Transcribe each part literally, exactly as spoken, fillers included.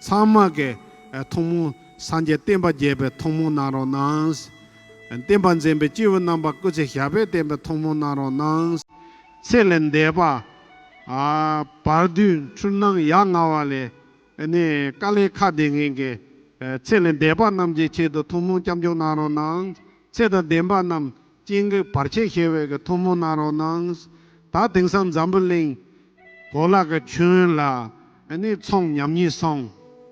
ཚང་མ་གི་ཐུན་མོང་སངས་རྒྱས་བསྟན་པ་རྒྱས་པའི་ཐུན་མོང་གནང་རོགས་གནང་། བསྟན་པ་འཛིན་པའི་སྐྱེས་བུ་རྣམ་པ་སྐུ་ཚེ་ཞབས་པད་བརྟན་པའི་ཐུན་མོང་གནང་རོགས་གནང་། ཚེ་ལས་འདས་པ། ཨ། བར་དོའི་འཁྲུལ་སྣང་ཡ་ང་བ་ལས་ནི་དཀའ་ལས་ཁག་བསྡད་མཁན་གྱི་ཚེ་ལས་འདས་པ་རྣམས་ཀྱི་ཆེད་དུ་ཐུན་མོང་སྐྱབས་འཇུག་གནང་རོགས་གནང་། ཚེ་དང་ལྡན་པ་རྣམས་སྐྱེ་འགག་བར་ཆད་ཞི་བའི་གི་ཐུན་མོང་གནང་རོགས་གནང་། ད་དེང་སང་འཛམ་བུ་གླིང་གོ་ལ་གི་ཁྱོན་ལ་ཨ་ནི་ཚོང་ཉམས་ཉེས་སོང་།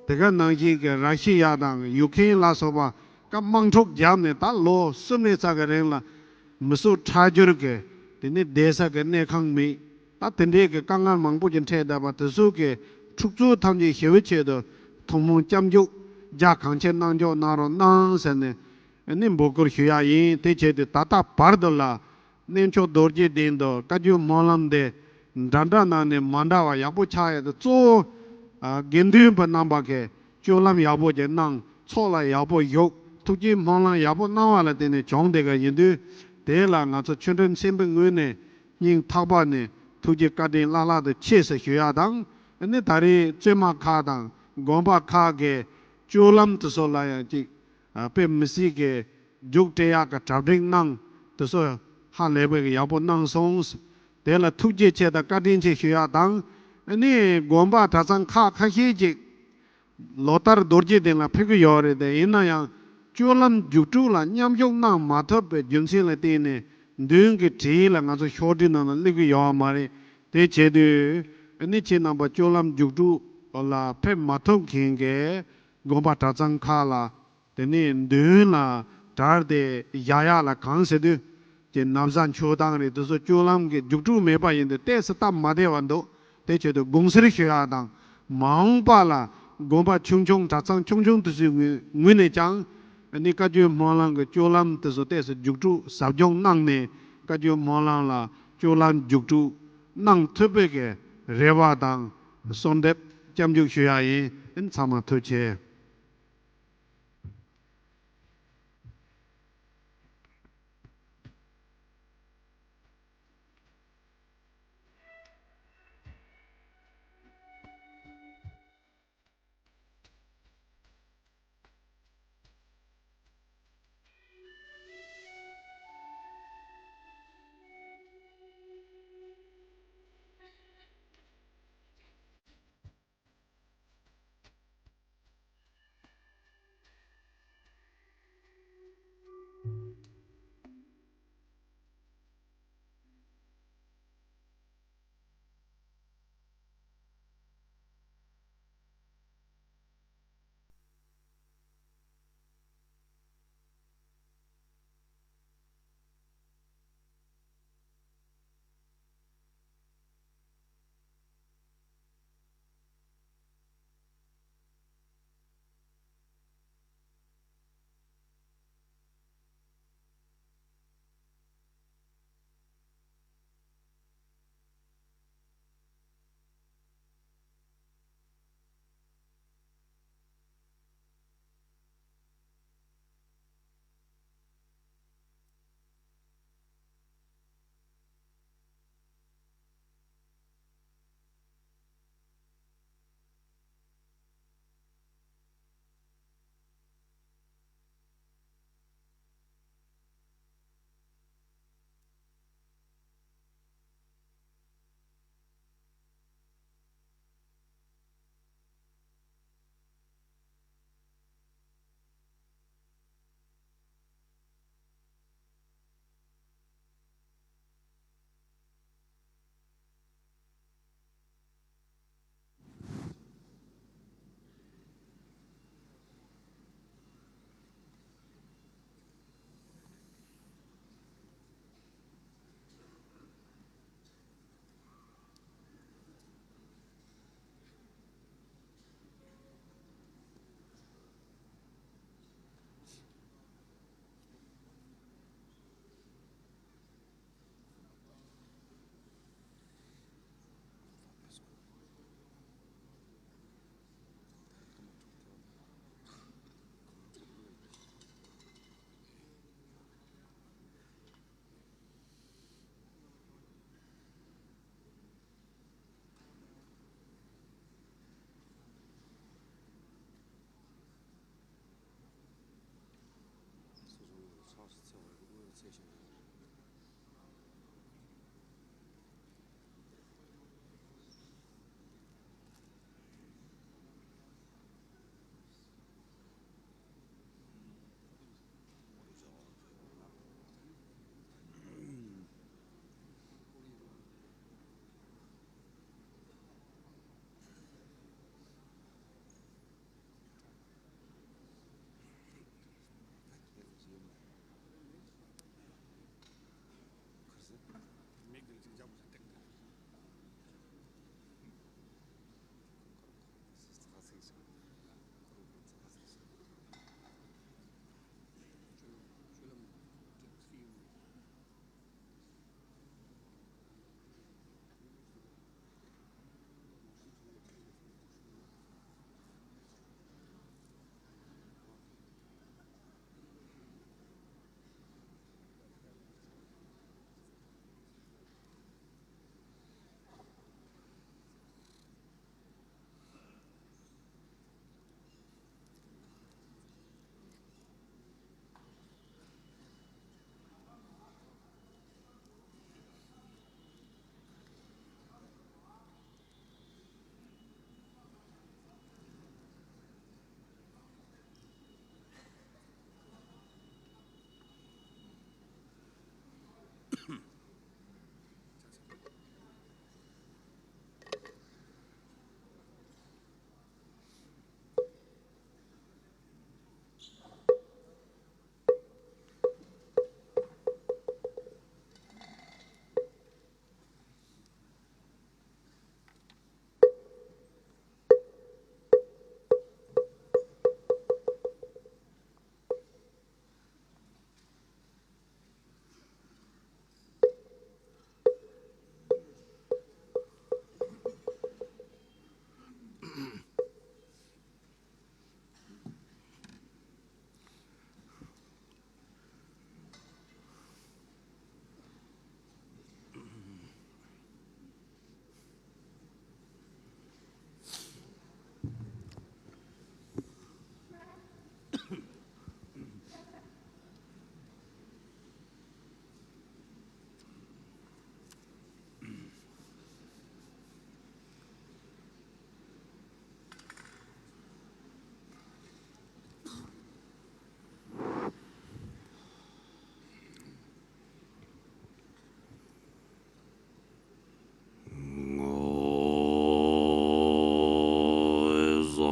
དེ་ག་ནང་བཞིན་གི་ར་ཤི་ཡ་དང་ཡུ་ཁེན་ལ་སོགས་པ་ཀ་དམག་འཁྲུག་བརྒྱབ་ནས་ད་ལོ་གསུམ་ནས་ཙ་གི་རིང་ལ་མི་གསོད་ཁྲག་སྦྱོར་གི་དེ་ནི་བསྡད་ས་གི་གནས་ཁང་མེད། ད་དེ་འདྲའི་གི་དཀའ་ངལ་མང་པོ་ཅིག་འཕྲད་བསྡད་པ་དེ་ཚོ་གི་འཁྲུག་རྩོད་ཐམས་ཅད་ཞི་བའི་ཆེད་དུ་ཐུན་མོང་སྐྱབས་འཇུག་རྒྱ་གང་ཆེ་གནང་འཇོག་གནང་རོགས་གནང་ཟེར་ནས་ནི་འབོད་སྐུལ་ཞུ་ཡ་ཡིན། དེ་བྱས་ཏེ་ད་ལྟ་བར་དུ་ལ་གནས་མཆོག་རྡོ་རྗེ་གདན་དུ་བཀའ་བརྒྱུད་སྨོན་ལམ་འདི་འདྲ་འདྲ་ནང་ནས་མ་འདྲ་བ་ཡག་པོ་ཆགས་ཡ་དེ་གཙོ་བོ་ཨ་དགེ་འདུན་པ་རྣམ་པ་གིས་སྤྱོད་ལམ་ཡག་པོ་ཅིག་གནང་། ཚོགས་ལ་ཡག་པོ་ཞུགས། ཐུགས་བསྐྱེད་སྨོན་ལམ་ཡག་པོ་གནང་བ་ལ་བརྟེན་ནས་བྱུང་བསྡད་པ་ཡིན་དུས། དེ་ལ་ང་ཚོ་ཆོས་ཁྲིམས་སྲིད་པའི་ངོས་ནས་སྙིང་ཐག་པ་ནས་ཐུགས་རྗེ་བཀའ་དྲིན་བླ་ལྷག་ཏུ་ཆེ་ཟེར་ཞུ་ཡ་དང་། ཨ་ནི་ད་རེས་བཙུན་མ་ཁག་དང་དགོན་པ་ཁག་གི་སྤྱོད་ལམ་དེ་ཚོ་ལ་ཡང་ཅིག་ཨ་དཔེ་མི་སྲིད་ཀྱི་རྒྱུགས་སྤྲད་ཡག་གི་གྲ་སྒྲིག་གནང་། དེ་ཚོ་ཧ་ལས་པའི་ཡག་པོ་གནང་སོང་། དེ་ལ་ཐུགས་རྗེ་ཆེ་དང་བཀའ་དྲིན་ཆེ་ཞུ་ཡག་དང་། ཨ་ནི་དགོན་པ་གྲྭ་ཚང་ཁག་ཁ་ཤས་ཅིག་ལོ་ལྟར་རྡོ་རྗེ་གདན་ལ་ཕེབས་ཀྱི་ཡོད་རེད་དེ། ཡིན་ན་ཡང་སྤྱོད་ལམ་རྒྱུགས་སྤྲོད་ལ་མཉམ་ཞུགས་གནང་མ་ཐུབ་པའི་རྒྱུ་མཚན་ལ་བརྟེན་ནས་མདུན་གྱི་གྲས་ལ་ང་ཚོ་ཕྱོགས་སྒྲིག་ནང་ལ་སླེབས་ཀྱི་ཡོད་མ་རེད། དེ་བྱེད་དུས་ཨ་ནི་ཁྱེད་རྣམ་པ་སྤྱོད་ལམ་རྒྱུགས་སྤྲོད་ལ་ཕེབས་མ་ཐུབ་མཁན་གྱི་དགོན་པ་གྲྭ་ཚང་ཁག་ལ། དེ་ནས་མདུན་ལ་གྲལ་དེ་བཞག་ཡག་ལ་གང་ཟེར་དུས་ཀྱི་ན་བཟའ་མཆོད་སྟངས་རེད། དེ་ཚོ་སྤྱོད་ལམ་གྱི་རྒྱུགས་སྤྲོད་མེད་པ་ཡིན་དུས་ཏོག་ཙམ་སྟབས་མ་བདེ་བ་འདུག་དེ་བྱེད་དུས་དགོངས་སེལ་ཞུ་ཡག་དང་། མ་འོངས་པ་ལ་དགོན་པ་ཆུང་ཆུང་གྲྭ་ཚང་ཆུང་ཆུང་དེ་ཚོའི་ངོས་ངོས་ནས་ཀྱང་ནི་བཀའ་བརྒྱུད་སྨོན་ལམ་གྱི་སྤྱོད་ལམ་དེ་ཚོ་ཏོག་ཙམ་རྒྱུགས་སྤྲོད་ཟབ་སྦྱོང་གནང་ནས། བཀའ་བརྒྱུད་སྨོན་ལམ་ལ་སྤྱོད་ལམ་རྒྱུགས་སྤྲོད་གནང་ཐུབ་པའི་གི་རེ་བ་དང་གསོལ་འདེབས་སྐྱབས་འཇུག་ཞུ་ཡག་ཡིན། ཚང་མ་ཐུགས་རྗེ་ཆེ།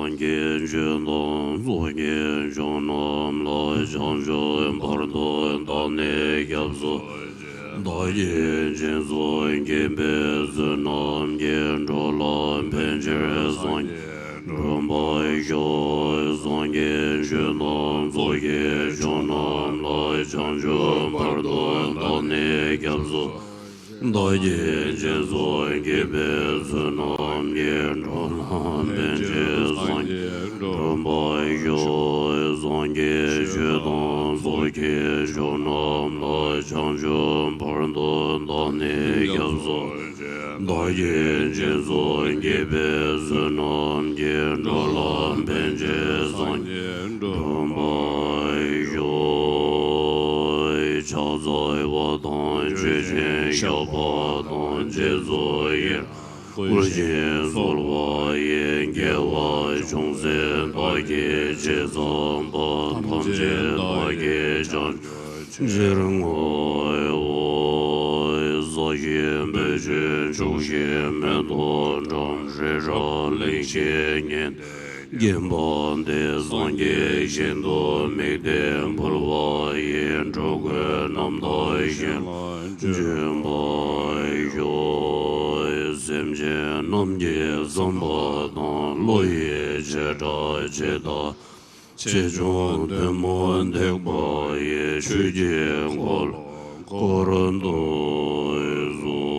སངས་རྒྱས་ཆོས་དང་ཚོགས་ཀྱི་མཆོག་རྣམས་ལ། བྱང་ཆུབ་བར་དུ་བདག་ནི་སྐྱབས་སུ་མཆི། བདག་གིས་སྦྱིན་སོགས་བགྱིས་པའི་ཚུལ་རྣམས་ཀྱིས། འགྲོ་ལ་ཕན་ཕྱིར་སངས་རྒྱས་འགྲུབ་པར་ཤོག། སངས་རྒྱས་ཆོས་དང་ཚོགས་ཀྱི་མཆོག་རྣམས་ལ། བྱང་ཆུབ་བར་དུ་བདག་ནི་སྐྱབས་སུ། བདག་གིས་སྦྱིན་སོགས་བགྱིས་པའི་ཚུལ་རྣམས་ཀྱིས། འགྲོ་ལ་ཕན་ཕྱིར་སངས་རྒྱས་འགྲུབ་པར་ཤོག། སངས་རྒྱས་ཆོས་དང་ཚོགས་ཀྱི་མཆོག་རྣམས་ལ། བྱང་ཆུབ་བར་དུ་བདག་ནི་སྐྱབས་སུ། བདག་གིས་སྦྱིན་སོགས་བགྱིས་པའི་ཚུལ་རྣམས་ཀྱིས། འགྲོ་ལ་ཕན་ཕྱིར་སངས་རྒྱས་འགྲུབ་པར་ཤོག། ཕྱག་འཚལ་བ་དང་མཆོད་ཅིང་བཤགས་པ་དང་། རྗེས་སུ་ཡི་རང་བསྐུལ་ཞིང་གསོལ་བ་ཡི། དགེ་བ་ཅུང་ཟད་བདག་གིས་ཅི་བསགས་པ། ཐམས་ཅད་བདག་གིས་བྱང་ཕྱིར་བསྔོ་བའོ། ས་གཞི་སྦས་བྱས་ཕྱོགས་བཞིར་མེ་ཏོག་བཀྲམ། རི་རབ་གླིང་བཞི་ཉི་ཟླས་བརྒྱན་པ་འདི། སངས་རྒྱས་ཞིང་དུ་དམིགས་ཏེ་འབུལ་བ་ཡིས། འགྲོ་ཀུན་རྣམ་དག་ཞིང་ལ་འབྱོན་པར་ཤོག། སེམས་ཅན་རྣམས་ཀྱི་བསམ་པ་དང་། བློ་ཡི་བྱེ་བྲག་ཇི་ལྟ། ཆེ་ཆུང་ཐུན་མོང་ཐེག་པ་ཡི། ཆོས་ཀྱི་འཁོར་ལོ་བསྐོར་དུ་གསོལ།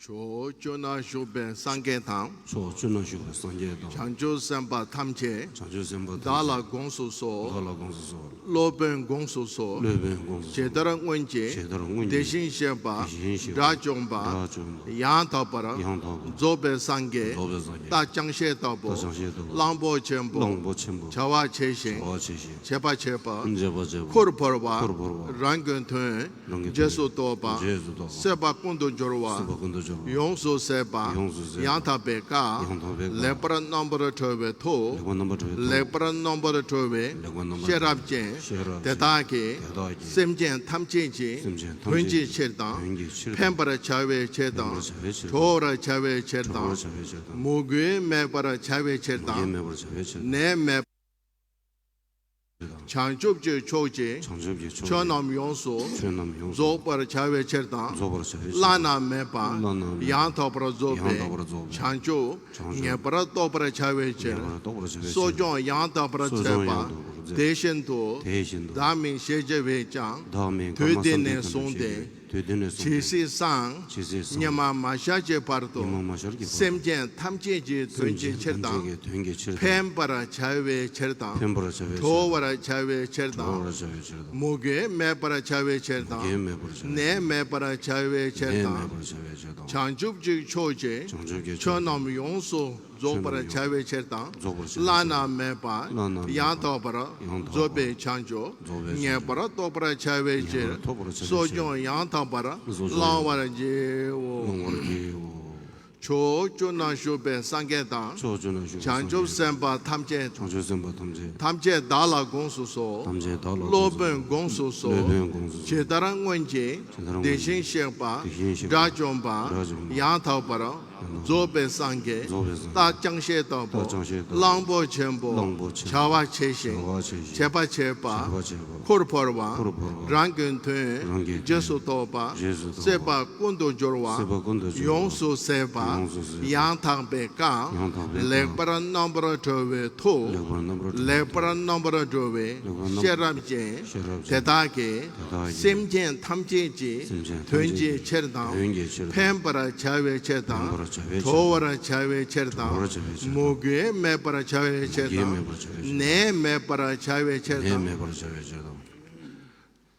ཕྱོགས་བཅུ་ན་བཞུགས་པའི་སངས་རྒྱས་དང་། ཕྱོགས་བཅུ་ན་བཞུགས་པའི་སངས་རྒྱས་དང་། བྱང་ཆུབ་སེམས་དཔའ་ཐམས་ཅད། བྱང་ཆུབ་སེམས་དཔའ་ཐམས་ཅད། བདག་ལ་དགོངས་སུ་གསོལ། བདག་ལ་དགོངས་སུ་གསོལ། སློབ་དཔོན་དགོངས་སུ་གསོལ། སློབ་དཔོན་དགོངས་སུ་གསོལ། ཇི་ལྟར་སྔོན་གྱི། ཇི་ལྟར་སྔོན་གྱི། དེ་བཞིན་གཤེགས་པ། དེ་བཞིན་གཤེགས་པ། དགྲ་བཅོམ་པ། དགྲ་བཅོམ་པ། ཡང་དག་པར། ཡང་དག་པར། རྫོགས་པའི་སངས་རྒྱས། རྫོགས་པའི་སངས་རྒྱས། རྟ་ཅང་ཤེས་ལྟ་བུ། རྟ་ཅང་ཤེས་ལྟ་བུ། གླང་པོ་ཆེན་པོ། གླང་པོ་ཆེན་པོ། བྱ་བ་བྱས་ཤིང་། བྱ་བ་བྱས་ཤིང་། བྱེད་པ་བྱེད་པ། བྱེད་པ་བྱེད་པ། ཁུར་བོར་བ། ཁུར་བོར་བ། རང་གི་དོན། རང་གི་དོན། རྗེས་སུ་རྟོགས་པ། རྗེས་སུ་རྟོགས་པ། སྲེད་པ་ཀུན་ཏུ་སྦྱོར་བ། སྲེད་པ་ཀུན་ཏུ་སྦྱོར་བ། ཡོངས་སུ་ཟད་པ། ཡོངས་སུ་ཟད་པ། ཡང་དག་པའི་བཀའ། ཡང་དག་པའི་བཀའ། ལེགས་པར་རྣམ་པར་གྲོལ་བའི་མཐུ། ལེགས་པར་རྣམ་པར་གྲོལ་བའི་མཐུ། ལེགས་པར་རྣམ་པར་གྲོལ་བའི། ལེགས་པར་རྣམ་པར་གྲོལ་བའི། ཤེས་རབ་ཅན། ཤེས་རབ་ཅན། དེ་དག་གིས། དེ་དག་གིས། སེམས་ཅན་ཐམས་ཅད་ཀྱི། སེམས་ཅན་ཐམས་ཅད་ཀྱི། དོན་གྱི་ཕྱིར་དང་། དོན་གྱི་ཕྱིར་དང་། ཕན་པར་བྱ་བའི་ཕྱིར་དང་། ཕན་པར་བྱ་བའི་ཕྱིར་དང་། གྲོལ་བར་བྱ་བའི་ཕྱིར་དང་། གྲོལ་བར་བྱ་བའི་ཕྱིར་དང་། མོས་གུས་མེད་པར་བྱ་བའི་ཕྱིར་དང་། མོས་གུས་མེད་པར་བྱ་བའི་ཕྱིར་དང་། ནད་མེད། བྱང་ཆུབ་ཀྱི་ཕྱོགས་ཀྱི། བྱང་ཆུབ་ཀྱི་ཕྱོགས་ཀྱི། ཆོས་རྣམས་ཡོངས་སུ། ཆོས་རྣམས་ཡོངས་སུ། རྫོགས་པར་བྱ་བའི་ཕྱིར་དང་། རྫོགས་པར་བྱ་བའི་ཕྱིར་དང་། བླ་ན་མེད་པ། བླ་ན་མེད་པ། ཡང་དག་པར་རྫོགས་པའི། ཡང་དག་པར་རྫོགས་པའི། བྱང་ཆུབ། བྱང་ཆུབ། ངེས་པར་རྟོགས་པར་བྱ་བའི་ཕྱིར། ངེས་པར་རྟོགས་པར་བྱ་བའི་ཕྱིར། གསོ་སྦྱོང་ཡང་དག་པར་མཛད་པ། གསོ་སྦྱོང་ཡང་དག་པར་མཛད་པ། དེ་བཞིན་དུ། དེ་བཞིན་དུ། བདག་མེད་ཤེས་བྱ་བས་ཀྱང་། བདག་མེད་དུས་འདི་ནས་བཟུང་སྟེ། དུས་འདི་ནས་བཟུང་སྟེ། ཇི་སྲིད་སང་། ཇི་སྲིད་སང་། སྙིགས་མ་མ་ཤར་གྱི་བར་དུ། སྙིགས་མ་མ་ཤར་གྱི་བར་དུ། སེམས་ཅན་ཐམས་ཅད་ཀྱི་དོན་གྱི་ཕྱིར་དང་། སེམས་ཅན་ཐམས་ཅད་ཀྱི་དོན་གྱི་ཕྱིར་དང་། ཕན་པར་བྱ་བའི་ཕྱིར་དང་། ཕན་པར་བྱ་བའི་ཕྱིར་དང་། གྲོལ་བར་བྱ་བའི་ཕྱིར་དང་། གྲོལ་བར་བྱ་བའི་ཕྱིར་དང་། མོས་གུས་མེད་པར་བྱ་བའི་ཕྱིར་དང་། མོས་གུས་མེད་པར་བྱ་བའི་ཕྱིར། ནད་མེད་པར་བྱ་བའི་ཕྱིར་དང་། ནད་མེད་པར་བྱ་བའི་ཕྱིར་དང་། བྱང་ཆུབ་ཀྱི་ཕྱོགས་ཀྱི། བྱང་ཆུབ་ཀྱི་ཕྱོགས་ཀྱི། ཆོས་རྣམས་ཡོངས་སུ། རྫོགས་པར་བྱ་བའི་ཕྱིར་དང་། རྫོགས་པར་བྱ་བའི་ཕྱིར། བླ་ན་མེད་པ། བླ་ན་མེད་པ། ཡང་དག་པར། ཡང་དག་པར། རྫོགས་པའི་བྱང་ཆུབ། རྫོགས་པའི་བྱང་ཆུབ། ངེས་པར་རྟོགས་པར་བྱ་བའི་ཕྱིར། ངེས་པར་རྟོགས་པར་བྱ་བའི་ཕྱིར། གསོ་སྦྱོང་ཡང་དག་པར། གསོ་སྦྱོང་བླང་བར་བགྱིའོ། བླང་བར་བགྱིའོ། ཕྱོགས་བཅུ་ན་བཞུགས་པའི་སངས་རྒྱས་དང་། ཕྱོགས་བཅུ་ན་བཞུགས་པའི་སངས་རྒྱས། བྱང་ཆུབ་སེམས་དཔའ་ཐམས་ཅད། བྱང་ཆུབ་སེམས་དཔའ་ཐམས་ཅད། ཐམས་ཅད་བདག་ལ་དགོངས་སུ་གསོལ། ཐམས་ཅད་བདག་ལ་དགོངས་སུ་གསོལ། སློབ་དཔོན་དགོངས་སུ་གསོལ། སློབ་དཔོན་དགོངས་སུ་གསོལ། ཇི་ལྟར་སྔོན་གྱི། ཇི་ལྟར་སྔོན་གྱི། དེ་བཞིན་གཤེགས་པ། དེ་བཞིན་གཤེགས་པ། དགྲ་བཅོམ་པ། དགྲ་བཅོམ་པ། ཡང་དག་པར། རྫོགས་པའི་སངས་རྒྱས། རྫོགས་པའི་སངས་རྒྱས། རྟ་ཅང་ཤེས་ལྟ་བུ། རྟ་ཅང་ཤེས་ལྟ་བུ། གླང་པོ་ཆེན་པོ། གླང་པོ་ཆེན་པོ། བྱ་བ་བྱས་ཤིང་། བྱ་བ་བྱས་ཤིང་། བྱེད་པ་བྱས་པ། བྱེད་པ་བྱས་པ། ཁུར་བོར་བ། ཁུར་བོར་བ། རང་གི་དོན། རང་གི་དོན། རྗེས་སུ་རྟོགས་པ། རྗེས་སུ་རྟོགས་པ། སྲེད་པ་ཀུན་ཏུ་སྦྱོར་བ། སྲེད་པ་ཀུན་ཏུ་སྦྱོར་བ། ཡོངས་སུ་ཟད་པ། ཡོངས་སུ་ཟད་པ། ཡང་དག་པའི་བཀའ། ཡང་དག་པའི་བཀའ། ལེགས་པར་རྣམ་པར་གྲོལ་བའི་མཐུ། ལེགས་པར་རྣམ་པར་གྲོལ་བའི་མཐུ། ལེགས་པར་རྣམ་པར་གྲོལ་བའི། ལེགས་པར་རྣམ་པར་གྲོལ་བའི། ཤེས་རབ་ཅན། ཤེས་རབ་ཅན། དེ་དག་གིས། དེ་དག་གིས། སེམས་ཅན་ཐམས་ཅད་ཀྱི། སེམས་ཅན་ཐམས་ཅད་ཀྱི། དོན་གྱི་ཕྱིར་དང་། དོན་གྱི་ཕྱིར་དང་། ཕན་པར་བྱ་བའི་ཕྱིར་དང་། ཕན་པར་བྱ་བའི་ཕྱིར་དང་། གྲོལ་བར་བྱ་བའི་ཕྱིར་དང་། གྲོལ་བར་བྱ་བའི་ཕྱིར་དང་། མོས་གུས་མེད་པར་བྱ་བའི་ཕྱིར་དང་། མོས་གུས་མེད་པར་བྱ་བའི་ཕྱིར་དང་། ནད་མེད་པར་བྱ་བའི་ཕྱིར་དང་། ནད་མེད་པར་བྱ་བའི་ཕྱིར་དང་།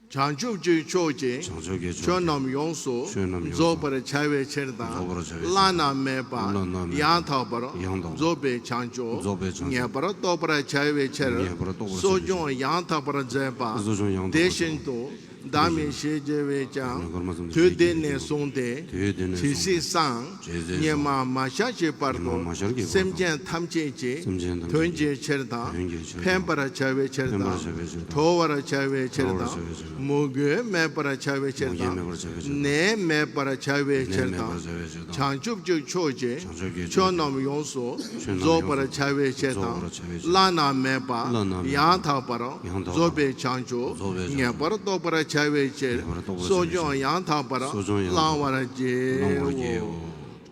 བྱང་ཆུབ་ཀྱི་ཕྱོགས་ཀྱི། བྱང་ཆུབ་ཀྱི་ཕྱོགས་ཀྱི། ཆོས་རྣམས་ཡོངས་སུ། ཆོས་རྣམས་ཡོངས་སུ། རྫོགས་པར་བྱ་བའི་ཕྱིར་དང་། རྫོགས་པར་བྱ་བའི་ཕྱིར་དང་། བླ་ན་མེད་པ། བླ་ན་མེད་པ། ཡང་དག་པར། ཡང་དག་པར། རྫོགས་པའི་བྱང་ཆུབ། རྫོགས་པའི་བྱང་ཆུབ། ངེས་པར་རྟོགས་པར་བྱ་བའི་ཕྱིར། ངེས་པར་རྟོགས་པར་བྱ་བའི་ཕྱིར། གསོ་སྦྱོང་ཡང་དག་པར་མཛད་པ། གསོ་སྦྱོང་ཡང་དག་པར་མཛད་པ། དེ་བཞིན་དུ། བདག་མེད་ཞེས་བགྱི་བས་ཀྱང་། དུས་འདི་ནས་བཟུང་སྟེ། ཇི་སྲིད་སང་། ཉི་མ་མ་ཤར་གྱི་བར་དུ། སེམས་ཅན་ཐམས་ཅད་ཀྱི། དོན་གྱི་ཕྱིར་དང་། ཕན་པར་བྱ་བའི་ཕྱིར་དང་། གྲོལ་བར་བྱ་བའི་ཕྱིར་དང་། མུ་གེ་མེད་པར་བྱ་བའི་ཕྱིར་དང་། ནད་མེད་པར་བྱ་བའི་ཕྱིར་དང་། བྱང་ཆུབ་ཀྱི་ཕྱོགས་ཀྱི། ཕྱོགས་རྣམས་ཡོངས་སུ། རྫོགས་པར་བྱ་བའི་ཕྱིར་དང་། བླ་ན་མེད་པ། ཡང་དག་པར། རྫོགས་པའི་བྱང་ཆུབ། ངེས་པར་རྟོགས་པར་བྱ་བའི་ཕྱིར། གསོ་སྦྱོང་ཡང་དག་པར། བླང་བར་བགྱིའོ།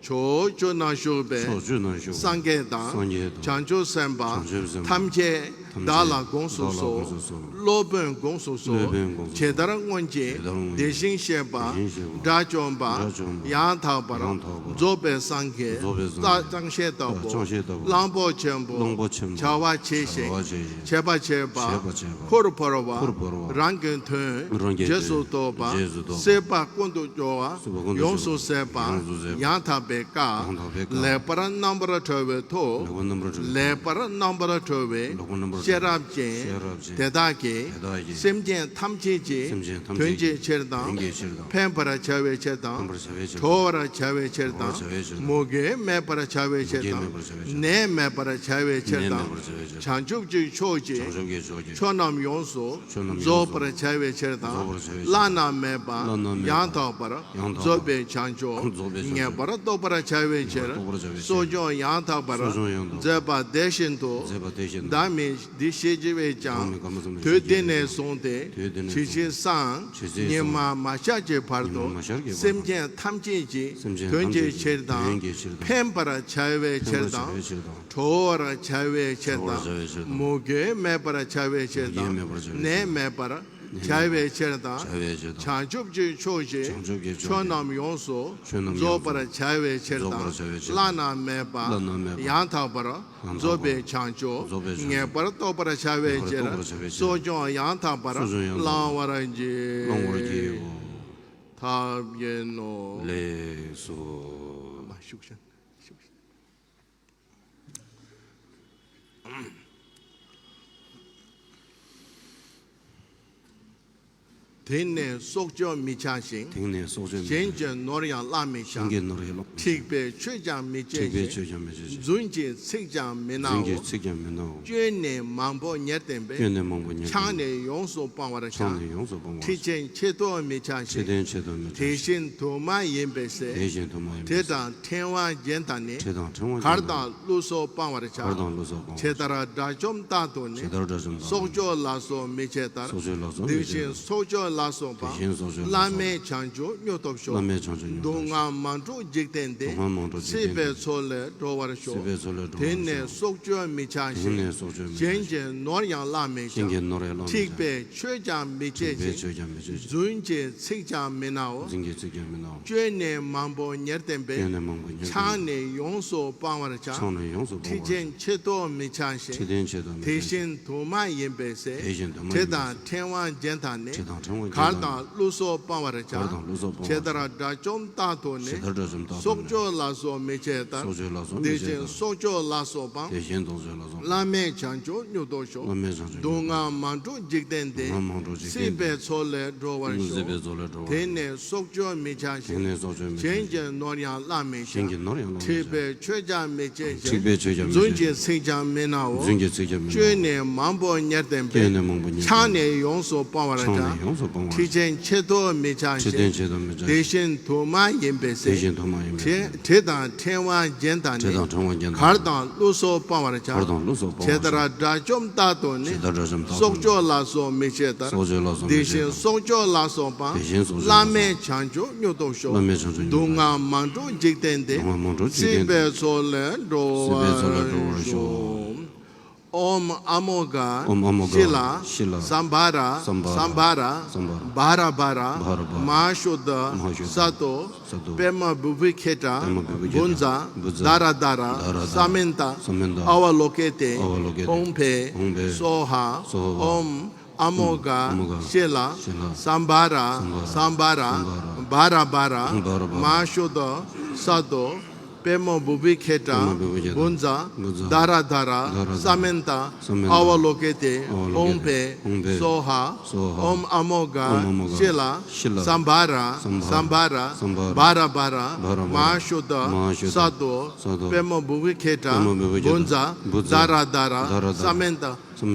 ཕྱོགས་བཅུ་ན་བཞུགས་པའི། སངས་རྒྱས་དང་། བྱང་ཆུབ་སེམས་དཔའ། ཐམས་ཅད། བདག་ལ་དགོངས་སུ་གསོལ། སློབ་དཔོན་དགོངས་སུ་གསོལ། ཇི་ལྟར་སྔོན་གྱི། དེ་བཞིན་གཤེགས་པ། དགྲ་བཅོམ་པ། ཡང་དག་པར། རྫོགས་པའི་སངས་རྒྱས། རྩ་ལྕང་ཤེས་ལྟ་བུ། གླང་པོ་ཆེན་པོ། བྱ་བ་བྱས་ཤིང་། བྱེད་པ་བྱེད་པ། འཁོར་བོར་བ། རང་གི་དོན། རྗེས་སུ་རྟོགས་པ། སྲིད་པ་ཀུན་ཏུ་སྐྱོ་བ། ཡོངས་སུ་ཟད་པ། ཡང་དག་པའི་བཀའ། ལེགས་པར་རྣམ་པར་གྲོལ་བའི་མཐུ། ལེགས་པར་རྣམ་པར་གྲོལ་བའི། ཤེས་རབ་ཅན། དེ་དག་གིས། སེམས་ཅན་ཐམས་ཅད་ཀྱི། དོན་གྱི་ཕྱིར་དང་། ཕན་པར་བྱ་བའི་ཕྱིར་དང་། གྲོལ་བར་བྱ་བའི་ཕྱིར་དང་། མུ་གེ་མེད་པར་བྱ་བའི་ཕྱིར་དང་། ནད་མེད་པར་བྱ་བའི་ཕྱིར་དང་། བྱང་ཆུབ་ཀྱི་ཕྱོགས་ཀྱི། ཕྱོགས་རྣམས་ཡོངས་སུ། རྫོགས་པར་བྱ་བའི་ཕྱིར་དང་། བླ་ན་མེད་པ། ཡང་དག་པར། རྫོགས་པའི་བྱང་ཆུབ། ངེས་པར་རྟོགས་པར་བྱ་བའི་ཕྱིར། གསོ་སྦྱོང་ཡང་དག་པར། མཛད་པ་དེ་བཞིན་དུ། བདག་མེད་འདི་ཞེས་བགྱི་བས་ཀྱང་། དུས་འདི་ནས་བཟུང་སྟེ། ཇི་སྲིད་སང་། ཉི་མ་མ་ཤར་གྱི་བར་དུ། སེམས་ཅན་ཐམས་ཅད་ཀྱི། དོན་གྱི་ཕྱིར་དང་། ཕན་པར་བྱ་བའི་ཕྱིར་དང་། གྲོལ་བར་བྱ་བའི་ཕྱིར་དང་། མུ་གེ་མེད་པར་བྱ་བའི་ཕྱིར་དང་། ནད་མེད་པར། བྱ་བའི་ཕྱིར་དང་། བྱང་ཆུབ་ཀྱི་ཕྱོགས་ཀྱི། ཕྱོགས་རྣམས་ཡོངས་སུ། རྫོགས་པར་བྱ་བའི་ཕྱིར་དང་། བླ་ན་མེད་པ། ཡང་དག་པར། རྫོགས་པའི་བྱང་ཆུབ། ངེས་པར་རྟོགས་པར་བྱ་བའི་ཕྱིར། གསོ་སྦྱོང་ཡང་དག་པར། བླང་བར་བགྱིའོ། ཐབས་ཀྱིས་ནོ། ལེགས་སོ། མ་བཞུགས་ཤིང་། དེང་ནས་སྲོག་གཅོད་མི་བྱ་ཞིང་། དེང་ནས་སྲོག་གཅོད་མི་བྱ། གཞན་གྱི་ནོར་ཡང་བླ་མེད་ཀྱང་། གཞན་གྱི་ནོར་ཡང་བླ་མེད་ཀྱང་། འཁྲིག་པའི་ཆོས་ཀྱང་མི་སྤྱད་ཅིང་། འཁྲིག་པའི་ཆོས་ཀྱང་མི་སྤྱད་ཅིང་། རྫུན་གྱི་ཚིག་ཀྱང་མི་སྣའོ། རྫུན་གྱི་ཚིག་ཀྱང་མི་སྣའོ། སྐྱོན་ནི་མང་པོ་ཉེར་བསྟན་པས། སྐྱོན་ནི་མང་པོ་ཉེར་བསྟན་པས། ཕྱག་ནི་ཡོངས་སུ་སྤང་བར་བྱ། ཕྱག་ནི་ཡོངས་སུ་སྤང་བར་བྱ། ཁྲི་ཆེན་ཆེ་མཐོ་མི་བྱ་ཞིང་། ཁྲི་ཆེན་ཆེ་མཐོ་མི་བྱ་ཞིང་། དེ་བཞིན་དུ་མ་ཡིན་པའི་ཚེ། དེ་བཞིན་དུ་མ་ཡིན་པའི་ཚེ། དེ་དང་ཕྲེང་བ་གཞན་དག་ནི། དེ་དང་ཕྲེང་བ་གཞན་དག་ནི། གར་དང་ཀླུ་སོགས་སྤང་བར་བྱ། གར་དང་ཀླུ་སོགས་སྤང་བར་བྱ། ཇི་ལྟར་དགྲ་བཅོམ་རྟག་ཏུ་ནི། ཇི་ལྟར་དགྲ་བཅོམ་རྟག་ཏུ་ནི། སྲོག་གཅོད་ལ་སོགས་མི་བྱེད་ལྟར། སྲོག་གཅོད་ལ་སོགས་མི་བྱེད་ལྟར། དེ་བཞིན་སྲོག་གཅོད་ལ་སོགས་པ། དེ་བཞིན་སྲོག་གཅོད་ལ་སོགས་པ། བླ་མེད་བྱང་ཆུབ་མྱུར་ཐོབ་ཤོག། བླ་མེད་བྱང་ཆུབ་མྱུར་ཐོབ་ཤོག། སྡུག་བསྔལ་མང་དྲགས་འཇིག་རྟེན་འདི། སྡུག་བསྔལ་མང་དྲགས་འཇིག་རྟེན་འདི། སྲིད་པའི་མཚོ་ལས་སྒྲོལ་བར་ཤོག། སྲིད་པའི་མཚོ་ལས་སྒྲོལ་བར་ཤོག། དེང་ནས་སྲོག་གཅོད་མི་བྱ་ཞིང་། དེང་ནས་སྲོག་གཅོད་མི་བྱ་ཞིང་། གཞན་གྱི་ནོར་ཡང་བླ་མེད་ཀྱང་། གཞན་གྱི་ནོར་ཡང་བླ་མེད་ཀྱང་། འཁྲིག་པའི་ཆོས་ཀྱང་མི་སྤྱད་ཅིང་། འཁྲིག་པའི་ཆོས་ཀྱང་མི་སྤྱད་ཅིང་། རྫུན་གྱི་ཚིག་ཀྱང་མི་སྣའོ། རྫུན་གྱི་ཚིག་ཀྱང་མི་སྣའོ། སྐྱོན་ནི་མང་པོ་ཉེར་བསྟན་པས། སྐྱོན་ནི་མང་པོ་ཉེར་བསྟན་པས། ཕྱག་ནི་ཡོངས་སུ་སྤང་བར་བྱ། ཕྱག་ནི་ཡོངས་སུ་སྤང་བར་བྱ། ཁྲི་ཆེན་ཆེ་མཐོ་མི་བྱ་ཞིང་། ཁྲི་ཆེན་ཆེ་མཐོ་མི་བྱ་ཞིང་། དེ་བཞིན་དུ་མ་ཡིན་པའི་ཚེ། དེ་བཞིན་དུ་མ་ཡིན་པའི་ཚེ། ཁྲི་དང་ཕྲེང་བ་གཞན་དག་ནི། ཁྲི་དང་ཕྲེང་བ་གཞན་དག་ནི། གར་དང་ཀླུ་སོགས་སྤང་བར་བྱ། གར་དང་ཀླུ་སོགས་སྤང་བར་བྱ། ཇི་ལྟར་དགྲ་བཅོམ་རྟག་ཏུ་ནི། ཇི་ལྟར་དགྲ་བཅོམ་རྟག་ཏུ་ནི། སྲོག་གཅོད་ལ་སོགས་མི་བྱེད་ལྟར། སྲོག་གཅོད་ལ་སོགས་མི་བྱེད་ལྟར། དེ་བཞིན་སྲོག་གཅོད་ལ་སོགས་སྤང་། དེ་བཞིན་སྲོག་གཅོད་ལ་སོགས་སྤང་། བླ་མེད་བྱང་ཆུབ་མྱུར་ཐོབ་ཤོག། བླ་མེད་བྱང་ཆུབ་མྱུར་ཐོབ་ཤོག། སྡུག་བསྔལ་མང་དྲགས་འཇིག་རྟེན་འདི། སྡུག་བསྔལ་མང་དྲགས་འཇིག་རྟེན་འདི། སྲིད་པའི་མཚོ་ལས་སྒྲོལ་བར་ཤོག། སྲིད་པའི་མཚོ་ལས་སྒྲོལ་བར་ཤོག། དེང་ནས་སྲོག་གཅོད་མི་བྱ་ཞིང་། དེང་ནས་སྲོག་གཅོད་མི་བྱ་ཞིང་། གཞན་གྱི་ནོར་ཡང་བླ་མེད་ཀྱང་། གཞན་གྱི་ནོར་ཡང་བླ་མེད་ཀྱང་། འཁྲིག་པའི་ཆོས་ཀྱང་མི་སྤྱད་ཅིང་། འཁྲིག་པའི་ཆོས་ཀྱང་མི་སྤྱད་ཅིང་། རྫུན་གྱི་ཚིག་ཀྱང་མི་སྣའོ། རྫུན་གྱི་ཚིག་ཀྱང་མི་སྣའོ། སྐྱོན་ནི་མང་པོ་ཉེར་བསྟན་པས། སྐྱོན་ནི་མང་པོ་ཉེར་བསྟན་པས། ཕྱག་ནི་ཡོངས་སུ་སྤང་བར་བྱ། ཕྱག་ནི་ཡོངས་སུ་སྤང་བར་བྱ། ཁྲི་ཆེན་ཆེ་མཐོ་མི་བྱ་ཞིང་། ཁྲི་ཆེན་ཆེ་མཐོ་མི་བྱ་ཞིང་། དེ་བཞིན་དུ་མ་ཡིན་པའི་ཚེ། དེ་བཞིན་དུ་མ་ཡིན་པའི་ཚེ། ཁྲི་དང་ཕྲེང་བ་གཞན་དག་ནི། ཁྲི་དང་ཕྲེང་བ་གཞན་དག་ནི། གར་དང་ཀླུ་སོགས་སྤང་བར་བྱ། གར་དང་ཀླུ་སོགས་སྤང་བར་བྱ། ཇི་ལྟར་དགྲ་བཅོམ་རྟག་ཏུ་ནི། ཇི་ལྟར་དགྲ་བཅོམ་རྟག་ཏུ་ནི། སྲོག་གཅོད་ལ་སོགས་མི་བྱེད་ལྟར། སྲོག་གཅོད་ལ་སོགས་མི་བྱེད་ལྟར། དེ་བཞིན་སྲོག་གཅོད་ལ་སོགས་སྤང་། དེ་བཞིན་སྲོག་གཅོད་ལ་སོགས་སྤང་། བླ་མེད་བྱང་ཆུབ་མྱུར་ཐོབ་ཤོག། བླ་མེད་བྱང་ཆུབ་མྱུར་ཐོབ་ཤོག། སྡུག་བསྔལ་མང་དྲགས་འཇིག་རྟེན་འདི། སྡུག་བསྔལ་མང་དྲགས་འཇིག་རྟེན་འདི། སྲིད་པའི་མཚོ་ལས་སྒྲོལ་བར་ཤོག། སྲིད་པའི་མཚོ་ལས་སྒྲོལ་བར་ཤོག། ཨོཾ་ཨ་མོ་གྷ། ཨོཾ་ཨ་མོ་གྷ། ཤི་ལ། ཤི་ལ། སམྦྷ་ར། སམྦྷ་ར། སམྦྷ་ར། སམྦྷ་ར། བྷ་ར་བྷ་ར། བྷ་ར་བྷ་ར། མ་ཤུདྡྷ། མ་ཤུདྡྷ། སཏྭ། སཏྭ། པདྨ་བི་བྷཱུ་ཥི་ཏ། པདྨ་བི་བྷཱུ་ཥི་ཏ། བྷུ་ཛ། བྷུ་ཛ། དྷ་ར་དྷ་ར། དྷ་ར་དྷ་ར། ས་མནྟ། ས་མནྟ། ཨ་བ་ལོ་ཀི་ཏེ། ཨ་བ་ལོ་ཀི་ཏེ། ཧཱུྃ་ཕཊ། ཧཱུྃ་ཕཊ། སྭཱ་ཧཱ། སྭཱ་ཧཱ། ཨོཾ་ཨ་མོ་གྷ། ཨོཾ་ཨ་མོ་གྷ། ཤི་ལ། ཤི་ལ། སམྦྷ་ར། སམྦྷ་ར། སམྦྷ་ར། སམྦྷ་ར། བྷ་ར་བྷ་ར། བྷ་ར་བྷ་ར། མ་ཤུདྡྷ། སཏྭ། པདྨ་བུ་བི་ཁེ་ཏྲ། པདྨ་བུ་བི་ཁེ་ཏྲ། བྷུ་ཛ། བྷུ་ཛ། དྷ་ར་དྷ་ར། དྷ་ར་དྷ་ར། ས་མན་ཏ། ས་མན་ཏ། ཨ་བ་ལོ་ཀེ་ཏེ། ཨ་བ་ལོ་ཀེ་ཏེ། ཨོཾ་ཕཊ། ཨོཾ་ཕཊ། སྭཱ་ཧཱ། སྭཱ་ཧཱ། ཨོཾ་ཨ་མོ་གྷ། ཨོཾ་ཨ་མོ་གྷ། ཤི་ལ། ཤི་ལ། སམྦྷ་ར། སམྦྷ་ར། སམྦྷ་ར། སམྦྷ་ར། བྷ་ར་བྷ་ར། བྷ་ར་བྷ་ར། མ་ཧཱ་ཤུདྡྷ། མ་ཧཱ་ཤུདྡྷ། སཏྭ། སཏྭ། པདྨ་བུ་བི་ཁེ་ཏྲ། པདྨ་བུ་བི་ཁེ་ཏྲ། བྷུ་ཛ། བྷུ་ཛ། དྷ་ར་དྷ་ར། དྷ་ར་དྷ་ར། ས་མན་ཏ།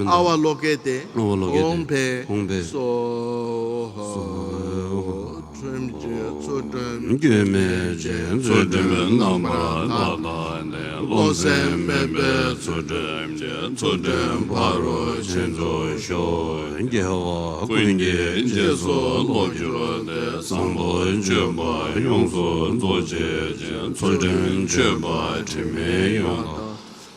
ཨ་བ་ལོ་ཀེ་ཏེ། ཨ་བ་ལོ་ཀེ་ཏེ། ཨོཾ་ཕཊ། ཨོཾ་ཕཊ། སྭཱ་ཧཱ། སྭཱ་ཧཱ། ཁྲིམས་བཅས་ཚུལ་ཁྲིམས། རྒྱུས་མེད་ཅིང་ཚུལ་ཁྲིམས་རྣམ་པར་དག་ནས། བློ་སེམས་མེད་པའི་ཚུལ་ཁྲིམས་ཀྱིས། ཚུལ་ཁྲིམས་ཕ་རོལ་ཕྱིན་ཚུལ་ཤོག། རྒྱལ་བ་ཀུན་གྱི་རྗེས་སུ་སློབ་གྱུར་ཏེ། བཟང་པོ་སྤྱོད་པ་ཡོངས་སུ་རྫོགས་བྱེད་ཅིང་། ཚུལ་ཁྲིམས་སྤྱོད་པ་དྲི་མེད་ཡོངས་དག།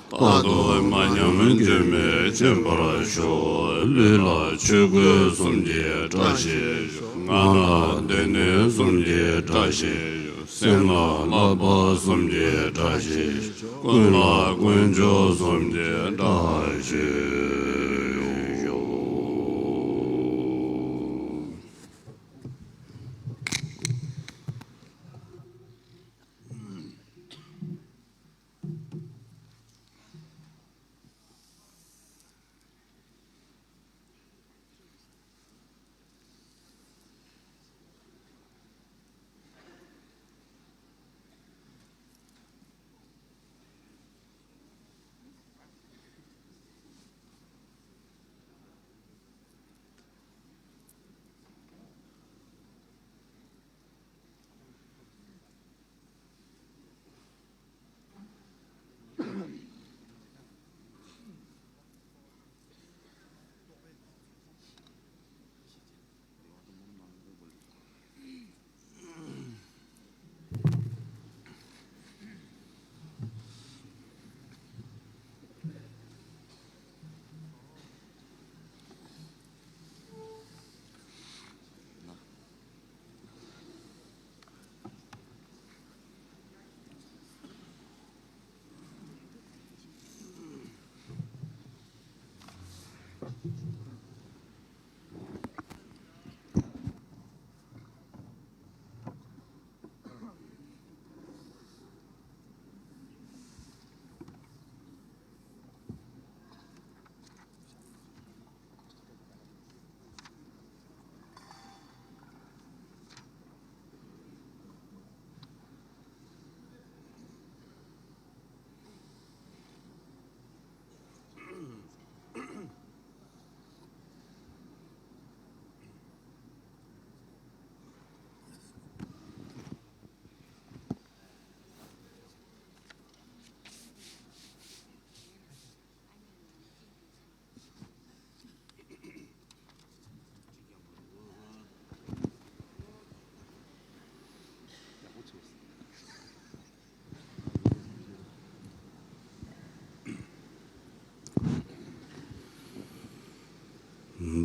རྟག་ཏུ་མ་ཉམས་རྒྱུད་སྨིན་ཅན་པར་ཤོག། ལུས་ལ་ཆོས་གོས་གསུམ་གྱི་བཀྲ་ཤིས་ཤོག། ངག་ལ་སྡེ་སྣོད་གསུམ་གྱི་བཀྲ་ཤིས་ཤོག། སེམས་ལ་བསླབ་པ་གསུམ་གྱི་བཀྲ་ཤིས་ཤོག། ཀུན་ལ་དཀོན་མཆོག་གསུམ་གྱི་བཀྲ་ཤིས་ཤོག།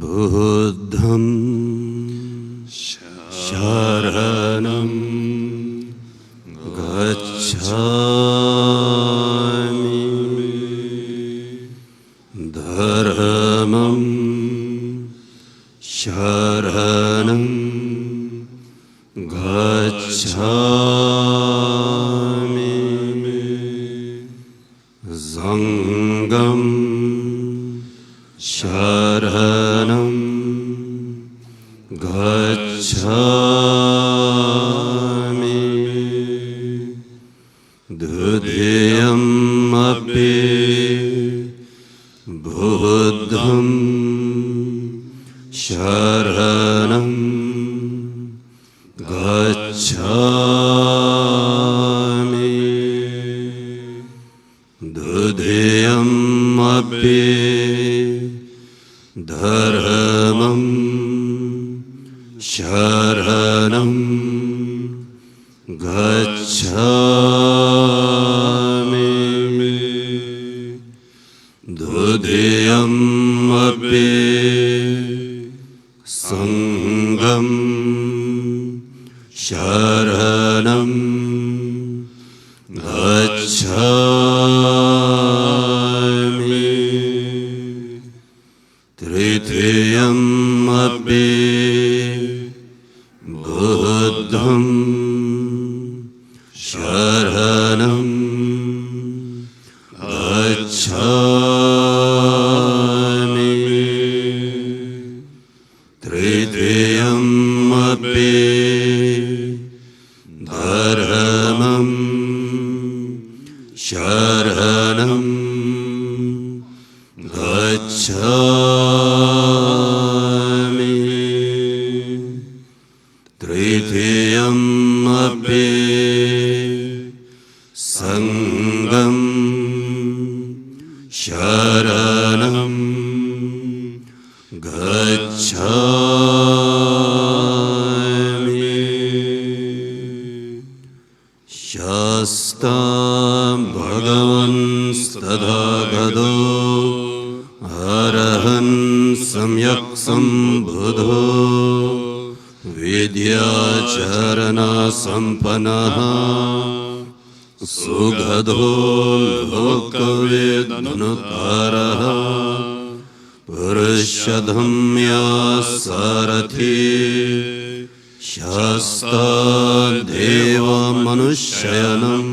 बुद्धं शरणं गच्छामि। धर्मं शरणं गच्छामि। सङ्घं शरणं गच्छामि। दुतियमपि बुद्धं शरणं गच्छामि। दुतियमपि धर्मं शरणं गच्छामि। दुतियमपि सङ्घं शरणं गच्छामि। तृतीयमपि बुद्धं शरणं शरणं गच्छामि। तृतीयमपि सङ्घं शरणं गच्छामि। शास्ता भगवंस्तथागतो अरहन् सम्यक् सम्बुद्धो विद्याचरणसम्पन्नः सुगतो लोकविदनुत्तरः पुरुषोत्तमः सारथी शास्ता देवमनुष्याणां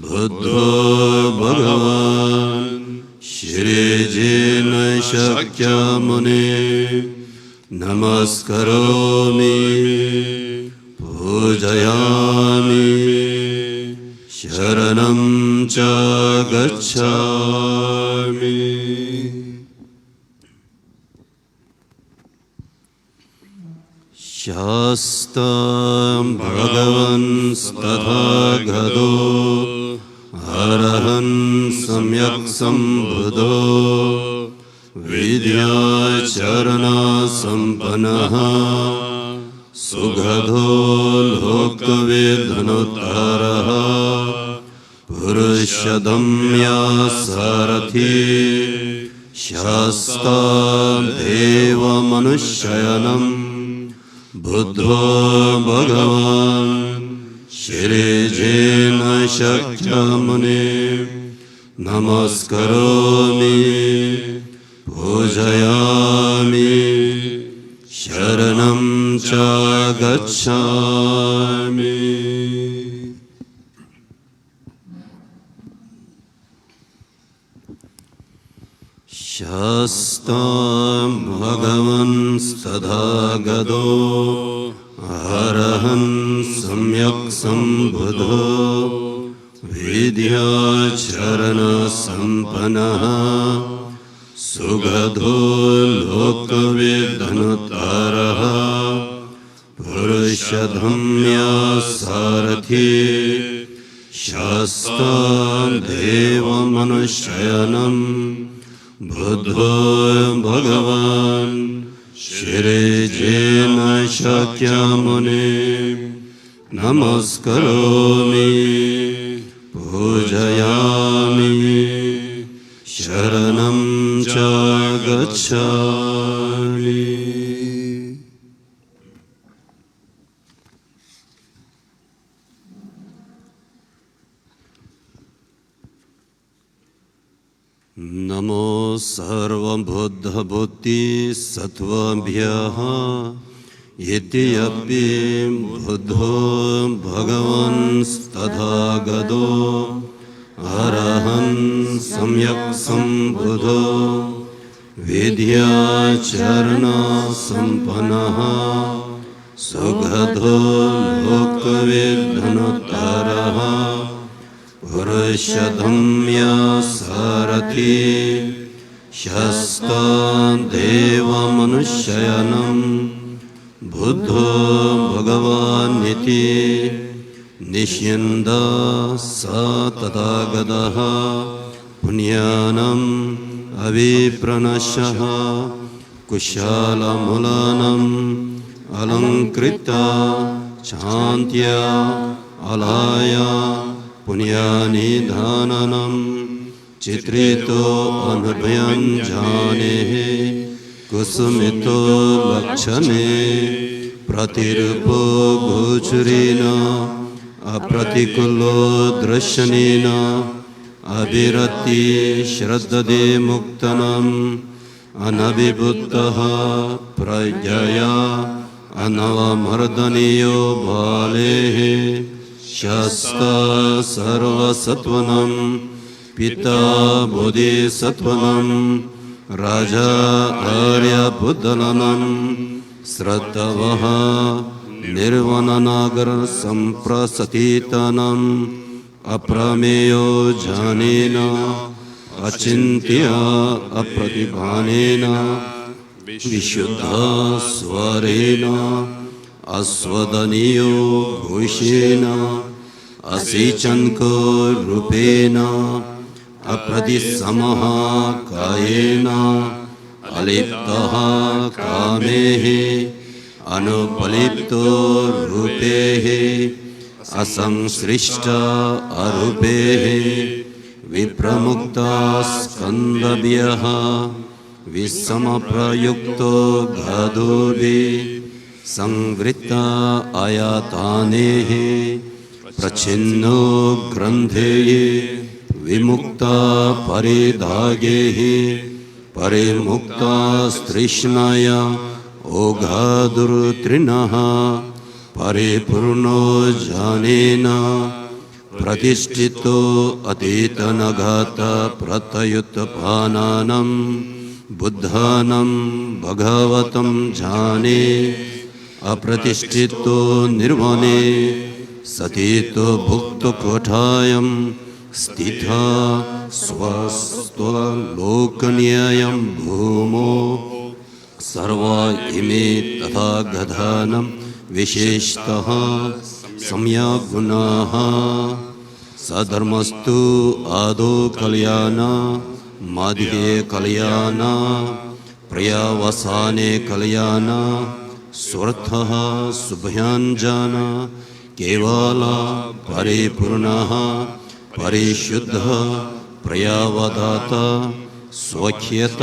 बुद्धो भगवान् श्रीर्जेन शाक्यमुनिं नमस्करोमि पूजयामि शरणं च गच्छामि। शास्ता भगवंस्तथागतो अरहन् सम्यक् सम्बुद्धो विद्याचरणसम्पन्नः सुगतो लोकविदनुत्तरः पुरुषोत्तमः सारथी शास्ता देवमनुष्याणां बुद्धो भगवान् श्रीर्जेन शाक्यमुनिं नमस्करोमि पूजयामि शरणं च गच्छामि। शास्ता भगवंस्तथागतो अरहन् सम्यक् सम्बुद्धो विद्याचरणसम्पन्नः सुगतो लोकविदनुत्तरः पुरुषोत्तमः सारथी शास्ता देवमनुष्याणां बुद्धो भगवान् श्रीर्जेन शाक्यमुनिं नमस्करोमि पूजयामि शरणं च गच्छामि। नमो सर्वबुद्धबोधिसत्त्वेभ्यः। इत्यपि बुद्धो भगवंस्तथागतो अरहन् सम्यक् सम्बुद्धो विद्याचरणसम्पन्नः सुगतो लोकविदनुत्तरः पुरुषोत्तमः सारथी शास्ता देवमनुष्याणां बुद्धो भगवानिति निश्चिन्ता सा तथागतः पुण्यानाम् अभिप्रनशः कुशालमूलानाम् अलङ्कृता क्षान्त्या आलया पुण्यानिधानानां चित्रितो अनभ्यञ्जनेः कुसुमितो लक्षणे प्रतिरूपो गोचरेण अप्रतिकूलो दर्शनेन अभिरतिश्रद्दधे मुक्तानां अनभिभूतः प्रज्ञया अनवमर्दनीयो बलेः शास्ता सर्वसत्त्वानां पिता बोधिसत्त्वानां राजा आर्यभूतानां श्रोतवः निर्वाणनगरसम्प्रस्थितानां अप्रमेयो जनेन अचिन्त्य अप्रतिभानेन विशुद्धस्वरेण आस्वादनीयो घोषेण असिचन्को रूपेण अप्रतिसमः कायेन अलिप्तः कामेः अनुपलिप्तो रूपेः असंसृष्ट अरूपेः विप्रमुक्तस्कन्दव्यः विषमप्रयुक्तो गदोभिः संवृत्त आयतनेः प्रच्छिन्नो ग्रन्थेः विमुक्त परिधागेः परिमुक्तस्तृष्णाया ओघादुर्तृणः परिपूर्णो जनेन प्रतिष्ठितो अतीतनगत प्रत्युत्पन्नानां बुद्धानां भगवतं जने अप्रतिष्ठितो निर्वाणे सतीतो भुक्तकोठायां स्थितः स्वस्त्वलोकनिययं भूमौ सर्वा इमे तथागतानां विशेषतः सम्यग्गुणाः। सद्धर्मस्तु आदौ कल्याण मध्ये कल्याण पर्यवसाने कल्याण सोऽर्थः सुभ्यञ्जन केवल परिपूर्णः परिशुद्ध पर्यवदात स्वाख्यत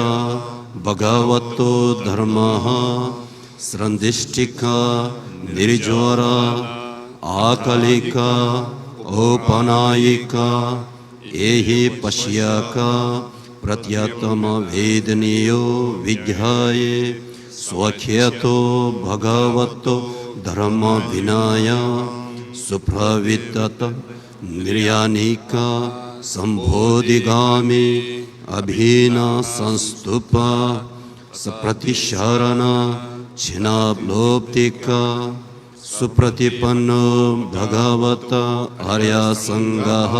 भगवतो धर्मः संदिष्टिका निर्ज्वर आकलिका औपनायिका एहि पश्यक प्रत्यतम वेदनीयो विज्ञाये स्वाख्यतो भगवतो धर्म विनय सुप्रवृत्तत निर्यानिका संबोधिगामी अभिन संस्तुप सप्रतिशरण छिन्नलोप्तिका सुप्रतिपन्नो भगवत आर्यसङ्घः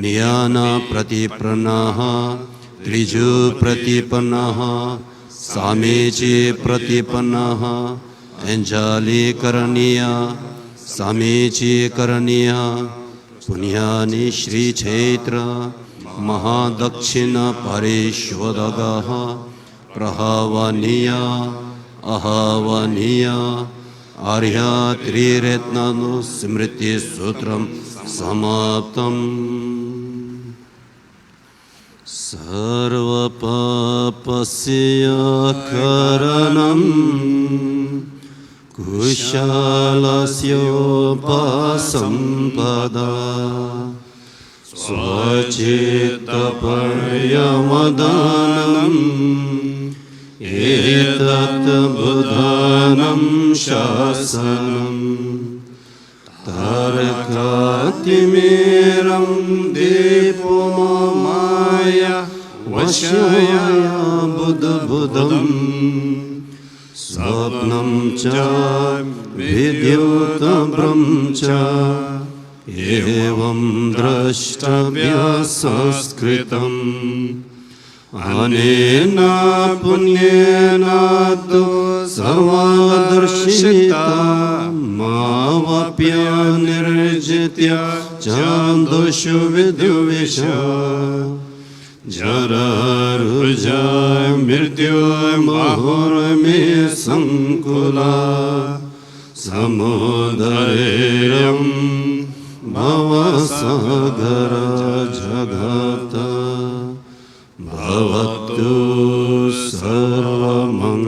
नियान प्रतिपन्नः त्रिजु प्रतिपन्नः सामीचि प्रतिपन्नः अञ्जलिकरणीय सामीचि करणीय पुण्यानि श्रीक्षेत्र महादक्षिण परिशोधकः प्रहवनीय अहवनीय आर्य त्रिरत्नानुस्मृति सूत्रं समाप्तम्। सर्वपापस्य करणं कुशलस्योपसम्पदा स्वचित्तपर्यवदानम् एतत् बुद्धानां शासनम्। तारकातिमिरं दीप्तममाय वशाय बुद्बुदम्। स्वप्नं च विद्युत भ्रं च एवं द्रष्टव्य संस्कृतम्। अनेन पुण्येन तु सर्वदर्शिता मावप्य निर्जित्य च दोषो विद्विष जरा रुजा मृत्युर्मुहुर्मुहुः सङ्कुला समुद्धरेयं भवसागरजगत्। भवतु सर्वमङ्गलम्।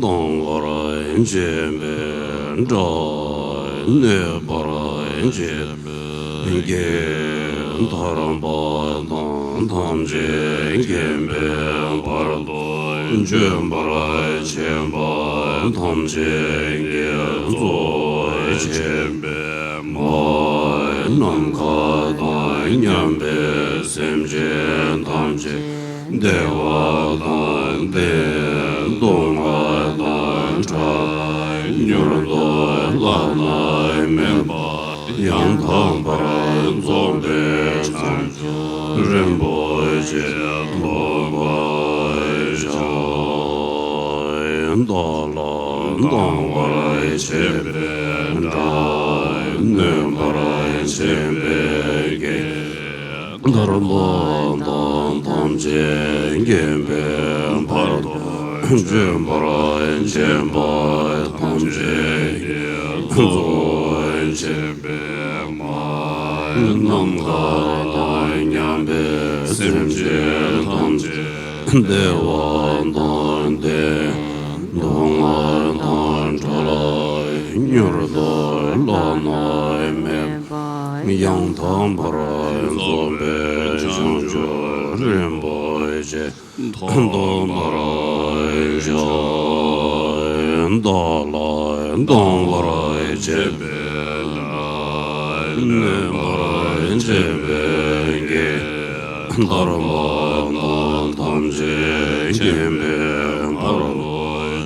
གཏོང་བར་བྱེད་པའི་དགྲ། གནོད་པར་བྱེད་པའི་བགེགས། ཐར་པ་དང་ཐམས་ཅད་མཁྱེན་པའི་བར་དུ་འཇོམས་པར་བྱེད་པ། ཐམས་ཅད་ཀྱི་གཙོ་བོ་བྱེད་པའི་མ། ནམ་མཁའ་དང་མཉམ་པའི་སེམས་ཅན་ཐམས་ཅད་བདེ་བ་དང་ལྡན། སྡུག་བསྔལ་དང་བྲལ་བའི་མྱུར་དུ་བླ་ན་མེད་པ་ཡང་དག་པར་རྫོགས་པའི་བྱང་ཆུབ་རིན་པོ་ཆེ་ཐོབ་པར་བྱ། བདག་ལ་སྡང་བར་བྱེད་པའི་དགྲ། གནོད་པར་བྱེད་པའི་བགེགས། ཐར་པ་དང་ཐམས་ཅད་མཁྱེན་པའི་བར་དུ་འཇོམས་པར་བྱེད་པ། ཐམས་ཅད་ཀྱི་གཙོ་བོ་བྱེད་པའི་མ། ནམ་མཁའ་དང་མཉམ་པའི་སེམས་ཅན་ཐམས་ཅད་བདེ་བ་དང་ལྡན། སྡུག་བསྔལ་དང་བྲལ་བའི་མྱུར་དུ་བླ་ན་མེད་པ་ཡང་དག་པར་རྫོགས་པའི་བྱང་ཆུབ་རིན་པོ་ཆེ་ཐོབ་པར་བྱ། བདག་ལ་སྡང་བར་བྱེད་པའི་དགྲ། གནོད་པར་བྱེད་པའི་བགེགས། ཐར་པ་དང་ཐམས་ཅད་མཁྱེན་པའི་བར་དུ་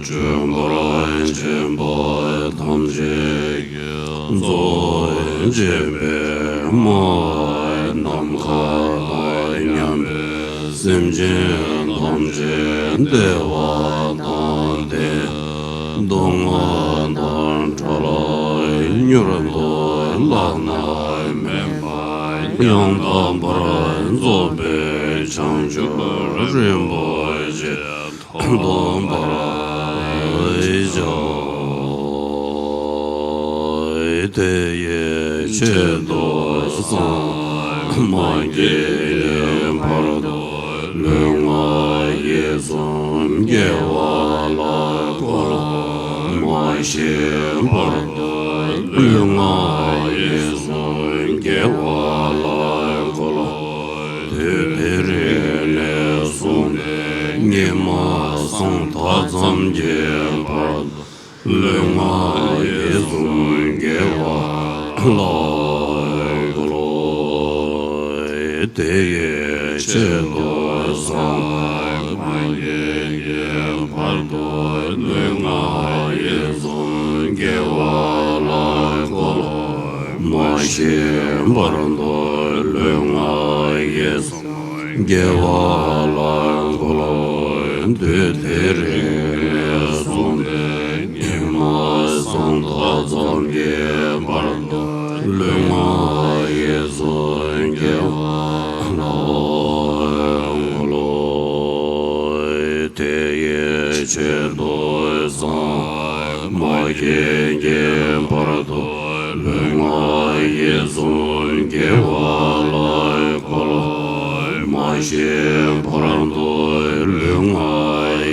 འཇོམས་པར་བྱེད་པ། ཐམས་ཅད་ཀྱི་གཙོ་བོ་བྱེད་པའི་མ། ནམ་མཁའ་དང་མཉམ་པའི་སེམས་ཅན་ཐམས་ཅད་བདེ་བ་དང་ལྡན། སྡུག་བསྔལ་དང་བྲལ་བའི་མྱུར་དུ་བླ་ན་མེད་པ་ཡང་དག་པར་རྫོགས་པའི་བྱང་ཆུབ་རིན་པོ་ཆེ་ཐོབ་པར་བྱ། དེ་ཡི་ཆེད་དུ་སངས་མ་རྒྱས་ཀྱི་བར་དུ་ལུས་ངག་ཡིད་གསུམ་དགེ་བ་ལ་བཀོལ། མ་ཤི་བར་དུ་ལུས་ངག་ཡིད་གསུམ་དགེ་བ་ལ་བཀོལ། དུས་དེ་རིང་ནས་བཟུང་སྟེ་ཉི་མ་སངས་མཐའ་ཙམ་གྱི་བར་དུ་ལུས་ངག་ཡིད་གསུམ་དགེ་བ་ལ་བཀོལ། དེ་ཡི་ཆེད་དུ་སངས་མ་རྒྱས་ཀྱི་བར་དུ་ལུས་ངག་ཡིད་གསུམ་དགེ་བ་ལ་བཀོལ། མ་ཤི་བར་དུ་ལུས་ངག་ཡིད་གསུམ་དགེ་བ་ལ་བཀོལ། དུས་དེ་རིང་ནས་བཟུང་སྟེ་ཉི་མ་སངས་མཐའ་ཙམ་གྱི་བར་དུ་ལུས་ངག་ཡིད་གསུམ་དགེ་བ་ལ་བཀོལ། དེ་ཡི་ཆེད་དུ་སངས་མ་རྒྱས་ཀྱི་བར་དུ་ལུས་ངག་ཡིད་གསུམ་དགེ་བ་ལ་བཀོལ། མ་ཤི་བར་དུ་ལུས་ངག་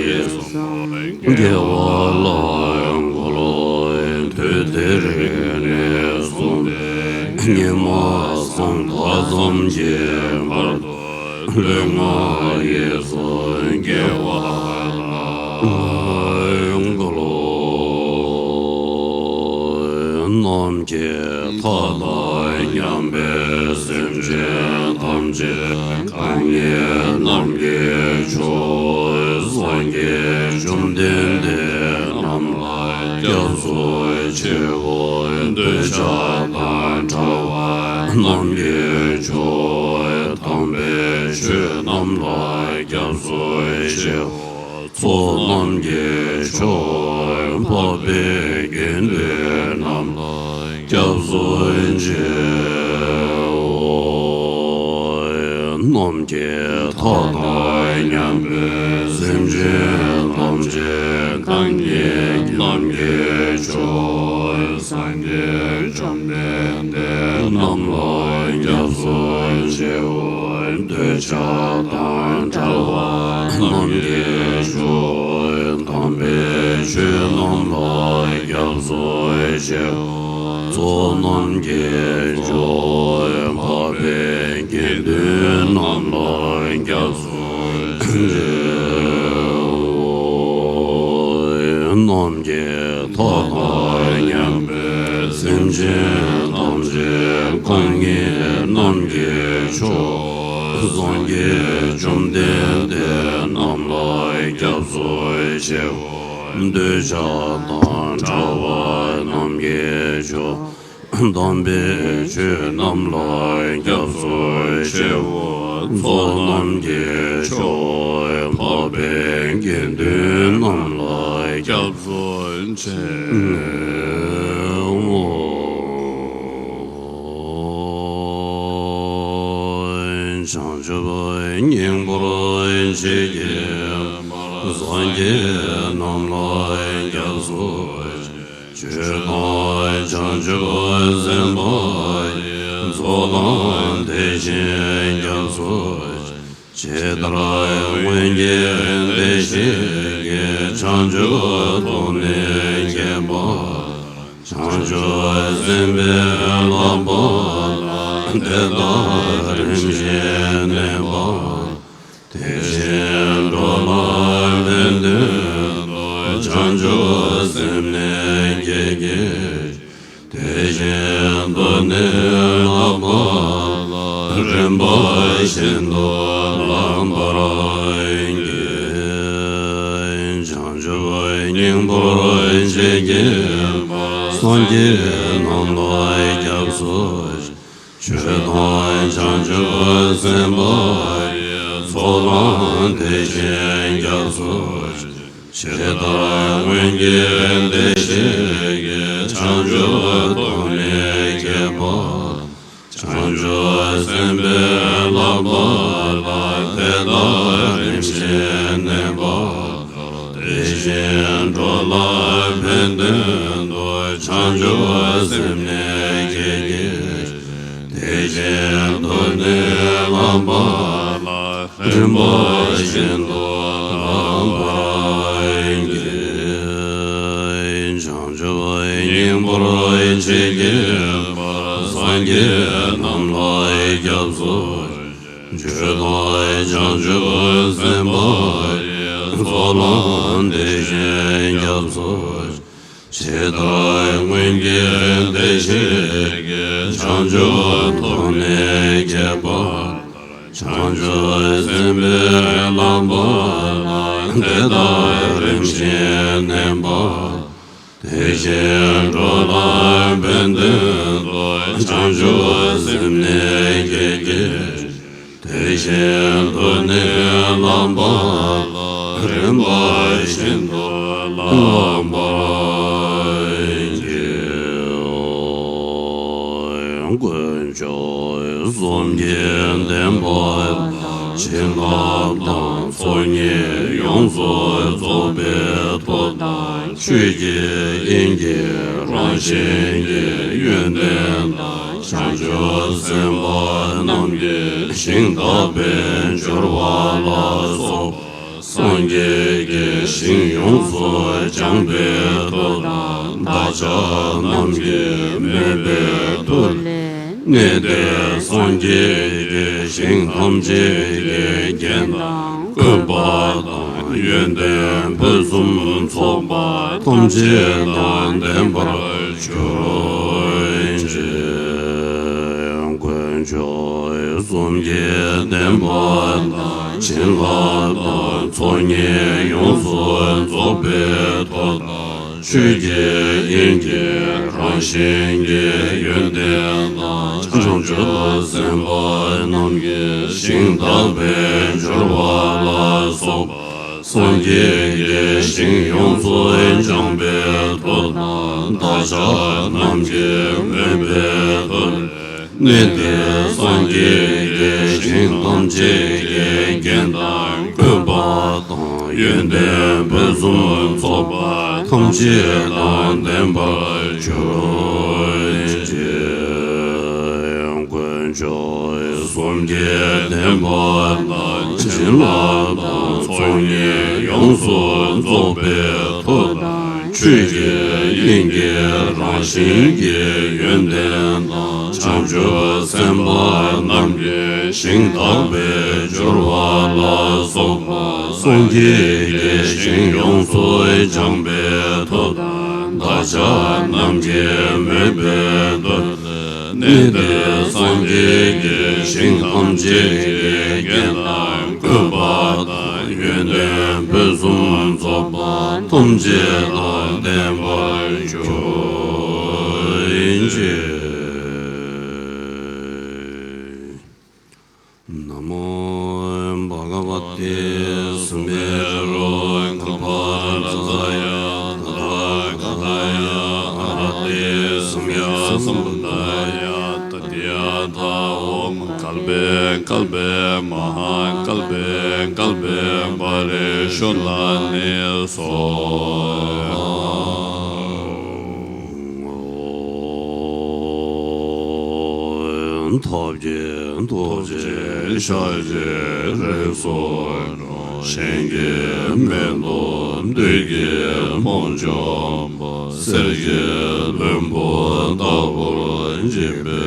ཡིད་གསུམ་དགེ་བ་ལ་བཀོལ། དུས་དེ་རིང་ནས་བཟུང་སྟེ་ཉི་མ་སངས་མཐའ་ཙམ་གྱི་བར་དུ་ལུས་ངག་ཡིད་གསུམ་དགེ་བ་ལ་བཀོལ། ནམ་མཁའི་མཐའ་དང་མཉམ་པའི་སེམས་ཅན་ཐམས་ཅད་རྐང་གཉིས་ནམ་མཁའི་མཆོག་སངས་རྒྱས་བཅོམ་ལྡན་འདས་རྣམས་ལ་སྐྱབས་སུ་མཆིའོ། འདོད་ཆགས་དང་བྲལ་བ་རྣམས་ཀྱི་མཆོག་དམ་པའི་ཆོས་རྣམས་ལ་སྐྱབས་སུ་མཆིའོ། ཚོགས་རྣམས་ཀྱི་མཆོག་འཕགས་པའི་དགེ་འདུན་རྣམས་ལ་སྐྱབས་སུ་མཆིའོ། ནམ་མཁའི་མཐའ་དང་མཉམ་པའི་སེམས་ཅན་ཐམས་ཅད་རྐང་གཉིས་ནམ་མཁའི་མཆོག་སངས་རྒྱས་བཅོམ་ལྡན་འདས་རྣམས་ལ་སྐྱབས་སུ་མཆིའོ། འདོད་ཆགས་དང་བྲལ་བ་རྣམས་ཀྱི་མཆོག་དམ་ ཆོས་རྣམས་ལ་སྐྱབས་སུ་མཆིའོ། ཚོགས་རྣམས་ཀྱི་མཆོག་འཕགས་པའི་དགེ་འདུན་རྣམས་ལ་སྐྱབས་སུ་མཆིའོ། ནམ་མཁའི་མཐའ་དང་མཉམ་པའི་སེམས་ཅན་ཐམས་ཅད་དཀའ་ངལ་རྣམས་ཀྱི་མཆོག་སངས་རྒྱས་བཅོམ་ལྡན་འདས་རྣམས་ལ་སྐྱབས་སུ་མཆིའོ། འདོད་ཆགས་དང་བྲལ་བ་རྣམས་ཀྱི་མཆོག་དམ་པའི་ཆོས་རྣམས་ལ་སྐྱབས་སུ་མཆིའོ། ཚོགས་རྣམས་ཀྱི་མཆོག་འཕགས་པའི་དགེ་འདུན་རྣམས་ལ་སྐྱབས་སུ་མཆིའོ། བྱང་ཆུབ་སྙིང་པོར་བྱེད་ཀྱི་སངས་རྒྱས་རྣམས་ལ་སྐྱབས་སུ་མཆི། ཆོས་དང་བྱང་ཆུབ་སེམས་དཔའ་ཡི། ཚོགས་དང་དེ་བཞིན་སྐྱབས་སུ་མཆི། ཇི་ལྟར་སྔོན་གྱི་བདེ་གཤེགས་ཀྱིས། བྱང་ཆུབ་ཐོབ་ནས་བརྒྱན་པ། བྱང་ཆུབ་སེམས་དཔའི་བསླབ་པ་ལ། དེ་དག་རིམ་བཞིན་གནས་པ། དེ་བཞིན་འགྲོ་ལ་ཕན་དོན་དུ། བྱང་ཆུབ་སེམས་ནི་བསྐྱེད་བགྱི། དེ་བཞིན་དུ་ནི་བསླབ་པ་ལ། རིམ་པ་བཞིན་དུ་བསླབ་པར་བགྱི། བྱང་ཆུབ་སྙིང་པོར་བྱེད་ཀྱི། སངས་རྒྱས་རྣམས་ལ་སྐྱབས་སུ་མཆི། ཆོས་དང་བྱང་ཆུབ་སེམས་དཔའ་ཡི། ཚོགས་དང་དེ་བཞིན་སྐྱབས་སུ་མཆི། ཇི་ལྟར་སྔོན་གྱི་བདེ་གཤེགས་ཀྱིས། བྱང་ཆུབ་ཐོབ་ནས་བརྒྱན་པ། བྱང་ཆུབ་སེམས་དཔའི་བསླབ་པ་ལ། དེ་དག་རིམ་བཞིན་གནས་པ། དེ་བཞིན་འགྲོ་ལ་ཕན་དོན་དུ། བྱང་ཆུབ་སེམས་ནི་བསྐྱེད་བགྱི། དེ་བཞིན་དུ་ནི་བསླབ་པ་ལ། རིམ་པ་བཞིན་དུ་བསླབ་པར་བགྱི། བྱང་ཆུབ་སྙིང་པོར་བྱེད་ཀྱི། སངས་རྒྱས་རྣམས་ལ་སྐྱབས་སུ་མཆི། ཆོས་དང་བྱང་ཆུབ་སེམས་དཔའ་ཡི། ཚོགས་ལ་དེ་བཞིན་སྐྱབས་སུ། ཇི་ལྟར་སྔོན་གྱི་བདེ་གཤེགས་ཀྱིས། བྱང་ཆུབ་ཐོབ་ནས་བརྒྱན་པ། བྱང་ཆུབ་སེམས་དཔའི་བསླབ་པ་ལ། དེ་དག་རིམ་བཞིན་གནས་པ། དེ་བཞིན་འགྲོ་ལ་ཕན་དོན་དུ། བྱང་ཆུབ་སེམས་ནི་བསྐྱེད་བགྱི། དེ་བཞིན་དུ་ནི་བསླབ་པ་ལ། རིམ་པ་བཞིན་དུ་བསླབ་པར་བགྱི། དཀོན་མཆོག་གསུམ་གྱི་བདེན་པ་དང་། བྱིན་རླབས་དང་ཚོགས་གཉིས་ཡོངས་སུ་རྫོགས་པའི་མཐུ་དང་། ཆོས་ཀྱི་དབྱིངས་ཀྱི་རང་བཞིན་གྱི་ཡོན་ཏན་དང་། བྱང་ཆུབ་སེམས་དཔའ་རྣམས་ཀྱི་ཞིང་དག་པའི་སྦྱོར་བ་ལ་སོགས་པ། སངས་རྒྱས་ཀྱི་ཞིང་ཡོངས་སུ་སྦྱངས་པའི་མཐུ་དང་། བདག་ཅག་རྣམས་ཀྱིས་སྨོན་པའི་མཐུ་ལས། གནས་དེར་སངས་རྒྱས་ཀྱི་ཞིང་ཐམས་ཅད་ཀྱི་རྒྱན་དང་། བཀོད་པ་དང་ཡོན་ཏན་ཕུན་སུམ་ཚོགས་པ་ཐམས་ཅད་དང་ལྡན་པར་གྱུར་ཅིག། དཀོན་མཆོག་གསུམ་གྱི་བདེན་པ་དང་། བྱིན་རླབས་དང་ཚོགས་གཉིས་ཡོངས་སུ་རྫོགས་པའི་མཐུ་དང་། ཆོས་ཀྱི་དབྱིངས་ཀྱི་རང་བཞིན་གྱི་ཡོན་ཏན་དང་། བྱང་ཆུབ་སེམས་དཔའ་རྣམས་ཀྱི་ཞིང་དག་པའི་སྦྱོར་བ་ལ་སོགས་པ། སངས་རྒྱས་ཀྱི་ཞིང་ཡོངས་སུ་སྦྱངས་པའི་མཐུ་དང་། བདག་ཅག་རྣམས་ཀྱིས་སྨོན་པའི་མཐུ་ལས། གནས་དེར་སངས་རྒྱས་ཀྱི་ཞིང་ཐམས་ཅད་ཀྱི་རྒྱན་དང་། བཀོད་པ་དང་ཡོན་ཏན་ཕུན་སུམ་ཚོགས་པ་ཐམས་ཅད་དང་ལྡན་པར་གྱུར་ཅིག། དཀོན་མཆོག་གསུམ་གྱི་བདེན་པ་དང་། བྱིན་རླབས་དང་ཚོགས་གཉིས་ཡོངས་སུ་རྫོགས་པའི་མཐུ་དང་ ཆོས་ཀྱི་དབྱིངས་ཀྱི་རང་བཞིན་གྱི་ཡོན་ཏན་དང་། བྱང་ཆུབ་སེམས་དཔའ་རྣམས་ཀྱི་ཞིང་དག་པའི་སྦྱོར་བ་ལ་སོགས་པ་སངས་རྒྱས་ཀྱི་ཞིང་ཡོངས་སུ་སྦྱངས་པའི་མཐུ་དང་། བདག་ཅག་རྣམས་ཀྱི་མོས་པའི་མཐུ། གནས་དེར་སངས་རྒྱས་ཀྱི་ཞིང་ཐམས་ཅད་ཀྱི་རྒྱན་དང་བཀོད་པ་དང་། ཡོན་ཏན་ཕུན་སུམ་ཚོགས་པ་ཐམས་ཅད་དང་ལྡན་པར་གྱུར་ཅིག། ན་མོ་བྷ་ག་བ་ཏེ། སུ་མེ་རུ་ཀ་པ་ལ་ཛ་ཡ་ཏ་ཐཱ་ག་ཏ་ཡ་ཨ་ར་ཏེ། སམྱཀ་སམ་བུདྡྷ་ཡ་ཏ་ཏྱ་ཐཱ། ཨོཾ་ཀལྤེ་ཀལྤེ་མ་ཧཱ་ཀལྤེ་ཀལྤེ་བ་རེ་ཤུ་ལ་ནི་སྭཱ་ཧཱ། ཐབས་མཁས་ཐུགས་རྗེ་ཤཱཀྱའི་རིགས་སུ་འཁྲུངས། གཞན་གྱིས་མི་ཐུབ་བདུད་ཀྱི་དཔུང་འཇོམས་པ། གསེར་གྱི་ལྷུན་པོ་ལྟ་བུར་བརྗིད་པའི་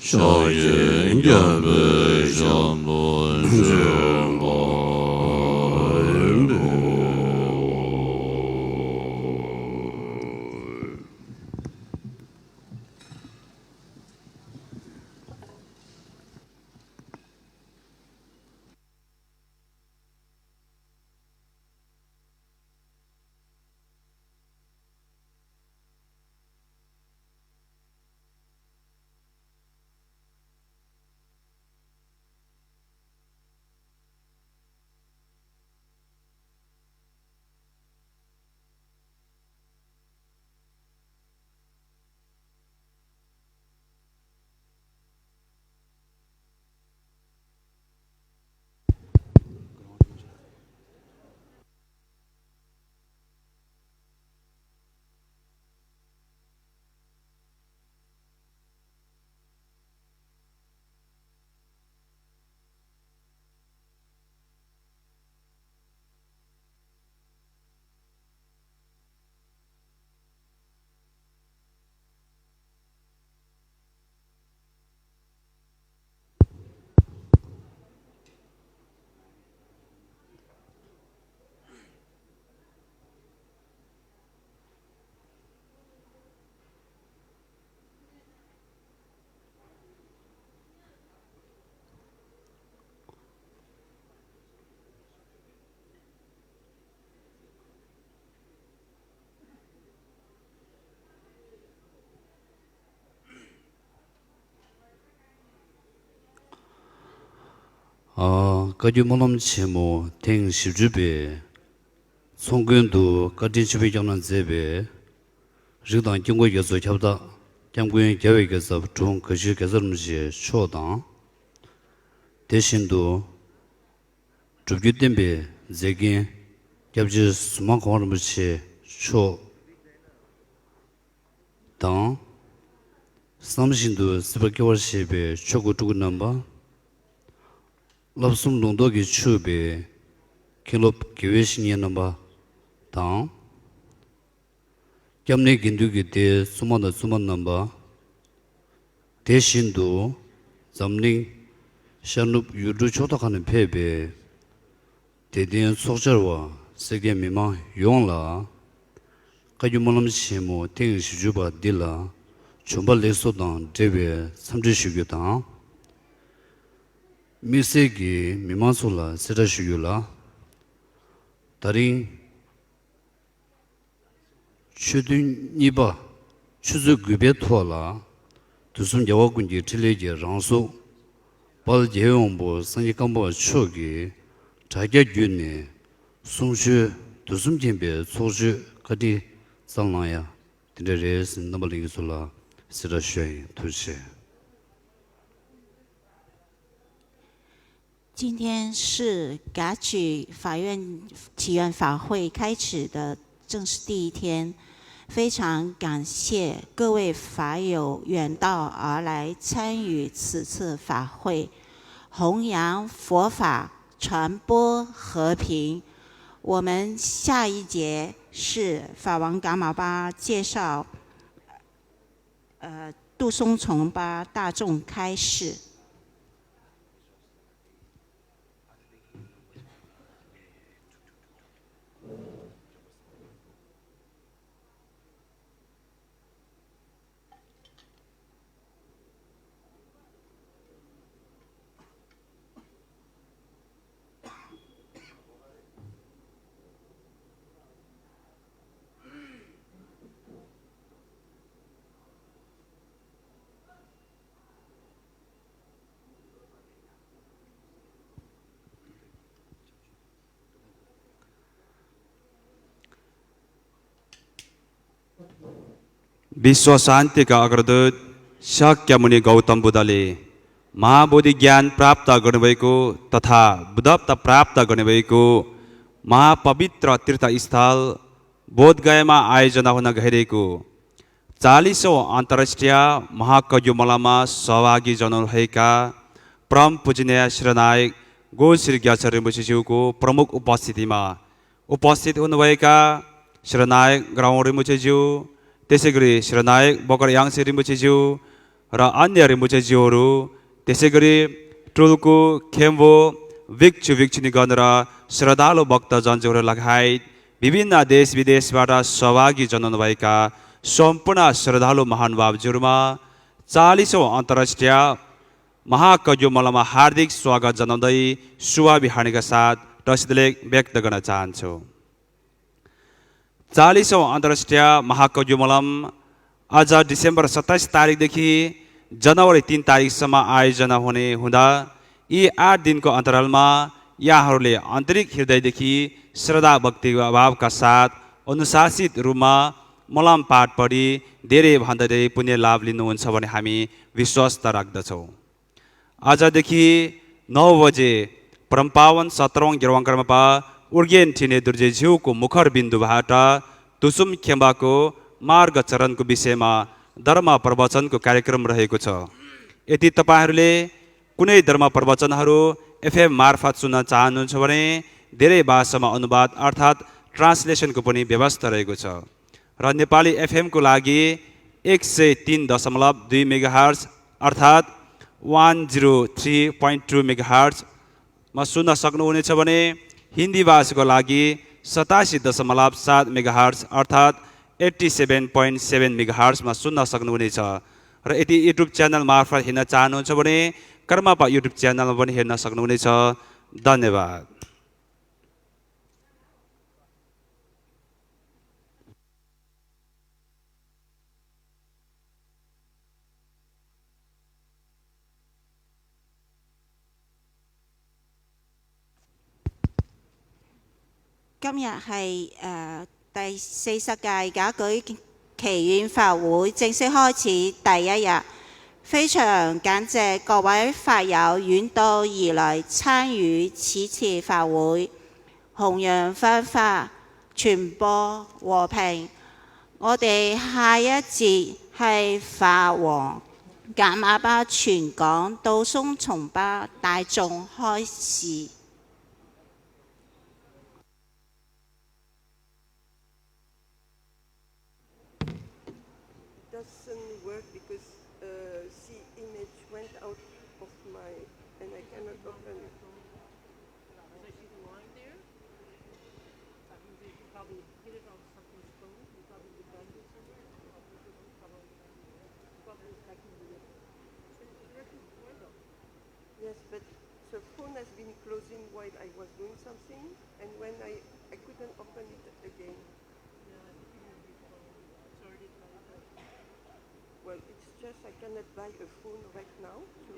ཤཱཀྱའི་རྒྱལ་པོའི་ཞབས་སུ་འབྱོན་པ། ཨ། བཀའ་བརྒྱུད་སྨོན་ལམ་ཆེན་མོ་ཐེངས་བཞི་བཅུ་པའི་ཚོགས་མགོན་དུ་བཀའ་དྲིན་ཆེན་པོས་བསྐྱངས་གནང་མཛད་པའི་རིགས་དང་དཀྱིལ་འཁོར་རྒྱ་མཚོའི་ཁྱབ་བདག་སྐྱབས་མགོན་རྒྱལ་བའི་རྒྱལ་ཚབ་དྲུང་དགའ་ཞུས་རྒྱལ་ཚབ་རིན་པོ་ཆེ་མཆོག་དང་། དེ་བཞིན་དུ་སྒྲུབ་བརྒྱུད་བསྟན་པའི་མཛེས་རྒྱན་སྐྱབས་རྗེ་ཟུར་མང་གོང་མ་རིན་པོ་ཆེ་མཆོག་དང་། བསམ་བཞིན་དུ་སྲིད་པ་སྐྱེ་བར་བཞེད་པའི་ཆོས་སྐུ་སྤྲུལ་སྐུ་རྣམ་པ། བསླབ་གསུམ་ལུང་རྟོགས་ཀྱིས་ཕྱུག་པའི་མཁན་སློབ་དགེ་བའི་བཤེས་གཉེན་རྣམ་པ་དང་། སྐྱབས་གནས་དགེ་འདུན་གྱི་སྡེའི་བཙུན་མ་དང་བཙུན་མ་རྣམ་པ། དེ་བཞིན་དུ་འཛམ་གླིང་ཤར་ནུབ་ཡུལ་གྲུ་ཕྱོགས་མཐའ་ཁག་ནས་ཕེབས་པའི་དད་ལྡན་ཚོགས་བཅར་བ་སེར་སྐྱ་མི་མང་ཡོངས་ལ་བཀའ་བརྒྱུད་སྨོན་ལམ་ཆེན་མོ་ཐེངས་བཞི་བཅུ་པ་འདི་ལ་བྱོན་པ་ལེགས་སོ་དང་འབྲེལ་བའི་འཚམས་འདྲི་ཞུ་རྒྱུ་དང་། དམིགས་བསལ་གྱིས་མི་མང་ཚོ་ལ་གསལ་བསྒྲགས་ཞུ་རྒྱུ་ལ། ད་རིང་ཆོས་ཐུན་གཉིས་པ་ཆུ་ཚོད་དགུ་པའི་ཐོག་ལ་དུས་གསུམ་རྒྱལ་བ་ཀུན་གྱི་ཕྲིན་ལས་ཀྱི་རང་གཟུགས་དཔལ་རྒྱལ་བའི་དབང་པོ་སངས་རྒྱས་ཀརྨ་པ་མཆོག་གིས་དྲ་རྒྱ་བརྒྱུད་ནས་གསུང་ཆོས་དུས་གསུམ་མཁྱེན་པའི་ཚོགས་ཆོས་བཀའ་དྲིན་བསྩལ་གནང་ཡ་དེ་འདྲ་རེད་ཟེར་རྣམ་པ་ལྷན་རྒྱས་ཚོ་ལ་གསལ་བསྒྲགས་ཞུ་ཡ་ཡིན། ཐུགས་རྗེ་ཆེ། 今天是噶举法院祈愿法会开始的正式第一天，非常感谢各位法友远道而来参与此次法会，弘扬佛法，传播和平。我们下一节是法王噶玛巴介绍，呃，杜松崇巴大众开示。विश्व शान्तिका अग्रदूत शाक्यमुनि गौतम बुद्धले महाबोधि ज्ञान प्राप्त गर्नुभएको तथा बुद्धत्व प्राप्त गर्नुभएको महापवित्र तीर्थस्थल बोधगयामा आयोजना हुन गइरहेको चालिसौँ अन्तर्राष्ट्रिय महाकज्ञु मल्लमा सहभागी जनाउनुभएका परम पूजनीय श्रीनायक गो श्री ग्याछर रिम्पोछेज्यूको प्रमुख उपस्थितिमा उपस्थित हुनुभएका श्रीनायक ग्राउँ रिम्पोछेज्यू, त्यसै गरी श्रीनायक बोकर याङ्से रिम्पोछेज्यू र अन्य रिम्पोछेज्यूहरू, त्यसै गरी टुल्कु, खेम्बो, भिक्षु भिक्षुणीगण र श्रद्धालु भक्तजनज्यूहरू लगायत विभिन्न देश विदेशबाट सहभागी जनाउनुभएका सम्पूर्ण श्रद्धालु महानुभावज्यूहरूमा चालिसौँ अन्तर्राष्ट्रिय महाकज्ञु मल्लमा हार्दिक स्वागत जनाउँदै शुभाभिहानीका साथ रसिद लेख व्यक्त गर्न चाहन्छु। चालिसौँ अन्तर्राष्ट्रिय महाकज्ञु मल्लम आज डिसेम्बर सत्ताइस तारिकदेखि जनवरी तिन तारिकसम्म आयोजना हुने हुँदा यी आठ दिनको अन्तरालमा यहाँहरूले आन्तरिक हृदयदेखि श्रद्धा भक्तिभावका साथ अनुशासित रूपमा मल्लम पाठ पढी धेरैभन्दा धेरै पुण्य लाभ लिनुहुन्छ भन्ने हामी विश्वस्त राख्दछौँ। आजदेखि नौ बजे परमपावन सत्रौँ गेरुवाङ कर्मपा उर्गेन ठिने दुर्जेज्यूको मुखर बिन्दुबाट तुसुम खेम्बाको मार्गचरणको विषयमा धर्म प्रवचनको कार्यक्रम रहेको छ। यदि तपाईँहरूले कुनै धर्म प्रवचनहरू एफएम मार्फत सुन्न चाहनुहुन्छ भने धेरै भाषामा अनुवाद अर्थात् ट्रान्सलेसनको पनि व्यवस्था रहेको छ र नेपाली एफएमको लागि एक सय तीन दशमलव दुई मेगाहर्ज अर्थात् one zero three point two मेगाहर्जमा सुन्न सक्नुहुनेछ भने हिन्दी भाषाको लागि सतासी दशमलव सात मेगाहर्ज अर्थात् एट्टी सेभेन पोइन्ट सेभेन मेगाहर्जमा सुन्न सक्नुहुनेछ र यदि युट्युब च्यानल मार्फत हेर्न चाहनुहुन्छ भने कर्मापा युट्युब च्यानलमा पनि हेर्न सक्नुहुनेछ। धन्यवाद।今日係誒第四十屆假舉祈願法會正式開始第一日，非常感謝各位法友遠道而來參與此次法會，弘揚佛法，傳播和平。我哋下一節係法王噶瑪巴全港道松重巴大眾開示。It doesn't work because uh, the image went out of my and I cannot open it. Yes, but the phone has been closing while I was doing something, and when I, I couldn't open it again. Well, it's just I cannot buy a phone right now. To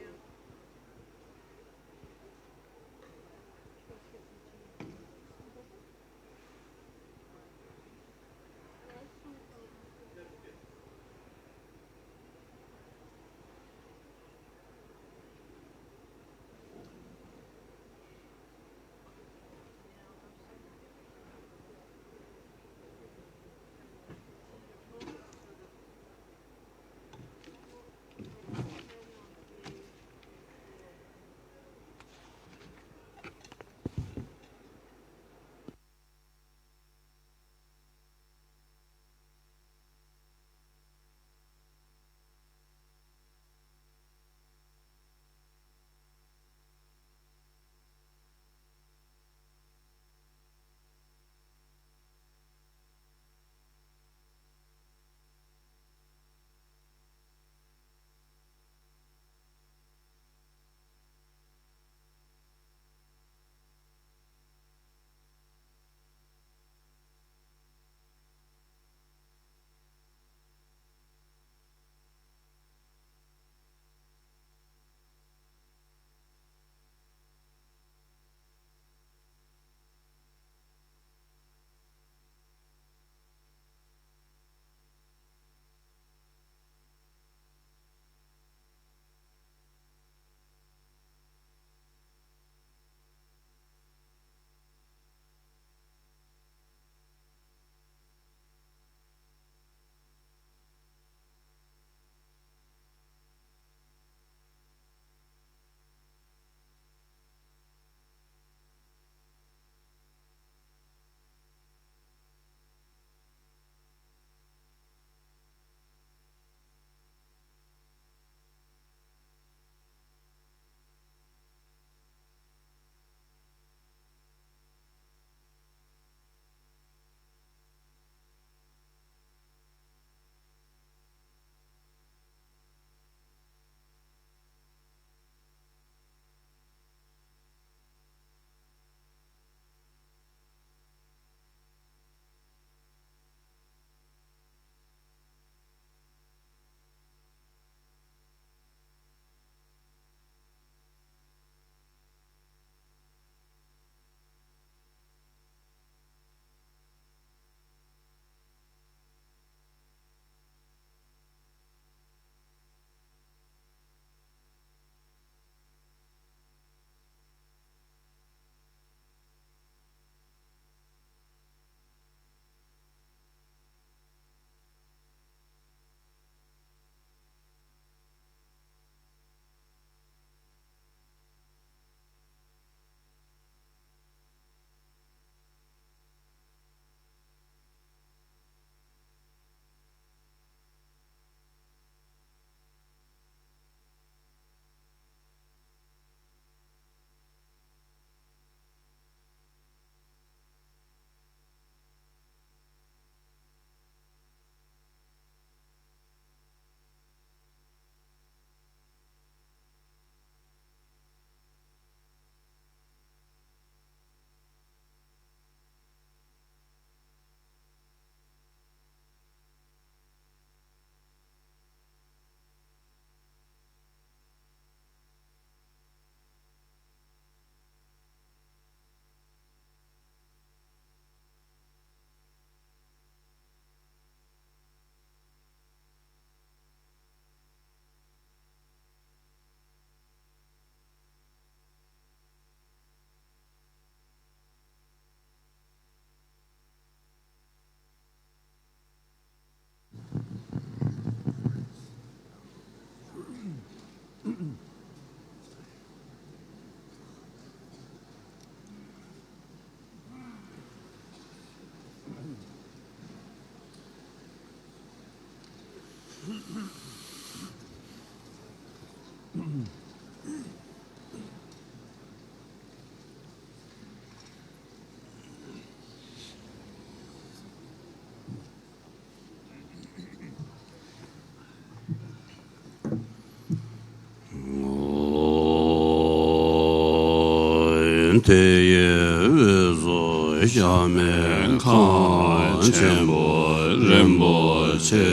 དེ་ཡི་དབུས་སུ་ཞབས་མའི་ཁང་ཆེན་པོ་རིན་པོ་ཆེ་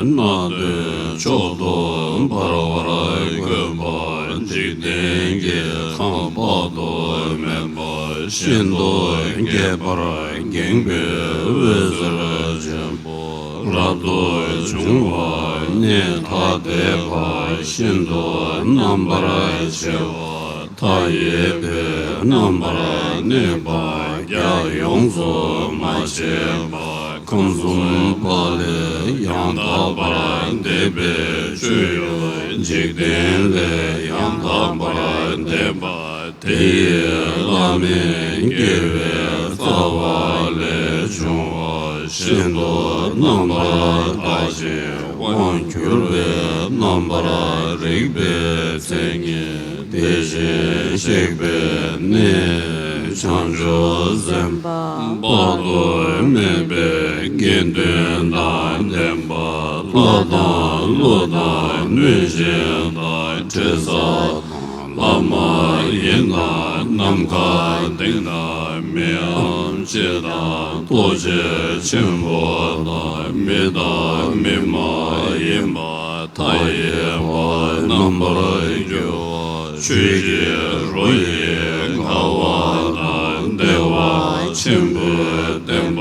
སྣ་བདུན་མཆོག་ཏུ་འབར་བར་བཀོད་པ། འཇིག་རྟེན་གྱི་ཁམས་དཔག་ཏུ་མེད་པ་ཤིན་ཏུ་རྒྱས་པར་བརྒྱན་པའི་དབུས་སུ་ཆེན་པོ་རབ་ཏུ་བྱུང་བ་ནི་ཐ་དད་པ་ཤིན་ཏུ་རྣམ་པར་ཕྱེ་བ། མཐའ་ཡས་པའི་རྣམ་པར་གནས་པ་རྒྱ་ཡོངས་སུ་མ་ཆད་པ། ཁམས་གསུམ་པ་ལས་ཡང་དག་པར་འདས་པའི་སྤྱོད་ཡུལ་འཇིག་རྟེན་ལས་ཡང་དག་པར་འདས་པ། དེ་ཡི་བླ་མའི་དགེ་བའི་རྩ་བ་ལས་བྱུང་བ་ཤིན་ཏུ་རྣམ་པར་དག་ཅིང་དབང་གྱུར་པའི་རྣམ་པར་རིག་པའི་མཚན་ཉིད་དེ་བཞིན་གཤེགས་པའི་གནས་བྱང་ཆུབ་སེམས་དཔའ་དཔག་ཏུ་མེད་པའི་དགེ་འདུན་དང་ལྡན་པ། ལྷ་དང་ཀླུ་དང་གནོད་སྦྱིན་དང་དྲི་ཟ་དང་ལྷ་མ་ཡིན་དང་ནམ་མཁའ་ལྡིང་དང་མིའམ་ཅི་དང་ལྟོ་འཕྱེ་ཆེན་པོ་དང་མི་དང་མི་མ་ཡིན་པ། མཐའ་ཡས་པ་རྣམ་པར་རྒྱལ་བ་ཆོས་ཀྱི་རོ་ཡིས་དགའ་བ་དང་བདེ་བ་ཆེན་པོས་ལྡན་པ།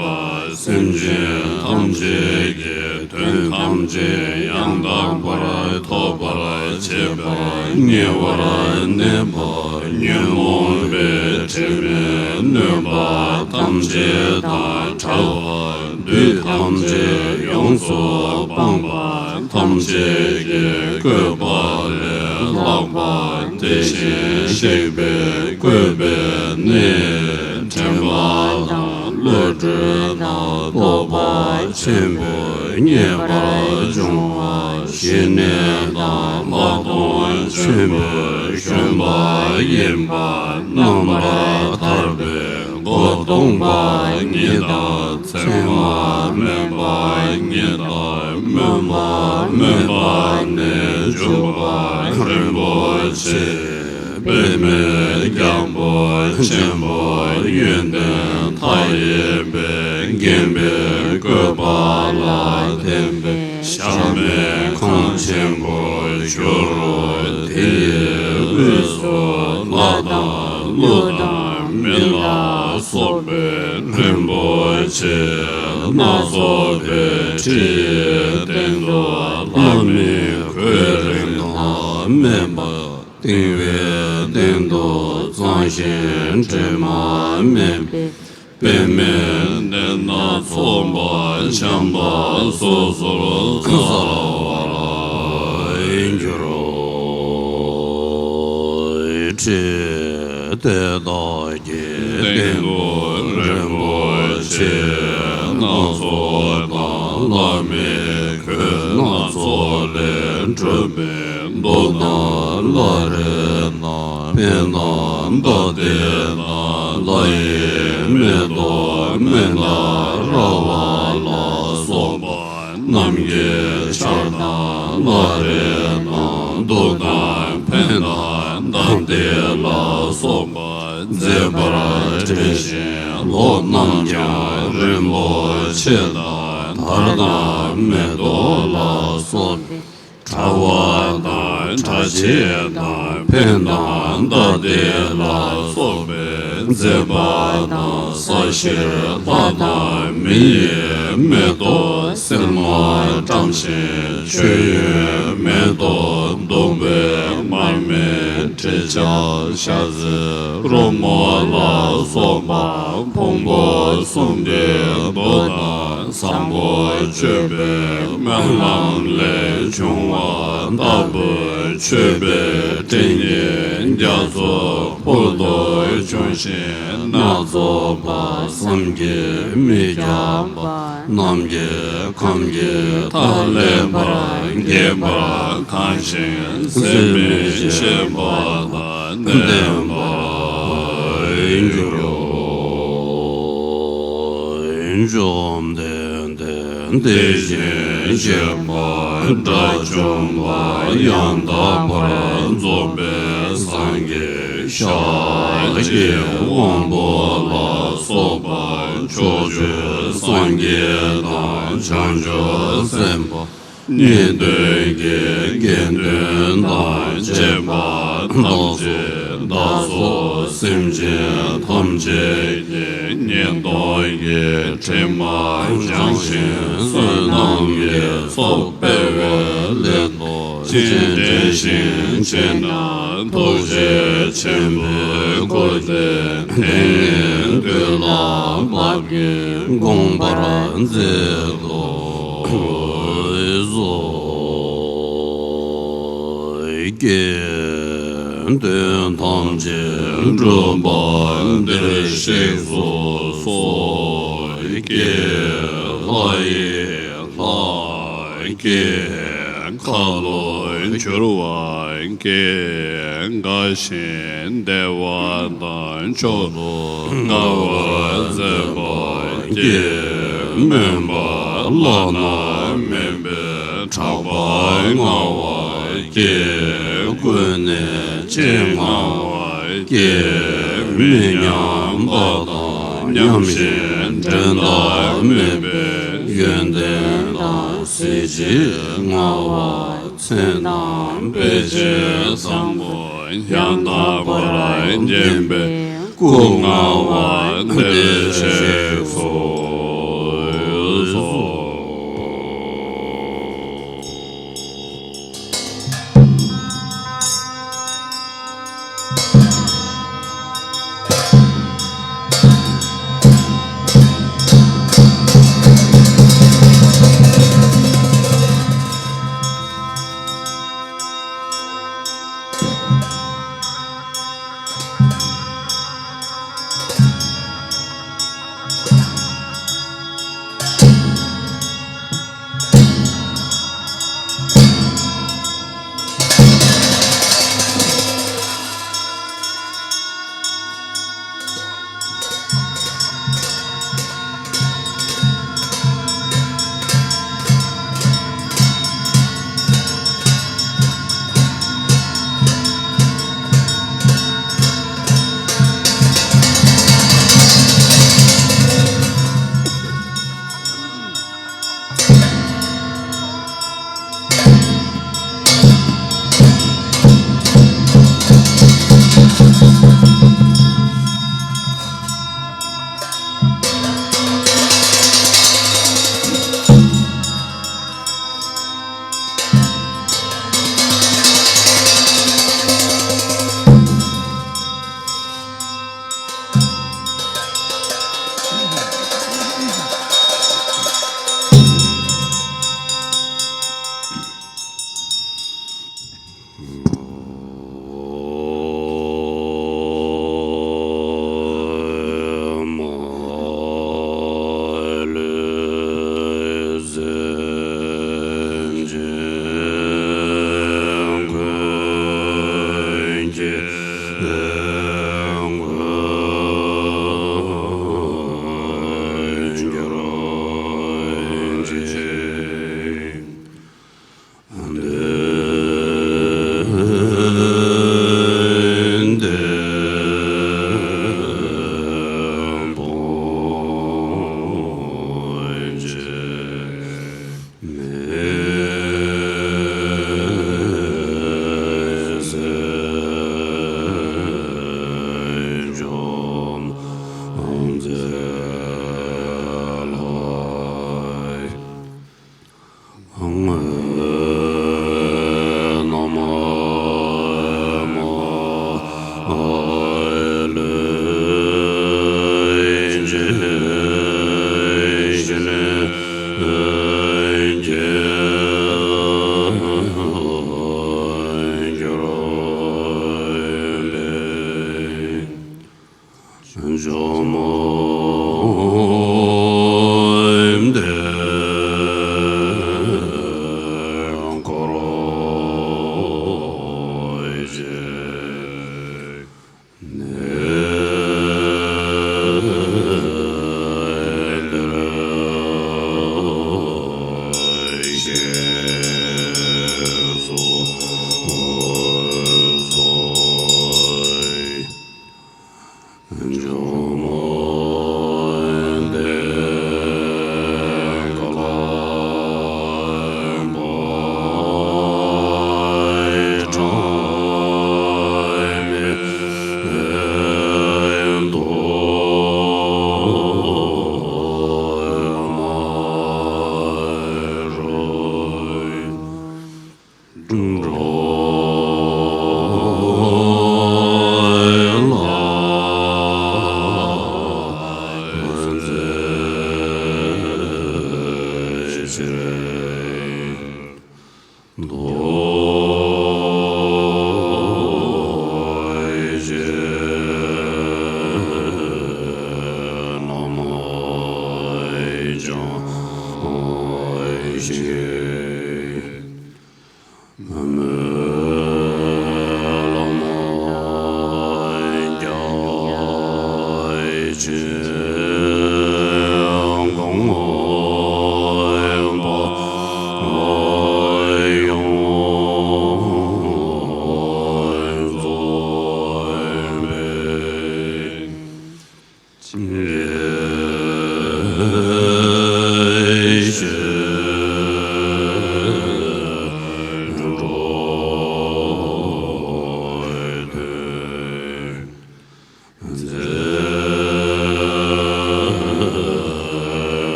སེམས་ཅན་ཐམས་ཅད་ཀྱི་དོན་ཐམས་ཅད་ཡང་དག་པར་ཐོབ་པར་བྱེད་པ། ཉེ་བར་གནས་པ། ཉོན་མོངས་པའི་དྲི་མས་གནོད་པ་ཐམས་ཅད་དང་བྲལ་བ། བདུད་ཐམས་ཅད་ཡོངས་སུ་སྤངས་པ། ཐམས་ཅད་ཀྱི་བཀོད་པ་ལས་ལྷག་པ། དེ་བཞིན་གཤེགས་པའི་བཀོད་པའི་གནས། དྲན་པ་དང་བློ་གྲོས་དང་རྟོགས་པ་ཆེན་པོས་མཉེས་པར་བྱུང་བ། ཞི་གནས་དང་ལྷག་མཐོང་ཆེན་པོས་བཞོན་པ་གཡེངས་པ་རྣམ་པར་ཐར་པའི་སྒོ་སྟོང་པ་ཉིད་དང་མཚན་མ་མེད་པ་ཉིད་དང་སྨོན་པ་མེད་པ་ནས་བྱུང་བ་རིན་པོ་ཆེ། པདྨའི་རྒྱལ་པོ་ཆེན་པོ་ཡོན་ཏན་མཐའ་ཡས་པས་བརྒྱན་པའི་བཀོད་པ་ལ་བརྟེན་པའི་ཞབས་མའི་ཁང་ཆེན་པོར་གྱུར། དེའི་དབུས་སུ་ལྷ་དང་ཀླུ་དང་མི་ལ་སོགས་པའི་རིན་པོ་ཆེ་སྣ་ཚོགས་པའི་ཁྲི་ཡི་སྟེང་དུ་ལྷ་མིག་གོས་རིང་དང་མེ་འབར་བཏིང་བའི་སྟེང་དུ་གཙང་ཞིང་དྲི་མ་མེད་པའི་པདྨའི་གདན་སྣ་ཚོགས་པ་འཆམ་པ་སོ་སོར་གསལ་བར་གྱུར། ཁྲི་དེ་དག་གི་སྟེང་དུ་རིན་པོ་ཆེ་སྣ་ཚོགས་དང་ལྷ་མིག་གོས་སྣ་ཚོགས་ལས་གྲུབ་པའི་མདོག་དང་བླ་རེ་དང་ཕན་དང་མདའ་དེ་དང་ལྷ་ཡི་མེ་ཏོག་མན་དཱ་ར་བ་ལ་སོགས་པ་རྣམས་ཀྱི་ཆར་དང་བླ་རེ་དང་གདུགས་དང་ཕན་དང་མདའ་དེ་ལ་སོགས་པ་མཛེས་པར་བྲེས་ཤིང་གློག་རྣམས་ཀྱང་རིན་པོ་ཆེ་དང་དར་དང་མེ་ཏོག་ལ་སོགས་པའི་དྲ་བ་དང་དྲ་ཕྱེད་དང་ཕན་དང་མདའ་དེ་ལ་སོགས་པའི་མཛེས་པ་དང་ས་གཞིར་ལྷ་དང་མི་ཡི་མེ་ཏོག་སིལ་མ་བཀྲམ་ཞིང་མཆོད་ཡོན་མེ་ཏོག་བདུག་སྤོས་མར་མེ་དྲི་ཆབ་ཞལ་ཟས་རོལ་མོ་ལ་སོགས་པ་ཕུང་པོ་གསུམ་གྱི་མདོག་དང་བཟང་པོ་མཆོད་པའི་སྨོན་ལམ་ལས་བྱུང་བ་ལྟ་བུའི་མཆོད་པའི་སྤྲིན་གྱི་རྒྱ་མཚོ་ཕུལ་དུ་བྱུང་ཞིང་སྣ་ཚོགས་པ་བསམ་གྱིས་མི་ཁྱབ་པ་རྣམས་ཀྱི་ཁམས་ཀྱི་མཐའ་ཀླས་པར་རྒྱས་པར་གང་ཞིང་ཟད་མི་ཤེས་པ་དང་ལྡན་པར་འགྱུར་རོ། བཅོམ་ལྡན་འདས་དེ་བཞིན་གཤེགས་པ་དགྲ་བཅོམ་པ་ཡང་དག་པར་རྫོགས་པའི་སངས་རྒྱས་ ཤཱཀྱའི་དབང་པོ་ལ་སོགས་པ་ཕྱོགས་བཅུའི་སངས་རྒྱས་དང་བྱང་ཆུབ་སེམས་དཔའ་ཉན་ཐོས་ཀྱི་དགེ་འདུན་དང་བཅས་པ་ཐམས་ཅད་བདག་སོགས་སེམས་ཅན་ཐམས་ཅད་ཀྱི་ཉེན་རྟོག་གི་དྲི་མ་སྦྱངས་ཤིང་བསོད་ནམས་ཀྱི་ཚོགས་སྤེལ་བའི་སླད་དུ་སྤྱན་འདྲེན་ཞིང་བྱེད་ན་ཐུགས་རྗེ་ཆེན་པོའི་སྐུ་དེ་དེང་ནས་དུས་ལ་བབ་ཀྱིས་དགོངས་པར་མཛད་དུ་གསོལ། དགེ་འདུན་ཐམས་ཅད་སྒྲུབ་པ་འདིར་གཤེགས་སུ་གསོལ། ལྷ་ཡི་ལྷ་བསྐྱེད་ཁ་ལོ་བསྒྱུར་བ་བསྐྱེད། དགའ་ཞིང་བདེ་བ་དང་མཆོག་ཏུ་དགའ་བར་མཛད་པ་བསྐྱེད། མོན་པ་བླ་ན་མེད་པའི་གྲགས་པ་མངའ་བ་བསྐྱེད། ཀུན་ནས་སྤྱན་མངའ་བ་བསྐྱེད། མི་མཉམ་པ་དང་མཉམ་ཞིང་འགྲན་ཟླ་མེད་པའི་ཡོན་ཏན་དང་གཟི་བརྗིད་མངའ་བ། མཚན་དང་དཔེ་བྱད་བཟང་པོ་ཡང་དག་པར་བརྒྱན་པའི་སྐུ་མངའ་བ་འདིར་གཤེགས་སུ་གསོལ།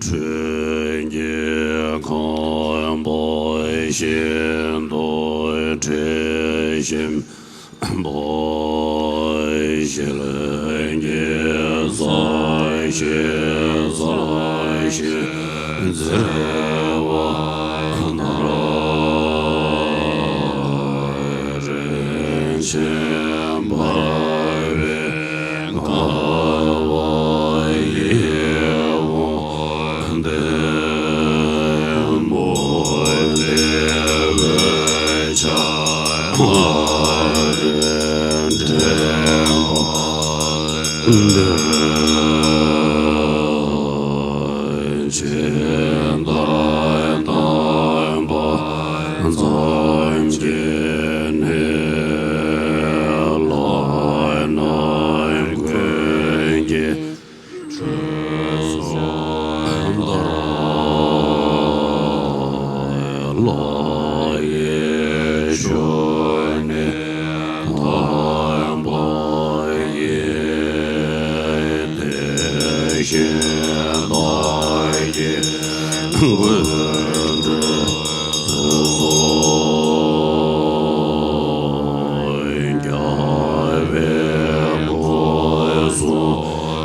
འཕྲིན་གྱིས་ཁམས་པ་ཤིན་ཏུ་དྲི་ཞིམ་པ་ཞལ་གྱི་ས་གཞི་ས་གཞི་འཛིན་པ་ལྟར། རིན་ཆེན་འབར་བའི་ཀ་བ་ཡིད་འོང་ལྡན་མོ་ལས་འོད་ཆགས་ལྔ་རིག་འདྲེན་པ་ལས། ཇི་ལྟར་བསྟན་པ་ཙམ་གྱིས་ནི། ལྷ་རྣམས་ཀུན་གྱི་སྤྱོད་བཟང་ལྟར། ལྷ་ཡི་ཆོས་ནི་དམ་པ་ཡིན། དེ་བཞིན་བདག་གིས་ཀུན་བགྲོད་སོགས། རྒྱལ་བའི་སྐུ་གསུང་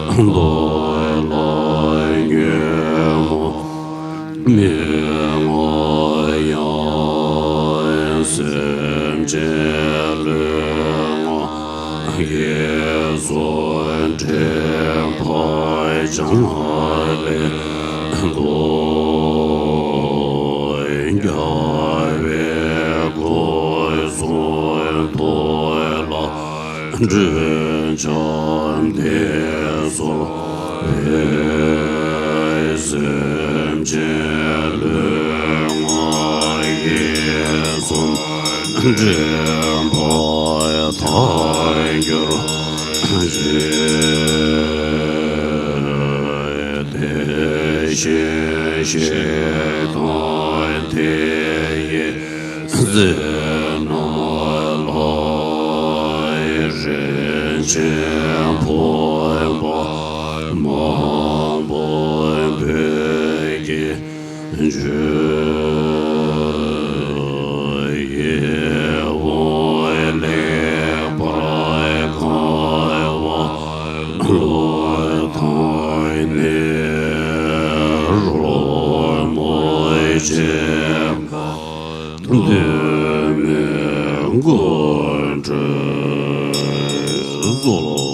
ཐུགས་ལ་ཉོན་མོངས་མི་མངའ་ཡང་། སེམས་ཅན་ལུས་ངག་ཡིད་གསུམ་འདྲེན་པར་བྱང་ལས་བཏུལ། རྒྱལ་བའི་སྐུ་གསུང་ཐུགས་ལ་མགྲིན་ཆབ་འདེབས་སོ། སེམས་ཅན་ལུས་ངག་ཡིད་གསུམ་འདྲེན་པར་ཐལ་འགྱུར་ཅིག། དེ་བཞིན་གཤེགས་དང་དེ་ཡི་མཛད་རྣམས་ལ། རིན་ཆེན་ཕོར་པ་མང་པོ་འབུལ་གྱིས་མཇུག། ཡིད་འོང་ལེགས་པར་གང་བ་བླུགས་དང་ནི། རོལ་མོ་ཆེམ་གདུང་མས་མགོན་བསྐྲད་གསོལ།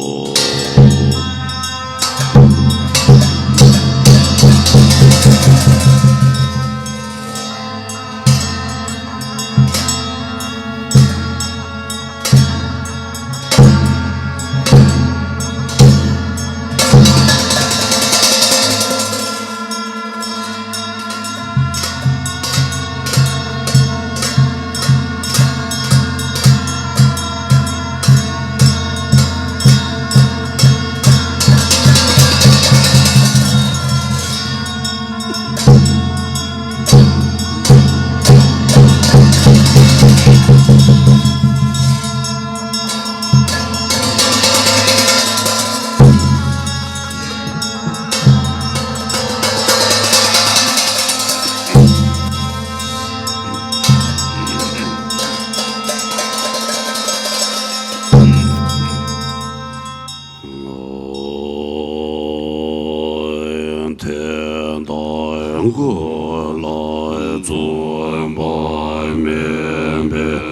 དེ་ལྟར་མགོན་ལ་བརྩོན་པ་དམན་པས་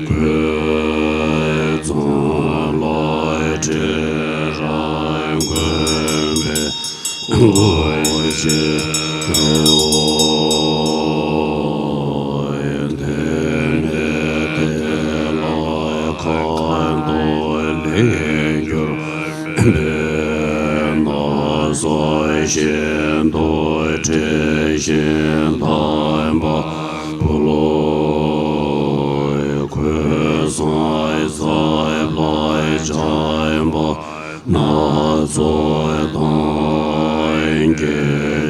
གོས་བཟང་ལ་བྲེལ་བར་མགོན་པོས་མགོ་བྱས་པའོ། དེ་ནས་དེ་ལ་ཁ་དོག་ལེགས་གྱུར་པའི་ན་བཟའ་ཤིན་ཏུ་དྲི་ཞིམ་དམ་པ་སྤུ་ལོ། གོས་བཟང་གསེར་ལ་སྦྱངས་པ་སྣ་ཚོགས་དང་། དགེ་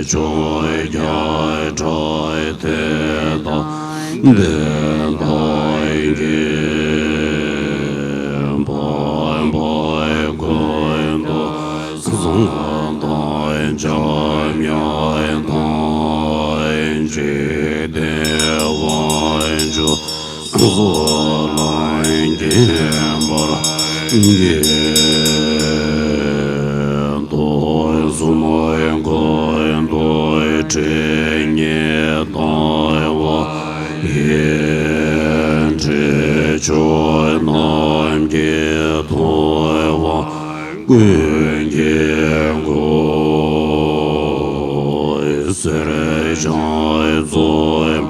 སྦྱོར་བརྒྱ་ཕྲག་དེ་དག་ལྡན་དང་གིས། དམ་པའི་མགོན་དུ་བཟང་དང་འཇམ་དབྱངས་ དེ་དབང་ཕྱུག་གསོ་ལ་མཁྱེན་པར་བགྱི། དུག་གསུམ་ཀུན་ཏུ་བྲལ་ཉིད་དང་བ་ཡི། འདྲེ་མཆོག་རྣམས་ཀྱིས་ཐུབ་པ་ཀུན་གྱི་སྒོ། གསེར་སྦྱངས་བཙོ་མ་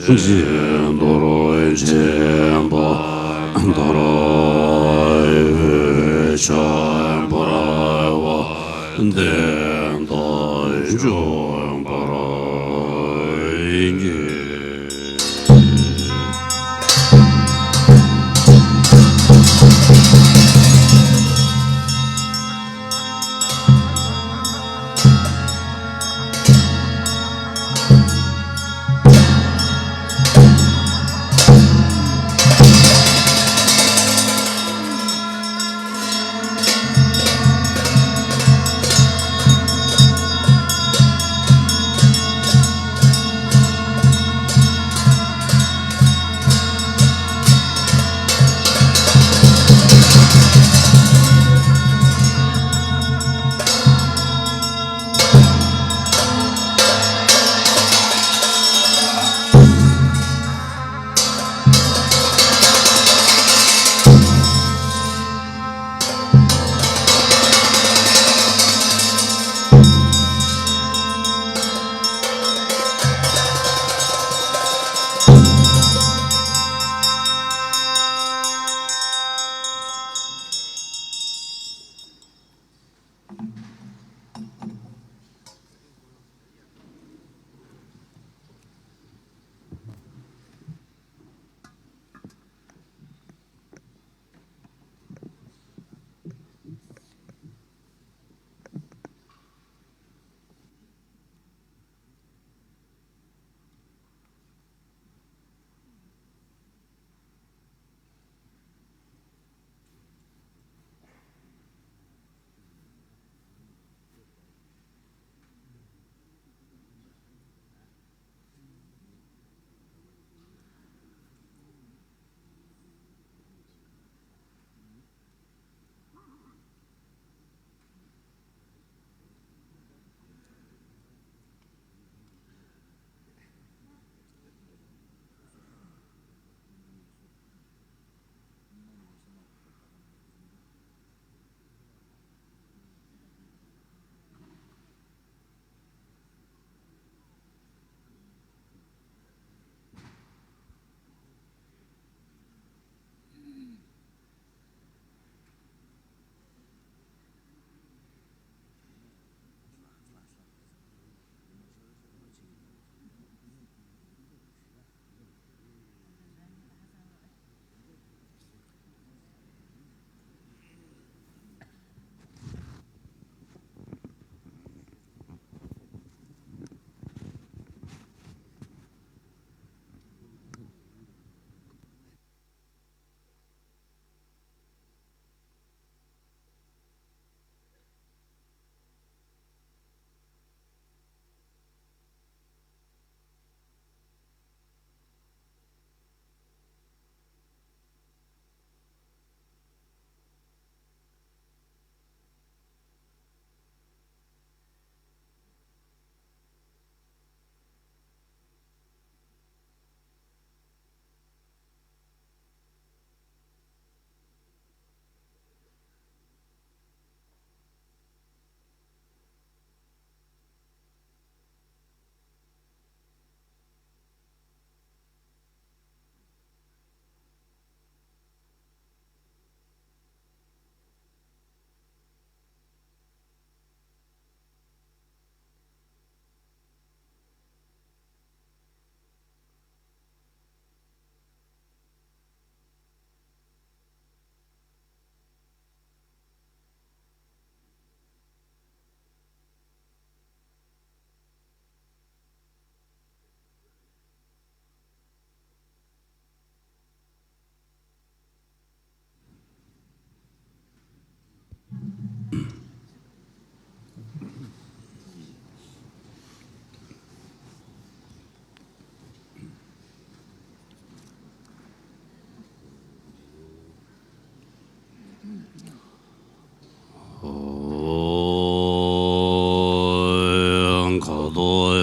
བྱིན་གཏོར་ཆེན་པོ་ལྟར། འོད་ཆེན་འབར་བ་ལྡན་དང་འབྱུང་བར་བགྱི།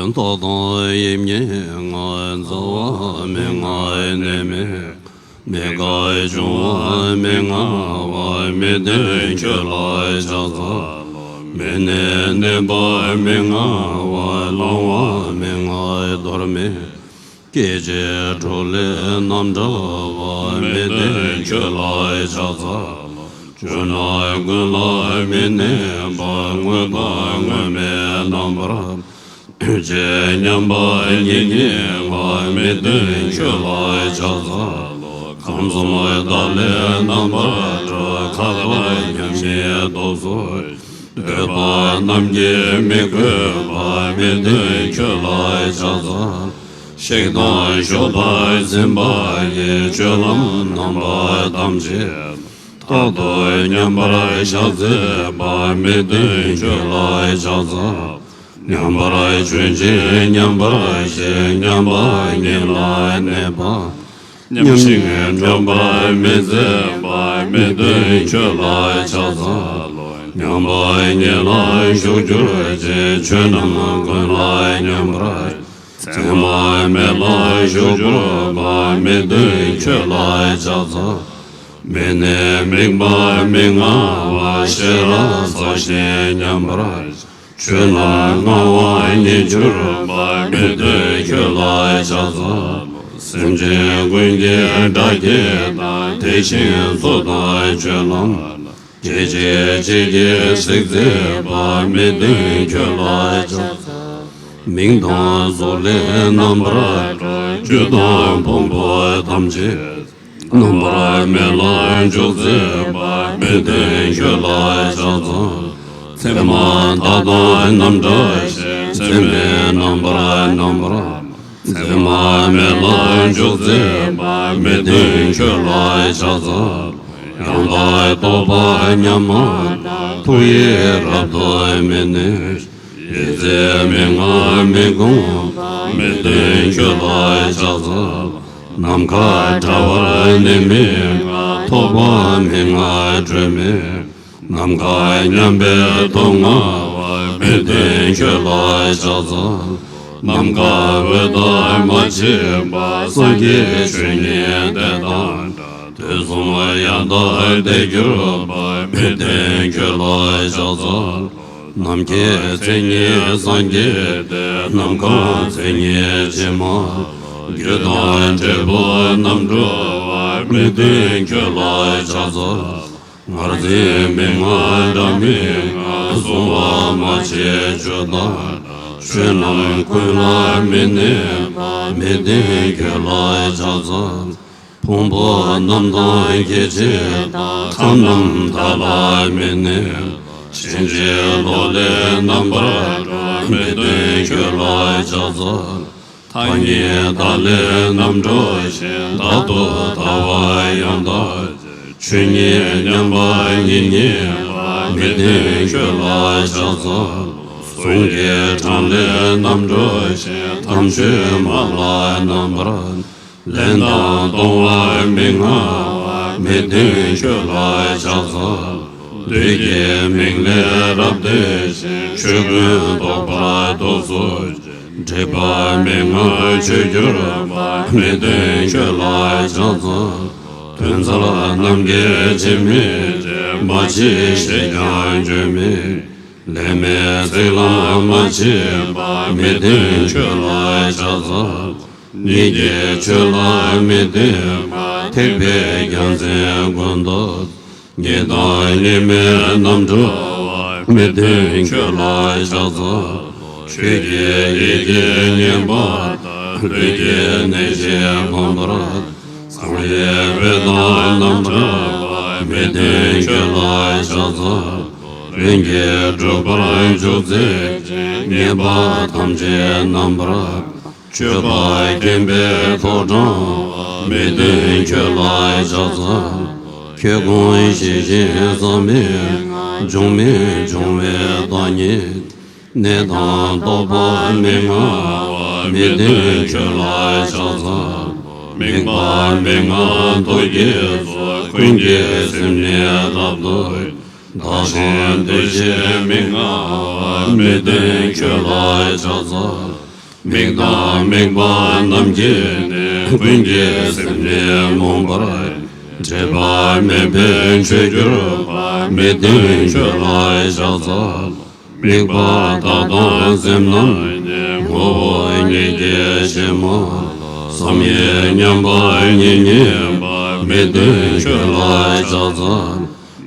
རྟག་དང་དབྱིབས་མྱེད་ལྔ། རྩ་བ་མི་མངའ་གནས་མེད། མི་འགག་འབྱུང་བ་མི་མངའ་བ། མི་མཐུན་ཁྱོད་ལ་ཕྱག་འཚལ་ལོ། མི་གནས་གནས་པ་མི་མངའ་བ། བླང་བ་མི་མངའ་དོར་མེད། སྐད་ཅིག་གྲོགས་ལས་རྣམ་བྲལ་བ། མི་མཐུན་ཁྱོད་ལ་ཕྱག་འཚལ་ལོ། ཇོ་ནང་ཀུན་ལ་མི་གནས་པ། དངོས་དང་དངོས་མེད་རྣམ་པར། ཆོས་མཉམ་པ་ཉིད་ཉིད་ལ། མི་མཐུན་ཁྱོད་ལ་ཕྱག་འཚལ་ལོ། ཁམས་གསུམ་བདག་ལས་རྣམ་པར་གྲོལ། མཁའ་ལ་མཉམ་ཉིད་སྟོབས་སུ། འདོད་པ་རྣམས་ཀྱིས་མི་གོས་པ། མི་མཐུན་ཁྱོད་ལ་ཕྱག་འཚལ། གཤེགས་དང་བཞུགས་དང་འཛིན་པ་ཡི། སྤྱོད་ལམ་རྣམ་པ་ཐམས་ཅད། རྟག་ཏུ་མཉམ་པར་བཞག་མཛད་པ། མི་མཐུན་ཁྱོད་ལ་ཕྱག་འཚལ། མཉམ་པར་ཆོས་ཅན་མཉམ་པར་ཤེས། མཉམ་པ་ཉིད་ལ་གནས་པ། མཉམ་ཞིང་འགྲོགས་པར་མི་མཛད་པ། མི་མཐུན་ཁྱོད་ལ་ཕྱག་འཚལ་ལོ། མཉམ་པ་ཉིད་ལ་ཞུགས་གྱུར་ཅིག་ཆོས་རྣམས་ཀུན་ལ་མཉམ་པར། མཚན་མ་མེད་ལ་ཞུགས་གྱུར་པ། མི་མཐུན་ཁྱོད་ལ་ཕྱག་འཚལ། མི་གནས་དམིགས་པ་མི་མངའ་བ། ཤེས་རབ་རྩ་ཤེས་མཉམ་པར། ཆོས་རྣམས་མངའ་བ་ཉིད་གྱུར་པ། མི་མཐུན་ཁྱོད་ལ་ཕྱག་འཚལ་ལོ། སེམས་ཅན་ཀུན་གྱི་དགྲ་བགེགས་དང་། དེ་བཞིན་ཚོགས་དང་སྤྱོད་ལམ། སྐད་ཅིག་གཅིག་གིས་གཟིགས་མཛད་པ། མི་མཐུན་ཁྱོད་ལ་ཕྱག་འཚལ། མིང་དང་གཟུགས་ལས་རྣམ་པར་གྲོལ། རྒྱུ་དང་ཕུང་པོ་ཐམས་ཅད། རྣམ་པར་མེད་ལ་འཇོག་མཛད་པ། མི་མཐུན་ཁྱོད་ལ་ཕྱག་འཚལ། མཚན་མ་མཐའ་དག་རྣམ་བཀྲ་ཤིས། མཚན་མེད་རྣམ་པར་རྣམ་པར། མཚན་མ་མེད་ལ་འཇོག་མཛད་པ། མི་མཐུན་ཁྱོད་ལ་ཕྱག་འཚལ། ཡང་དག་རྟོགས་པ་མཉམ་མ་དང་། ཐུགས་ཡིད་རབ་ཏུ་མི་གནས། ཡིད་ཆེས་མི་མངའ་མི་དགོངས་པ། མི་མཐུན་ཁྱོད་ལ་ཕྱག་འཚལ། ནམ་མཁའ་བྲལ་བར་གནས་མི་མངའ། ཐོབ་པ་མི་མངའ་གྲོལ་མེད། ནམ་མཁའ་མཉམ་པའི་སྟོབས་མངའ་བ། མི་མཐུན་ཁྱོད་ལ་ཕྱག་འཚལ། ནམ་མཁའ་འོད་དང་མ་ཕྱེད་པ། སངས་རྒྱས་ཆོས་ཉིད་དེ་དང་འདྲ། དུས་གསུམ་ཡང་དག་བདེ་གྱུར་པ། མི་མཐུན་ཁྱོད་ལ་ཕྱག་འཚལ། ནམ་མཁའི་མཚན་ཉིད་སངས་རྒྱས་ཏེ། ནམ་མཁའ་མཚན་ཉིད་ཕྱེད་མ་ལོ། རྒྱུ་དང་འབྲས་བུ་རྣམ་གྲོལ་བ། མི་མཐུན་ཁྱོད་ལ་ཕྱག་འཚལ། ངར་འཛིན་མི་མངའ་སྒྲ་མི་སྙན། གཟུང་བ་མ་མཆིས་ཆོས་དང་འདྲ། ཆོས་རྣམས་ཀུན་ལ་མི་གནས་པ། མི་མཐུན་ཁྱོད་ལ་ཕྱག་འཚལ། ཕུང་པོ་རྣམས་དང་སྐྱེ་མཆེད་དང་། ཁམས་རྣམས་མཐའ་ལ་མི་གནས། ཕྱིན་ཅི་ལོག་ལས་རྣམ་པར་གྲོལ། མི་མཐུན་ཁྱོད་ལ་ཕྱག་འཚལ། མཐའ་གཉིས་མཐའ་ཀླས་རྣམ་གྲོལ་ཞིང་། རྟག་ཏུ་ལྟ་བ་ཡང་དག་བྱེད། ཆོས་ཉིད་མཉམ་པ་ཉིད་ཉིད་ལ། མི་མཐུན་ཁྱོད་ལ་ཕྱག་འཚལ། གཟུངས་ཀྱི་འཕྲང་ལས་རྣམ་གྲོལ་ཞིང་། དམ་ཆོས་མ་ལགས་རྣམ་པར། ལེན་དང་གཏོང་བ་མི་མངའ་བ། མི་མཐུན་ཁྱོད་ལ་ཕྱག་འཚལ། བདུད་ཀྱི་མིང་ལས་རབ་བཏུལ་ཞིང་། ཆོས་ཀུན་རྟོགས་པར་སྟོབས་སུ་འགྲིག་པ་མི་མངའ་ཆོས་གྱུར་པ། མི་མཐུན་ཁྱོད་ལ་ཕྱག་འཚལ། དོན་མཚར་རྣམས་ཀྱིས་ཕྱིར་མི་བཅད། མ་མཆིས་ཞེས་ཀྱང་བརྗོད་མི་ལེན། མི་ཚིག་ལའང་མ་མཆིས་པ། མི་མཐུན་ཁྱོད་ལ་ཕྱག་འཚལ། ཉིད་ཀྱི་ཆོས་ལ་མི་བརྟེན་པ། ཐེག་པའི་རྒྱལ་མཚན་ཀུན་ཏུ། ཉིད་དང་ཉིད་མིན་རྣམ་གྲོལ་བ། མི་མཐུན་ཁྱོད་ལ་ཕྱག་འཚལ། ཆོས་ཀྱི་ཡི་གེ་ཉན་པ་དང་། ལུས་ཀྱི་གནད་ཀྱིས་ཕམ་པར་འཚང་བའི་འོད་དང་རྣམ་བྲལ་བ། མི་མཐུན་ཁྱོད་ལ་ཕྱག་འཚལ། རིམ་གྱིས་འགྲུབ་པར་འཇུག་མཛད་ཅིང་། ཉེས་པ་ཐམས་ཅད་རྣམ་པར། སྤྱོད་པ་མཁྱེན་པའི་ཐོག་དྲངས་པ། མི་མཐུན་ཁྱོད་ལ་ཕྱག་འཚལ། ཁྱོད་དགོངས་ཞི་ཞིང་བསམ་མི་རྔ། འབྱུང་མི་འབྱུང་བའི་བདག་ཉིད། གནས་དང་རྟོགས་པ་མི་མངའ་བ། མི་མཐུན་ཁྱོད་ལ་ཕྱག་འཚལ། དམིགས་པ་མི་མངའ་རྡོ་རྗེ་སོགས། ཀུན་གྱི་སེམས་ཉིད་རབ་ཏུ་དག་ཅིང་འདུ་ཤེས་མི་མངའ་བ། མི་མཐུན་ཁྱོད་ལ་ཕྱག་འཚལ། དམིགས་དང་དམིགས་པ་རྣམས་ཀྱིས་ནི། ཀུན་གྱི་སེམས་ནི་རྨོངས་པར། འབྲེལ་པ་མེད་པའི་ཆོས་གྱུར་པ། མི་མཐུན་ཁྱོད་ལ་ཕྱག་འཚལ། དམིགས་པ་མཐའ་དག་སེམས་རྣམས་ནི། ངོ་བོ་ཉིད་ཀྱི་གཞི་མ་ལ། བསམ་ཡས་མཉམ་པ་ཉིད་ཉིད་པ། མི་མཐུན་ཁྱོད་ལ་ཕྱག་འཚལ།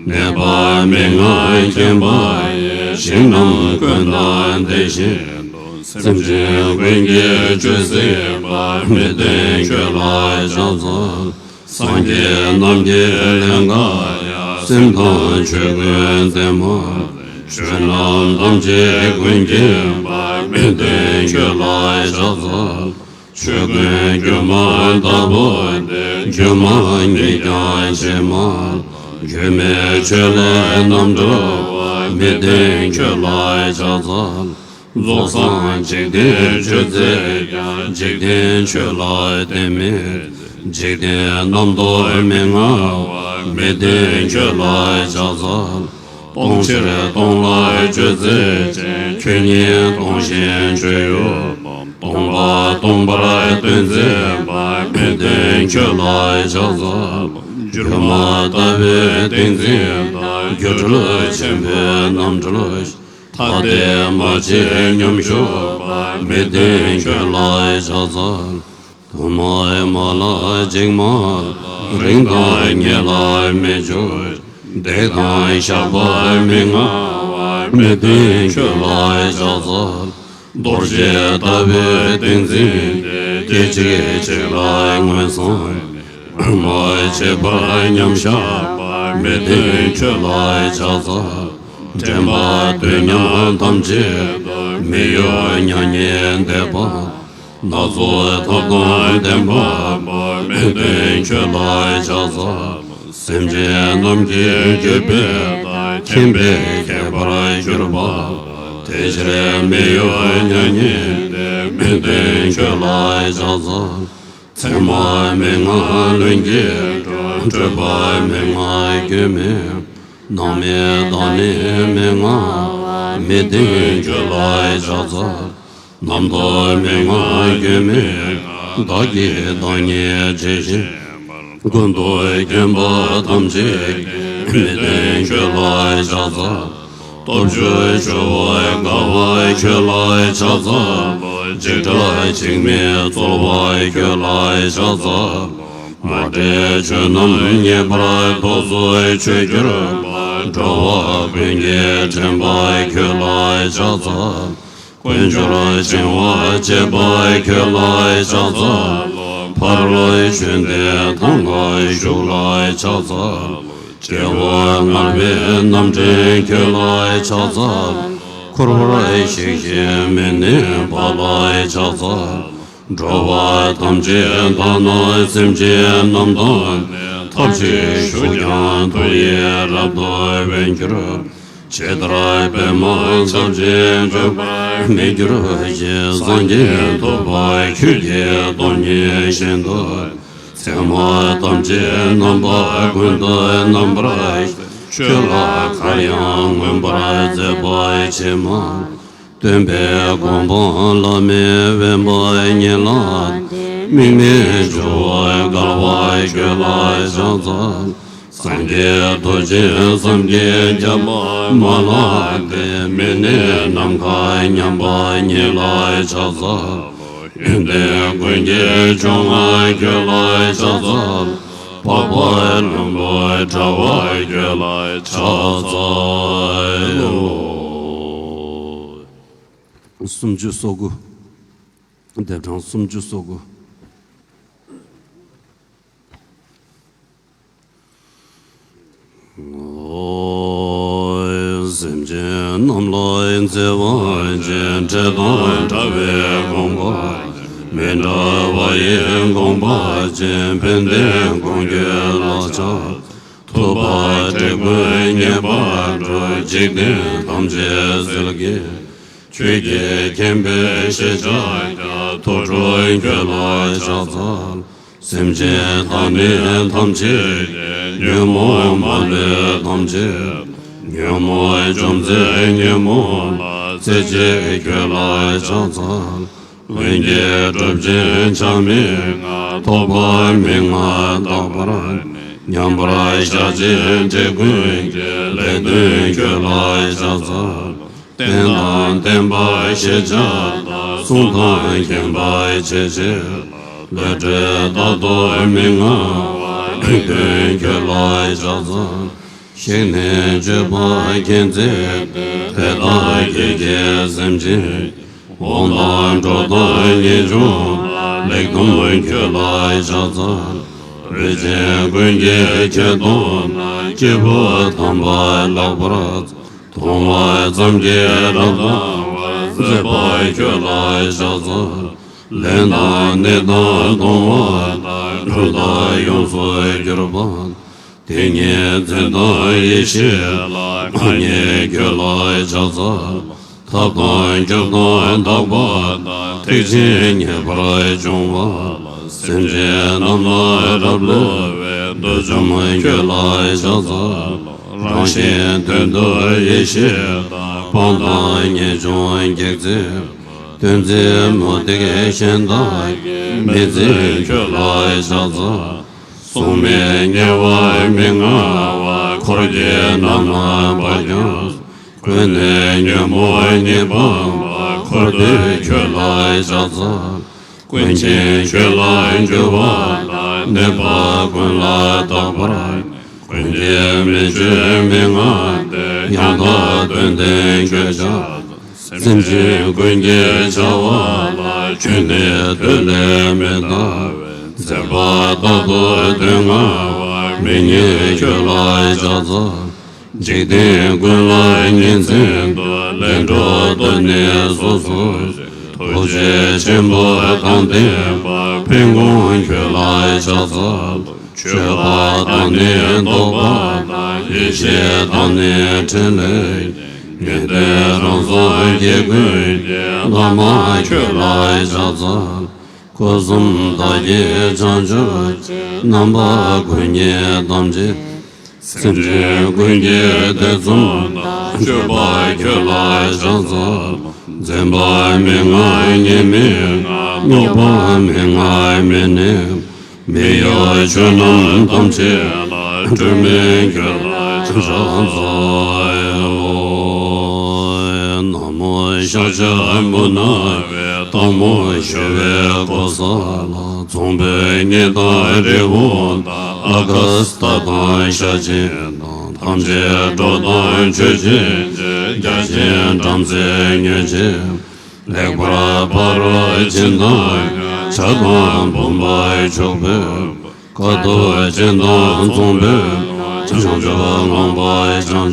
གནས་པ་མན་ངག་མཁྱེན་པ་ཡི། ཞིང་རྣམས་ཀུན་དང་དེ་བཞིན་དུ། སེམས་ཅན་ཀུན་གྱི་སྤྱོད་སྲིད་པ། མི་མཐུན་ཁྱོད་ལ་ཕྱག་འཚལ། སངས་རྒྱས་རྣམས་ཀྱི་ལེའུ་འགའ་ཡང་། སེམས་དང་ཆོས་ཀུན་མཚན་མ་ལས། ཆོས་རྣམས་ཐམས་ཅད་ཀུན་མཁྱེན་པ། མི་མཐུན་ཁྱོད་ལ་ཕྱག་འཚལ། ཆོས་ཀུན་སྒྱུ་མ་ལྟ་བུ་སྟེ། སྒྱུ་མ་ཉིད་ཀྱང་ཕྱི་མ་ལ། སྒྱུ་མའི་ཆོས་ལས་རྣམ་གྲོལ་བ། མི་མཐུན་ཁྱོད་ལ་ཕྱག་འཚལ། རྫོགས་སངས་འཇིག་རྟེན་སྤྱོད་མཛད་ཀྱང་། འཇིག་རྟེན་ཆོས་ལ་བརྟེན་མི་འཇིག་རྟེན་རྣམ་རྟོག་མི་མངའ་བ། མི་མཐུན་ཁྱོད་ལ་ཕྱག་འཚལ། སྟོང་ཕྱིར་སྟོང་ལ་སྤྱོད་མཛད་ཅིང་། ཁྱོད་ཉིད་སྟོང་ཞིང་སྤྱོད་ཡུལ་རྣམས། སྟོང་པ་སྟོང་པར་སྟོན་མཛད་པ། མི་མཐུན་ཁྱོད་ལ་ཕྱག་འཚལ། སྒྱུ་མ་ལྟ་བུའི་ཏིང་འཛིན་དང་། སྒྱུ་འཕྲུལ་ཆེན་པོའི་རྣམ་གྲོལ་ཞིང་། ཐ་དད་མ་མཆིས་མཉམ་བཞུགས་པ། མི་མཐུན་ཁྱོད་ལ་ཕྱག་འཚལ། དུ་མ་མ་ལ་འཇིགས་མ་ལ། རིང་དང་ཉེ་ལ་མི་འཇིགས། འདེགས་དང་བཤགས་པ་མི་མངའ་བ། མི་མཐུན་ཁྱོད་ལ་ཕྱག་འཚལ། རྡོ་རྗེ་ལྟ་བུའི་ཏིང་འཛིན་ཏེ། སྐད་ཅིག་གཅིག་ལ་མངོན་སངས་ནས། མ་མཆིས་པ་མཉམ་བཞག་པ། མི་མཐུན་ཁྱོད་ལ་ཕྱག་འཚལ། འདྲེན་པ་དུས་མཉམ་ཐམས་ཅད་དུ། མི་གཡོ་མྱ་ངན་འདས་པ། སྣ་ཚོགས་ཐབས་དང་ལྡན་པ་པོ། མི་མཐུན་ཁྱོད་ལ་ཕྱག་འཚལ། སེམས་ཅན་རྣམས་ཀྱི་གུས་པས་དང་། མཁྱེན་པས་མཁས་པར་གྱུར་པ་པོ། དེ་ཕྱིར་མི་གཡོ་མྱ་ངན་འདས། མི་མཐུན་ཁྱོད་ལ་ཕྱག་འཚལ། མཚན་མ་མན་ངག་ལྷུན་གྱིས་གྲུབ། སྤྲོས་པ་མན་ངག་སྐྱོན་མེད། སྣང་མེད་བདག་ཉིད་མི་མངའ་བ། མི་མཐུན་ཁྱོད་ལ་ཕྱག་འཚལ། རྣམ་རྟོག་མན་ངག་སྐྱོན་མེད། བདག་གིས་བདག་ཉིད་ཇི་བཞིན་པར། ཀུན་ཏུ་མཁྱེན་པ་ཐམས་ཅད་ཀྱིས། མི་མཐུན་ཁྱོད་ལ་ཕྱག་འཚལ། སྟོབས་བཅུ་འཆར་བ་དགའ་བ་ཁྱོད་ལ་ཕྱག་འཚལ་ལོ། འཇིགས་སྐྲག་འཇིགས་མེད་རྩོལ་བ་ཁྱོད་ལ་ཕྱག་འཚལ་ལོ། མ་འདྲེས་ཆོས་རྣམས་ངེས་པར་རྟོགས་སོ་ཆོས་གྱུར་པ། འགྲོ་བ་ཀུན་གྱི་འདྲེན་པ་ཁྱོད་ལ་ཕྱག་འཚལ། དཀོན་མཆོག་བྱིན་རླབས་བཅས་པ་ཁྱོད་ལ་ཕྱག་འཚལ་ལོ། ཕ་རོལ་ཕྱིན་དེ་ཐང་ལ་བཞུགས་ལ་ཕྱག་འཚལ་ལོ། སྐྱེ་བོ་ངལ་བའི་རྣམ་འདྲེན་ཁྱོད་ལ་ཕྱག་འཚལ་ལོ། འཁོར་བར་ཞིང་གཤེགས་མི་གནས་པ་ལ་ཕྱག་འཚལ་ལོ། འགྲོ་བ་ཐམས་ཅད་དག་ན་སེམས་ཅན་རྣམས་དང་ནི། ཐབས་ཅིག་ཞུགས་ཀྱང་ཐུགས་ཡིད་རབ་ཏུ་དབེན་གྱུར། ཇི་ལྟར་པདྨ་འཚབ་ཅིང་འཇོམས་པར་མི་འགྱུར་ཞིང་། སངས་རྒྱས་ཐོབ་པ་ཁྱོད་ཀྱི་སྟོང་ཉིད་བཞིན་དུ། མཚན་མ་ཐམས་ཅད་རྣམ་པ་ཀུན་ཏུ་རྣམ་པར་ཤེས། ཁྱོད་ལ་གར་ཡང་མངོན་པར་མཛད་པ་ཕྱི་མ་ལ། སྟོན་པའི་གོ་འཕང་བླ་མེད་དབེན་པ་ཉིད་ལ། དམིགས་མེད་སྦྱོར་བ་དགའ་བ་ཁྱོད་ལ་ཕྱག་འཚལ། སངས་རྒྱས་རྡོ་རྗེ་འཆང་གི་རྒྱ་མ་མ་ལགས་ཏེ། མི་གནས་ནམ་མཁའ་མཉམ་པ་ཉིད་ལ་ཕྱག་འཚལ་ལོ། ཡོན་ཏན་ཀུན་གྱི་མཆོག་མངའ་ཁྱོད་ལ་ཕྱག་འཚལ་ལོ། འཕགས་པ་ལྷུན་པོ་དྲ་བ་ཁྱོད་ལ་ཕྱག་འཚལ་ལོ། སུམ་ཅུ་སོ་དགུ། ལྡེབ་གྲངས་སུམ་ཅུ་སོ་དགུ། སེམས་ཅན་རྣམས་ལ་བརྩེ་བ་ཅན། འདྲེ་དང་འདྲ་བའི་དགོངས་པ་ཅན། མི་འདྲ་བ་ཡི་དགོངས་པ་ཅན། ཕན་བདེ་ཀུན་ཁྱོད་ལ་ཕྱག། ཐུབ་པ་དྲེགས་པས་ཉེས་པར་གྲུབ། འཇིག་རྟེན་ཐམས་ཅད་ཟིལ་གྱིས། ཁྱོད་ཀྱིས་ཁེངས་པའི་ཞེན་ཆགས་ཀྱང་། ཐུགས་སྤྲུལ་ཁྱོད་ལ་ཕྱག་འཚལ། སེམས་ཅན་བདག་ཉིད་ཐམས་ཅད་ཀྱི། ཉོན་མོངས་མ་ལུས་ཐམས་ཅད་དག། ཉོན་མོངས་འཇོམས་མཛད་ཉོན་མོངས་ལ། རྩེ་གཅིག་ཁྱོད་ལ་ཕྱག་འཚལ། ལྷུན་གྱིས་གྲུབ་ཅིང་ཆགས་མེད་ངང་། ཐོགས་པ་མེད་ངང་རྟག་པར་གནས། མཉམ་པར་བཞག་ཅིང་བགྲེས་ཀུན་གྱི། ལེགས་སྟོན་ཁྱོད་ལ་ཕྱག་འཚལ་ལོ། བསྟན་དང་བསྟན་པ་ཞེས་བྱ་དང་། སྲུང་དང་མཁྱེན་པ་ཆེ་ཆེ་ལ། བློ་གྲོས་རྟག་ཏུ་མི་མངའ་བར། ལེགས་སྟོན་ཁྱོད་ལ་ཕྱག་འཚལ། གཞན་ནི་སྤྱོད་པ་མཁྱེན་བརྩེ་ལྡན། དེ་དག་ཁྱེད་ཀྱི་སེམས་ཅན། དབང་དང་གྲོགས་དང་ངེས་འབྱུང་དང་། ལེགས་སྟོན་ཁྱོད་ལ་ཕྱག་འཚལ་ལོ། འོད་ཆེན་ཀུན་གྱིས་ཁྱོད་མཐོང་ནས། སྐྱེས་བུ་དམ་པ་ལེགས་པར་མཐོང་བ་ཙམ་གྱིས་རབ་དང་བར། མཛད་པ་ཁྱོད་ལ་ཕྱག་འཚལ་ལོ། ལེན་དང་གནས་དང་གཏོང་བ་དང་། གྲུབ་རྟགས་ཡོངས་སུ་གྱུར་པ། དེ་ཉིད་འཛིན་དང་ཡེ་ཤེས་ལ། མངའ་བརྙེས་ཁྱོད་ལ་ཕྱག་འཚལ་ལོ། ཐབས་དང་སྐྱབས་དང་བདག་པོ་དང་། ཐེག་ཆེན་ངེས་པར་འབྱུང་བ་ལ། སེམས་ཅན་རྣམས་ལ་རབ་བསླུ་བའི། བདུད་འཇོམས་ཁྱོད་ལ་ཕྱག་འཚལ་ལོ། རང་གཞན་དོན་དུ་ཡེ་ཤེས་དང་། སྤང་དང་ངེས་འབྱུང་གེགས་སེལ། གདོན་འཛིན་མུ་སྟེགས་གཞན་དག་གི། མི་འཛིན་ཁྱོད་ལ་ཕྱག་འཚལ་ལོ། སྲུང་མས་དམྱལ་བ་མི་མངའ་བར། འཁོར་གྱིས་ནམ་ཡང་བར་བརྐྱངས། ཀུན་ནས་ཉོན་མོངས་གཉིས་སྤངས་པ། འཁོར་འདས་ཁྱོད་ལ་ཕྱག་འཚལ་ལོ། ཀུན་མཁྱེན་ཁྱོད་ལ་འཇུག་པ་དང་། གནོད་པ་ཀུན་ལ་རྟག་པར། ཀུན་གྱིས་མི་ཆོད་མི་མངའ་སྟེ། ཡང་དག་དོན་ལྡན་ཁྱོད་ཕྱག་འཚལ། སེམས་ཅན་ཀུན་གྱི་བྱ་བ་ལ། ཁྱོད་ནི་ཐོད་ལས་མི་འདའ་བས། མཛད་པ་རྟག་ཏུ་དོན་མངའ་བར། མི་བསྙེལ་ཁྱོད་ལ་ཕྱག་འཚལ། འཇིག་རྟེན་ཀུན་ལ་ཉིན་མཚན་དུ། ལན་གྲོགས་བདུད་ནི་སོ་སོར་བྱེད། ཐུགས་རྗེ་ཆེན་པོ་དང་ལྡན་པ། ཕན་དགོངས་ཁྱོད་ལ་ཕྱག་འཚལ་ལོ། མཆོད་པ་དང་ནི་བསྟོད་པ་དང་། ཡེ་ཤེས་དང་ནི་ཕྲིན་ལས། ངེས་དོན་རང་གཟུགས་སྐྱེ་ཀུན་གྱི། བླ་མ་ཁྱོད་ལ་ཕྱག་འཚལ་ལོ། སྐུ་གསུམ་བདག་བསྐྱེད་བྱང་ཆུབ་ཀྱི། རྣམ་པ་ཀུན་ཉིད་ཐམས་ཅད། སེམས་ཅན་ཀུན་གྱི་ཐེ་ཚོམ་དག། སྤྱོད་པ་ཁྱོད་ལ་ཕྱག་འཚལ་ལོ། འཛིན་པ་མི་མངའ་ཉེས་དམིགས་ལྔ། རྙོག་པ་མི་མངའ་མི་གནས། མི་གཡོ་ཆོས་རྣམས་ཐམས་ཅད་ལ། སྒྲོན་མེ་ཁྱོད་ལ་ཕྱག་འཚལ་ལོ། ན་མོ་ཤཱཀྱ་མུ་ན་བའི། སྟག་མོ་ཞུ་བའི་གོ་ས་ལ། ཚོང་དཔོན་གཉེན་དང་རི་བོ་དང་། ཨ་ག་སྟ་དང་ཤ་ཆེན་དང་། ཐམས་ཅད་འགྲོ་དང་མཆོད་བྱེད་ཅིང་། བརྒྱ་བྱིན་བྲམ་ཟེ་མྱོས་བྱེད། ལེགས་པར་ཕ་རོལ་ཕྱིན་དང་མཉམ། བྱ་དང་བུམ་པ་མཆོག་ཕུལ། དཀའ་ཐུབ་ཅན་དང་ཚོང་དཔོན། བྱང་ཆུབ་ངང་པ་བྱང་ཆུབ།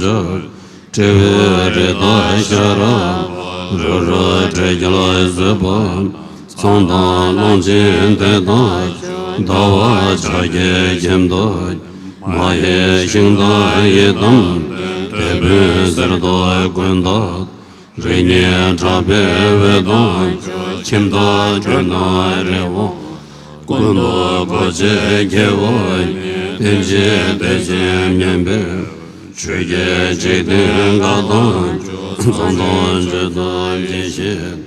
སྤྲེའུ་རི་དྭགས་ཤ་ར་བ། རུ་རུ་དྲིལ་གྱིས་བཟོད་པ། ཚངས་དང་གླང་ཆེན་དེ་དག་མཆོད། ཟླ་བ་ཕྱག་རྒྱའི་ཁྱིམ་དུ། མ་ཧེ་ཤིང་དང་ཡི་དམ་ལྡན། དེད་དཔོན་གསེར་མདོག་ཀུན་བདག་རིགས་ལྔའི་གྲགས་པའི་འོད་དང་མཆོག། ཁྱིམ་བདག་ཁྱོད་དང་རི་བོ། ཀུན་ཏུ་གོ་ཆེ་ཁྱེའུ་ཉིད། བསྟན་བཅོས་བདེ་ཆེན་སྙན་པའི། ཆོས་ཀྱི་འཇིག་རྟེན་འགག་དང་ཕྱོགས། འཛོམས་དང་བརྗོད་དང་དགྱེས་བཞིན།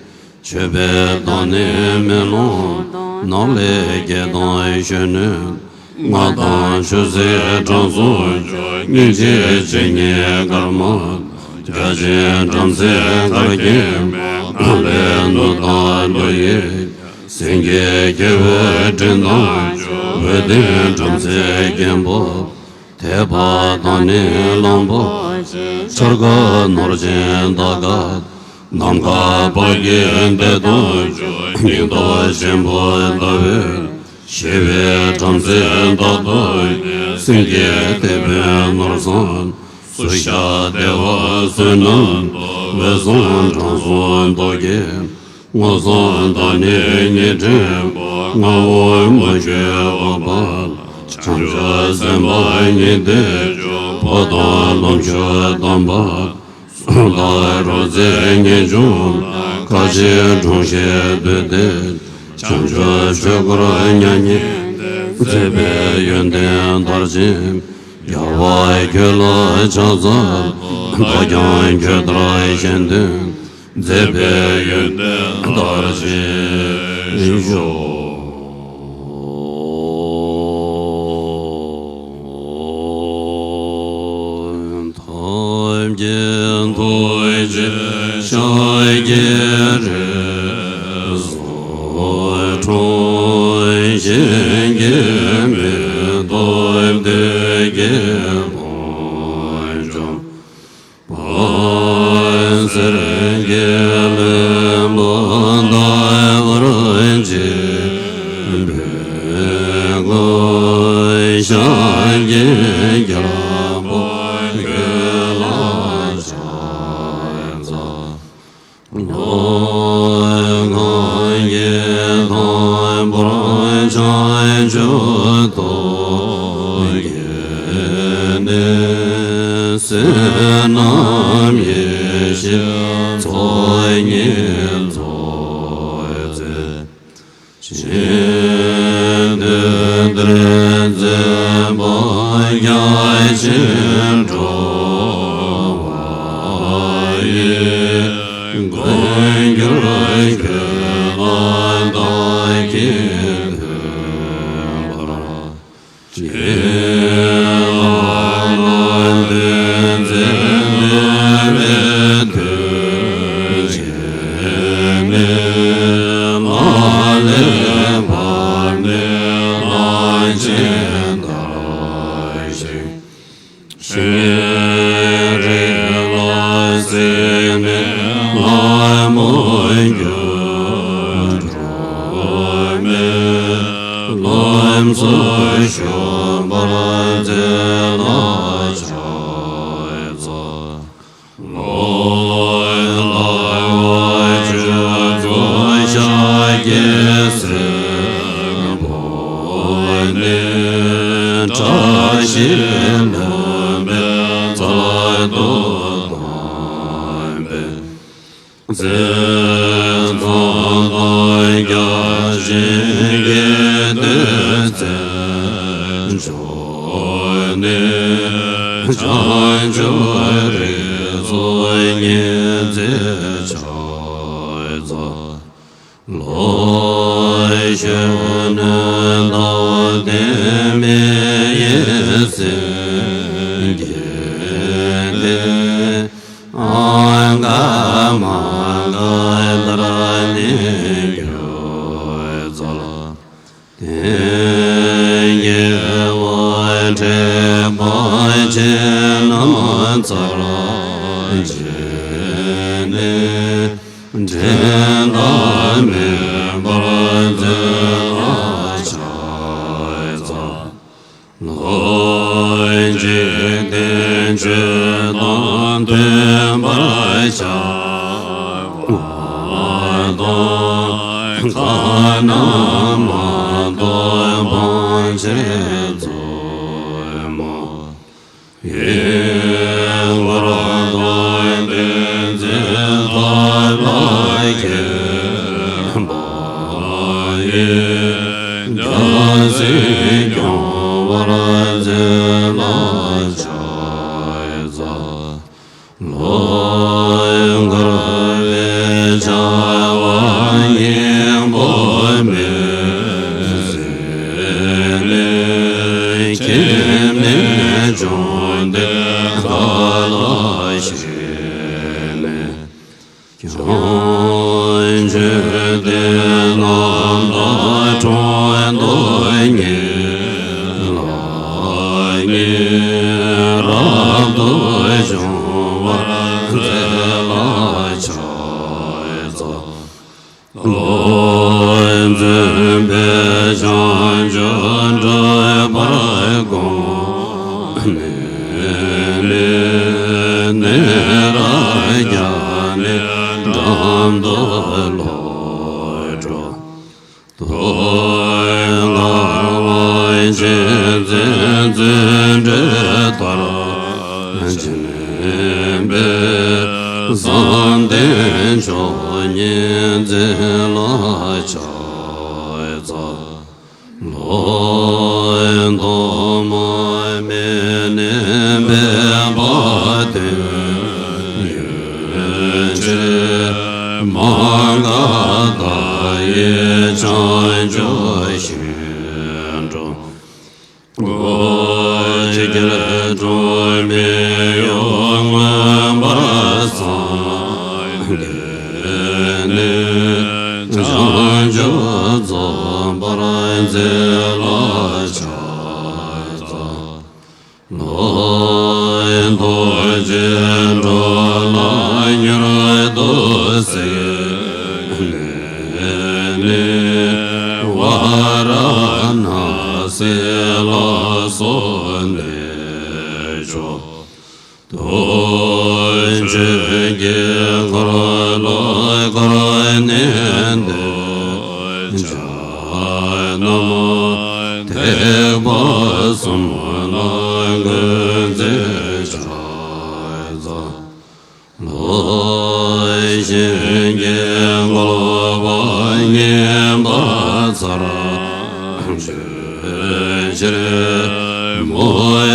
མཆོད་པའི་གདངས་ནི་མེ་ལོང་དང་། ནགས་ལས་སྐད་དང་གཞོན་ནུའི། རྔ་དང་ཆུ་སྲིན་དྲང་སྲོང་མཆོག། སྙིང་རྗེ་ཇི་སྙེད་སྐར་མ་དང་། བརྒྱ་བྱིན་བྲམ་ཟེ་གར་མཁན་པོ། ནགས་ལས་ནོར་བདག་ཀླུ་ཡི། སེང་གེ་ཁྱེའུ་སྤྲིན་དང་མཆོག། འོད་ལྡན་བྲམ་ཟེ་མཁན་པོ། དད་པ་དང་ནི་གླང་པོ་ཆེ། འཆར་ཀ་ནོར་ཅན་དག་ག་ནམ་མཁའ་དཔལ་གྱི་དེད་དཔོན་མཆོག། སྙིང་སྟོབས་ཆེན་པོ་ཟླ་འོད། ཞི་བའི་བྲམ་ཟེ་རྟག་ཏུ་ཉེ། སེང་གེ་དེད་དཔོན་ནོར་བཟང་། སུ་ཞབས་བདེ་བ་བསོད་ནམས་སྟོབས། འོད་བཟང་དྲང་སྲོང་མདོག་ཁྱེད། སྔོ་བསངས་དང་ནི་ཉི་ཕྲེང་པ། མངའ་འོག་མུ་ཁྱུད་འོག་པ་ལ། བྱང་ཆུབ་སེམས་དཔའ་ཉི་ཟླའི་མཆོག། འཕོ་ལྟུང་ལོངས་སྤྱོད་དམ་པ། གསུང་དང་རོལ་རྩེད་ངེས་འབྱུང་དང་། དཀའ་སྤྱད་སྒྲུབ་བྱེད་བདུད་སྡེ། བྱང་ཆུབ་ཆོས་སྐུར་མྱ་ངན་འདས། མཛད་པའི་ཡོན་ཏན་མཐར་ཕྱིན་རྒྱལ་བ་ཁྱོད་ལ་ཕྱག་འཚལ་ལོ། བདག་ཀྱང་ཁྱོད་ལྟར་གཞན་དོན། མཛད་པའི་ཡོན་ཏན་དར་ཞིང་ཤོག། ཐབས་མཁས་ཐུགས་རྗེ་ཤཱཀྱའི་རིགས་སུ་འཁྲུངས། གཞན་གྱིས་མི་ཐུབ་བདུད་ཀྱི་དོན་བྱུང་། འཕགས་སེང་གེ་ལྷུན་པོ་ལྟ་བུར་བྱིན་པའི་སྐུ། ཤཱཀྱའི་རྒྱལ་པོ་ཁྱོད་ལ་ཕྱག་འཚལ་ལོ། གང་གིས་དང་པོར་བྱང་ཆུབ་ཐོབ་མཁྱེན་ནས། བསོད་ནམས་ཡེ་ཤེས་ཚོགས་གཉིས་རྫོགས་མཛད། ཆེས་མཐོའི་དོན་དུ་མཛད་པ་རྒྱ་ཆེན་འགྲོ་བ་ཡི། མགོན་གྱུར་ཁྱོད་ལ་བདག་གིས་འདུད་པར་བྱེད། ལྷ་ལ་འདུད་མཛད་འདུད་པའི་མཐུས་བྱས་ནས། ལ་ལས་བབས་ནས་ལྷ་ཆེན་དར་ཞིང་། ཤེས་རིག་ལ་གཟིགས་ནས་ལྷ་མོ་འགྱུར་འགྲོ་མའི། ལམ་སྲོལ་ཞུགས་པར་མཛད་ལ་ཕྱག་འཚལ་ལོ། ལྷ་བཅུ་དྲུག་ཤཱཀྱའི་སྲས་པོ་ནི། བཀྲ་ཤིས་ལྷུན་པོའི་ཚལ་དུ་བསྣམས་པས། ཟས་གཙང་དང་རྒྱ་ཆེན་གྱི་དུས་མཚན་མཆོག་ནས། བྱང་ཆུབ་རིགས་སུ་ངེས་འཛིན་ཕྱག་འཚལ་ལོ། གཞོན་ནུ་དང་ལྡན་མི་ཡི་སེང་གེ་དེ། ཨ་ག་མ་ག་ལྟར་ནི་ཁྱོད་འཚལ། དེ་ཉིད་དབང་ཕྲིན་དཔལ་ཆེན་རྣམས་ཚར་བཅད་ནས། འགྲན་ཟླ་མེད་པར་མཛད་ལ་ཕྱག་འཚལ་ལོ། འཇིག་རྟེན་ཆོས་དང་མཐུན་པར་བྱ་བ་དང་། ཁ་ན་མ་ཐོ་ཕལ་ཆེར་རྩུབ་མོ། ཡུལ་འཁོར་དང་བསྟན་འཛིན་ཐབས་ལ་མཁས་པ་ཡིས། རྒྱལ་སྲིད་སྐྱོང་བར་མཛད་ལ་ཕྱག་འཚལ་ལོ། འཁོར་བའི་བྱ་བ་སྙིང་པོ་མེད་ཟེར་ནས། ཁྱིམ་ནས་བྱུང་སྟེ་མཁའ་ལ་གཤེགས་ནས། བྱང་ཆུབ་སྡེ་རྣམས་དང་འཁྲུངས་ཐོག་ཉིད་ལ་ཉེ་རབ་ཏུ་བྱུང་བར་མཛད་ལ་ཕྱག་འཚལ་ལོ། འཛིན་པའི་བྱང་ཆུབ་སྒྲུབ་པར་དགོངས་ནས་ནི། ནེ་རཉྫ་ནའི་འགྲམ་དུ་ལོག་འགྲོ། ཐུགས་ཀར་དབང་ཆེན་མཚན་བརྩེགས་འཛིན་གྲྭའི་ལྟར་བྱོན་པའི་བསམ་གཏན་མཆོག་བརྙེས་མཛད་ལ་ཕྱག་འཚལ་ལོ། ཐོག་མ་མེད་ནས་འཕགས་པ་དོན་ཡོད་ཕྱིར། མ་འགགས་མཐའ་ཡས་བྱང་ཆུབ་ཤིང་དུ། སྒོ་ཕྱེ་ཁྱེར་འགྲོ་མི་གཡོ་མངོན་པར་སངས་རྒྱས་ནས། བྱང་ཆུབ་རྫོགས་པར་མཛད་ལ་ཕྱག་འཚལ་ལོ། རྡོ་རྗེ་འགྲོ་ལ་མྱུར་དུ་སེམས་གནས་ནས། ཝཱ་ར་ཎཱ་སི་ལ་སོགས་གནས་མཆོག་ཏུ། ཆོས་ཀྱི་འཁོར་ལོ་བསྐོར་ནས་འདོད་ཆགས་རྣམས། ཐེག་པ་གསུམ་ལ་འགོད་མཛད་ཕྱག་འཚལ་ལོ། ཞིང་གི་རྔོག་པ་ངན་པ་ཚར་གཅོད་ཕྱིར། མུ་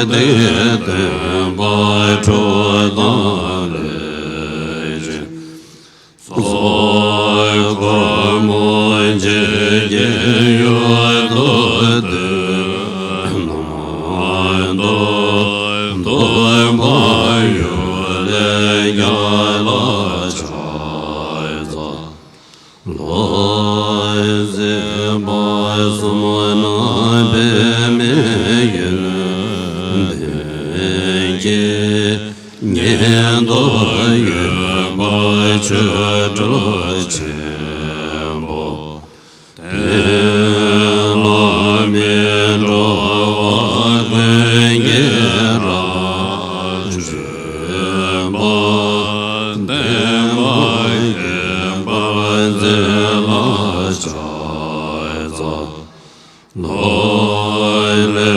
སྟེགས་སྟོན་པ་ཁྲོ་དང་ལས་ཅན། ཚོགས་འཁོར་མོ་འཇིགས་ཀྱི་ཡུལ་དུ་སྡོད། རྣམ་རྟོག་འདོད་པ་ཡུལ་ལས་རྒྱལ་ལ་ཕྱག་འཚལ་ལོ། སྲིད་པ་གསུམ་ན་འབད་མེད་ཡོན་ཏན་གྱི། ཉན་ཐོས་ཡོད་པ་ཆོ་འཕྲུལ་ཆེན་པོ། དེ་ལ་མི་འགྲོ་བ་ཀུན་གྱི་རབ་བྱུང་པ། བསྟན་པ་རྒྱས་པར་མཛད་ལ་ཕྱག་འཚལ་ལོ། ལེ་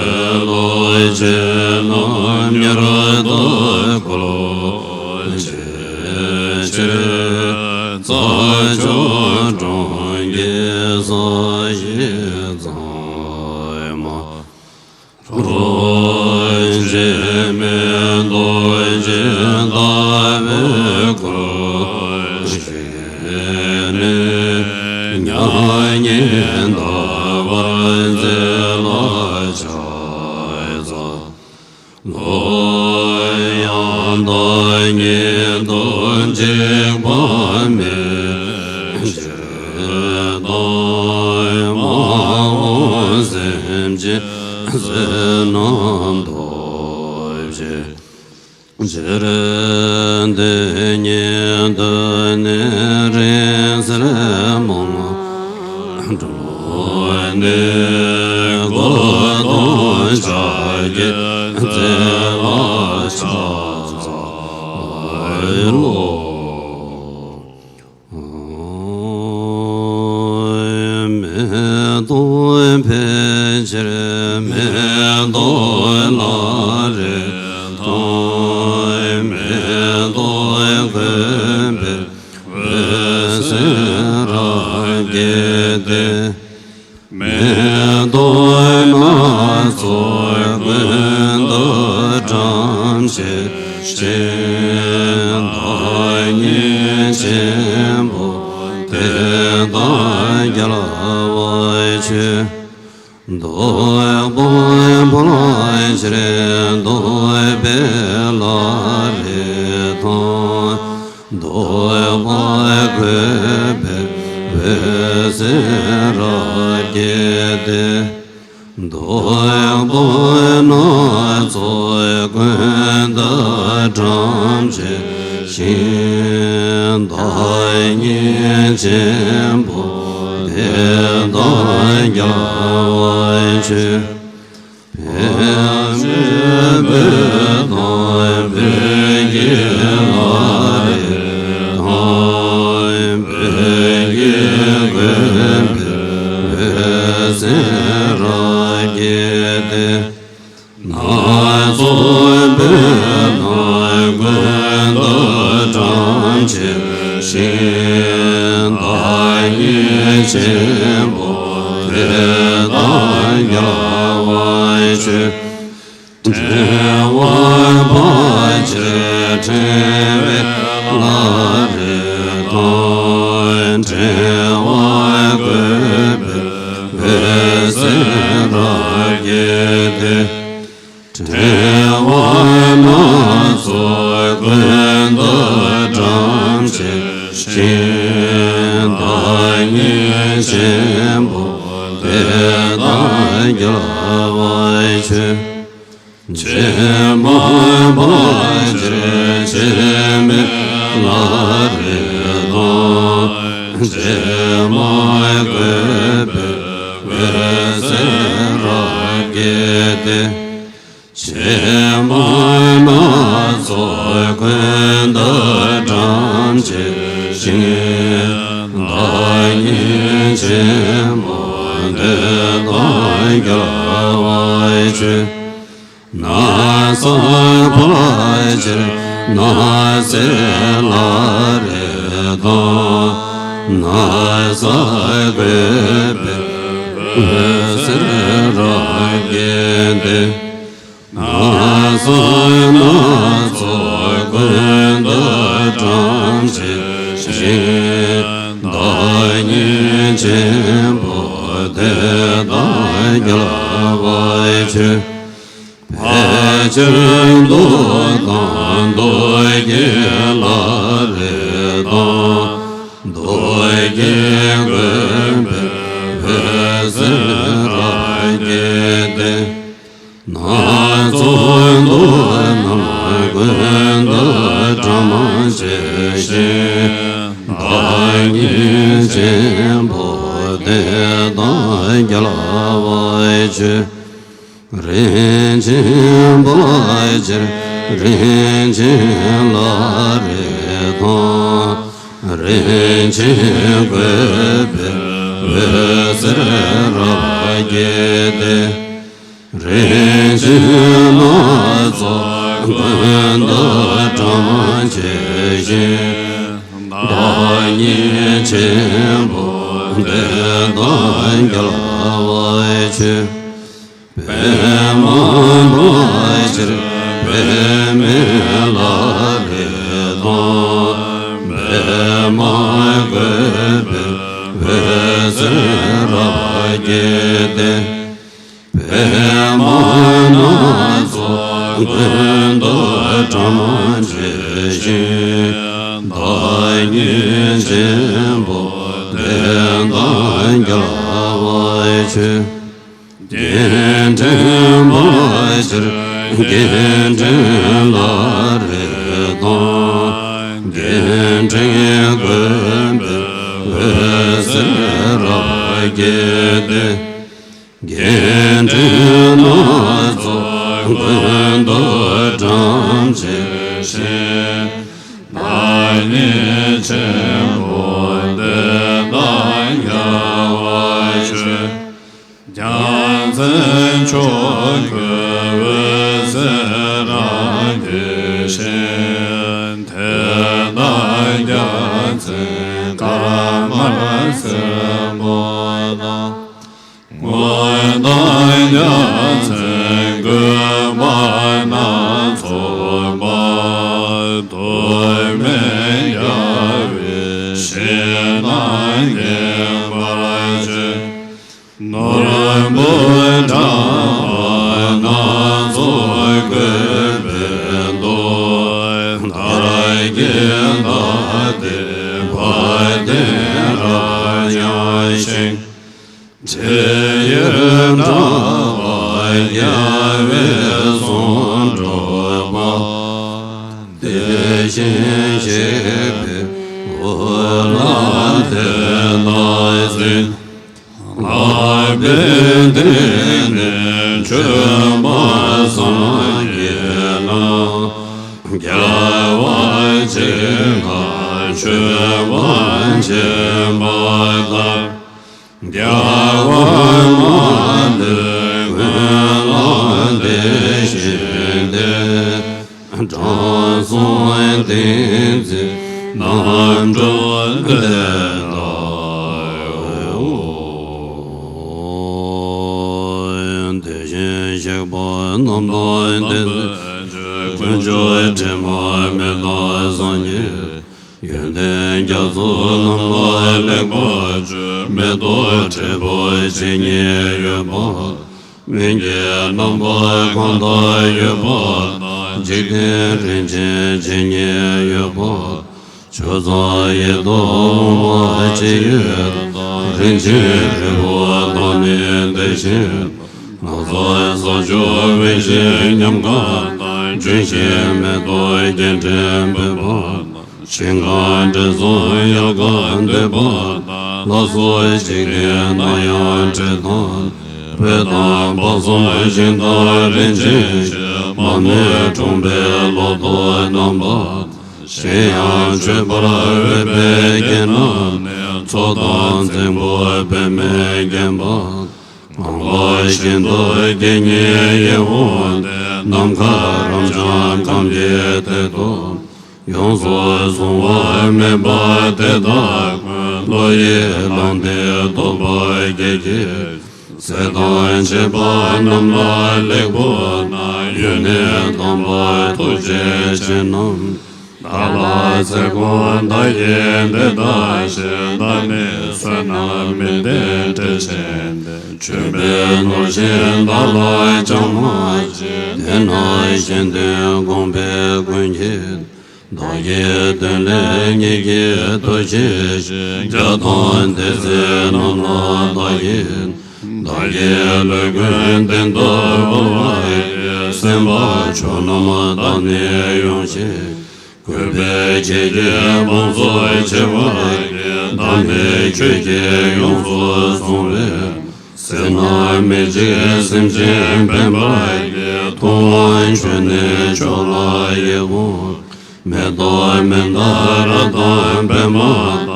ལོ་ཅན་རྣམས་མྱུར་དུ་བཀོལ་བྱེད་ཕྱིར། རྩྭ་མཆོག་གྲོང་ཁྱེར་ས་གཞི་གཙང་མ། རོ་བཅས་མེ་ཏོག་ཅན་ལྟ་བུའི་སྐུ་བཞེངས་ནས། མྱ་ངན་འདའ་བར་མཛད་ལ་ཕྱག་འཚལ་ལོ། ཡང་དག་ཉིད་དུ་འཇིགས་པ་མེད་ཕྱིར་དང་། མ་འོངས་སེམས་ཅན་བསོད་ནམས་སྟོབས་ཆེ་ཕྱིར། དེ་ཉིད་དུ་ནི་རིང་བསྲེལ་མང་འགྲོ་ནས། གཽ་ཏམ་ཕྱག་གིས་མཛད་ལ་ཕྱག་འཚལ་ལོ། མེ་ཏོག་འཕེལ་ཕྱིར་མེ་ཏོག་བླ་རེ་དང་། མེ་ཏོག་གོས་འཕེལ་འོད་ཟེར་རབ་བཀྱེ་སྟེ། མེ་ཏོག་སྣ་ཚོགས་ཀུན་ཏུ་བཀྲམ་ཕྱིར། ཞིང་བདག་ཉིད་ཆེན་པོ་དེ་དག་རྒྱལ་བར་མཆོད། བདུག་སྤོས་ཕུལ་ཕྱིར་བདུག་སྤོས་བླ་རེ་དང་། བདུག་སྤོས་གོས་འཕེལ་འོད་ཟེར་རབ་བཀྱེ་སྟེ། བདུག་སྤོས་སྣ་ཚོགས་ཀུན་ཏུ་བཀྲམ་ཕྱིར། ཞིང་བདག་ཉིད་ཆེན་པོ་དེ་དག་རྒྱལ་བར་མཆོད། ཕན་མེད་སྤོས་དང་སྤོས་ཀྱི་བླ་རེ་དང་། སྤོས་ཀྱི་གོས་འཕེལ་འོད་ཟེར་རབ་བཀྱེ་སྟེ། སྣ་ཚོགས་སྤོས་སྣ་ཀུན་ཏུ་བཀྲམ་ཕྱིར། ཞིང་བདག་ཉིད་ཆེན་པོ་དེ་དག་རྒྱལ་བར་མཆོད། ཕྲེང་བ་འཕགས་ཕྱིར་ཕྲེང་བའི་བླ་རེ་དང་ བདག་ཉིད་ཆེན་པོ་དེ་དག་རྒྱལ་བ་ཆོས། ཕྱིར་མ་འབབ་ཕྱིར་ཕྱིར་མེད་ལ་རེ་དང་། ཕྱིར་མ་བཀོད་པའི་འོད་ཟེར་རབ་བཀྱེ་སྟེ། ཕྱིར་མ་སྣ་ཚོགས་ཀུན་ཏུ་བཀྲམ་བྱས་ཤིང་། བདག་ཉིད་ཆེན་པོ་དེ་དག་རྒྱལ་བ་ཆོས། ནགས་ཚལ་ཕལ་ཆེར་ནགས་ཚལ་ལ་རེ་དང་། ནགས་ཚལ་བཀོད་པའི་འོད་ཟེར་རབ་བཀྱེ་སྟེ། ནགས་ཚལ་སྣ་ཚོགས་ཀུན་ཏུ་བཀྲམ་བྱས་ཤིང་། བདག་ཉིད་ཆེན་པོ་དེ་དག་རྒྱལ་བ་ཆོས། ཕལ་ཆེར་མདོག་དང་མདོག་བརྒྱད་ལ་རེ་དང་། མདོག་བརྒྱད་བཀོད་པའི་འོད་ཟེར་རབ་བཀྱེ་སྟེ། སྣ་ཚོགས་མདོག་རྣམས་ཀུན་ཏུ་བཀྲམ་བྱས་ཤིང་། བདག་ཉིད་ཆེན་པོ་དེ་དག་རྒྱལ་བ་ཆོས། རིན་ཆེན་ཕལ་ཆེར་རིན་ཆེན་ལ་རེ་དང་། རིན་ཆེན་བཀོད་པའི་འོད་ཟེར་རབ་བཀྱེ་སྟེ། རིན་ཆེན་སྣ་ཚོགས་ཀུན་ཏུ་བཀྲམ་བྱས་ཤིང་། བདག་ཉིད་ཆེན་པོ་དེ་དག་རྒྱལ་བ་ཆོས། པདྨ་འབབ་ཕྱིར་པདྨའི་ལ་རེ་དང་། པདྨ་བཀོད་པའི་འོད་ཟེར་རབ་བཀྱེ་སྟེ། པདྨ་སྣ་ཚོགས་ཀུན་ཏུ་བཀྲམ་བྱས་ཤིང་། བདག་ཉིད་ཆེན་པོ་དེ་དག་རྒྱལ་བ་ཆོས། རྒྱན་ཕྲེང་འབབ་ཕྱིར་རྒྱན་ཕྲེང་ལ་རེ་དང་། རྒྱན་ཕྲེང་བཀོད་པའི་འོད་ཟེར་རབ་བཀྱེ་སྟེ། རྒྱན་ཕྲེང་སྣ་ཚོགས་ཀུན་ཏུ་བཀྲམ་བྱས་ཤིང་། བདག་ཉིད་ཆེན་པོ་དེ་དག་རྒྱལ་བ་ཆོས། རྒྱལ་མཚན་མཆོག་གི་འོད་ཟེར་རབ་བཀྱེ་ཞིང་། དེ་དག་རྒྱལ་མཚན་དཀར་དམར་སེར་པོ་དང་། སྔོ་དང་རྒྱལ་མཚན་བཀོད་པ་སྣ་ཚོགས་པ། དོན་མེད་རྒྱལ་བའི་ཞིང་རྣམས་ཉེ་བར་སྤྱོད། ནོར་བུ་བཀྲ་བ་སྣ་ཚོགས་བཀོད་པའི་མདོག །དར་གྱི་མདའ་སྟེ་བ་དན་རབ་འབྱམས་ཤིང་། ཁྲིད་ཡུལ་དྲ་བ་རྒྱལ་བའི་གསུང་སྒྲོག་པ། དེ་བཞིན་གཤེགས་པའི་འོད་ལ་དེ་དག་འཛིན། ལྷག་པའི་སྡེ་སྣོད་མཆོད་པ་སངས་རྒྱས་ལ། རྒྱལ་བ་ཇི་སྙེད་མཆོད་པ་བྱིན་པ་ལྟར། རྒྱལ་བ་མ་ལུས་སྔོན་ལ་དེ་བཞིན་ཏེ། དྲང་སྲོང་བསྟན་འཛིན་རྣམ་གྲོལ་དེ་ལྟ་སྟེ། དེ་བཞིན་གཤེགས་པ་རྣམ་དག་ཏུ། དཀོན་མཆོག་དྲི་མ་མེད་ལ་སངས་རྒྱས། ཡོན་ཏན་རྒྱ་མཚོ་རྣམས་ལ་ལེགས་པར་སྤྱོད། མེ་ཏོག་དྲིལ་བུ་ཇི་སྙེད་ཡོད་པ། སྨན་གྱི་རྣམ་པ་གང་དག་ཡོད་པ་དང་། འཇིག་རྟེན་རིན་ཆེན་ཇི་སྙེད་ཡོད་པ། ཆོས་མཛད་ཡེ་ཏོ་འོང་བ་ཅི་ཡོད་དང་། རིན་ཆེན་རིལ་བུ་དང་ནི་དེ་བཞིན་ནོར་རྫས་ས་ཕྱོགས་དབེན་ཞིང་ཉམས་དགའ་དང་། ལྗོན་ཤིང་མེ་ཏོག་རྒྱན་ཕྲེང་འབེབས་པ་དང་། ཞིང་ཁམས་དྲི་བསུང་དབྱར་ཁ་འདོད་པ་དང་། ལ་སོགས་འཇིག་རྟེན་ན་ཡང་འབྲེལ་ཐག་ནི། བོད་དང་དཔག་བསམ་ཤིང་རྟ་རིན་ཆེན་ཞིང་། མ་རྨོས་གྲོང་པའི་ལོ་ཏོག་རྣམ་པ་དང་། གཞན་ཡང་མཆོད་པར་འོས་པའི་རྒྱན་རྣམས་ནི། མཚོ་དང་རྫིང་བུ་བལ་མེས་བརྒྱན་པ་དང་། ངང་པ་བཞིན་དུ་རྒྱན་ཉིད་ཡིད་འོང་སྟེ། ནམ་མཁའ་རབ་འབྱམས་ཁམས་ཀྱི་དེད་དཔོན། ཡོངས་སུ་བཟུང་བ་མེད་པ་དེ་དག་ཀུན། བློ་ཡིས་བླངས་ཏེ་རྟོགས་པ་སྐྱེད་ཅིང་། ཟས་དང་བཅས་པ་རྣམས་ལ་ལེགས་པོ་གནང་། ཡུལ་ནི་དམ་པ་ཐུགས་རྗེ་ཅན་རྣམས། བདག་ལ་ཚེ་གང་བདག་གིས་འདི་ལྟ་བྱས། བདག་ནི་བསོད་ནམས་མི་ལྡན་བཀྲེས་ཆེན་ཏེ། ཆོས་པའི་ནོར་གཞན་བདག་ལ་ཅང་མ་མཆིས། དེས་ན་གཞན་དོན་དགོངས་པའི་མགོན་ཁྱེད། བདག་གི་དོན་སླད་ཉིད་ཀྱིས་འདུ་བྱེད་ཅིང་། རྒྱ་དང་དེ་ཚེ་རྣམས་ལ་བདག་གིས། བདག་གི་ལུས་ཀུན་གཏན་དུ་དབུལ་བར་བགྱི། སེམས་དཔའ་ཆོས་རྣམས་བདག་ནི་ཡོངས་ཤེས། གུས་པས་ཁྱེད་ཀྱི་དབང་སུ་བྱེད་པར་བགྱི། བདག་ནི་ཁྱོད་ཀྱིས་ཡོངས་སུ་བཟུང་བའི། ཟིལ་གནོན་མི་འཇིགས་སེམས་ཅན་ཕན་པར་བགྱི། ཐུབ་དབང་ཁྱོད་ནི་མཆོག་ལ་ཡིད་འོང་། མེ་ཏོག་མན་དཱ་ར་དང་པདྨ་དང་།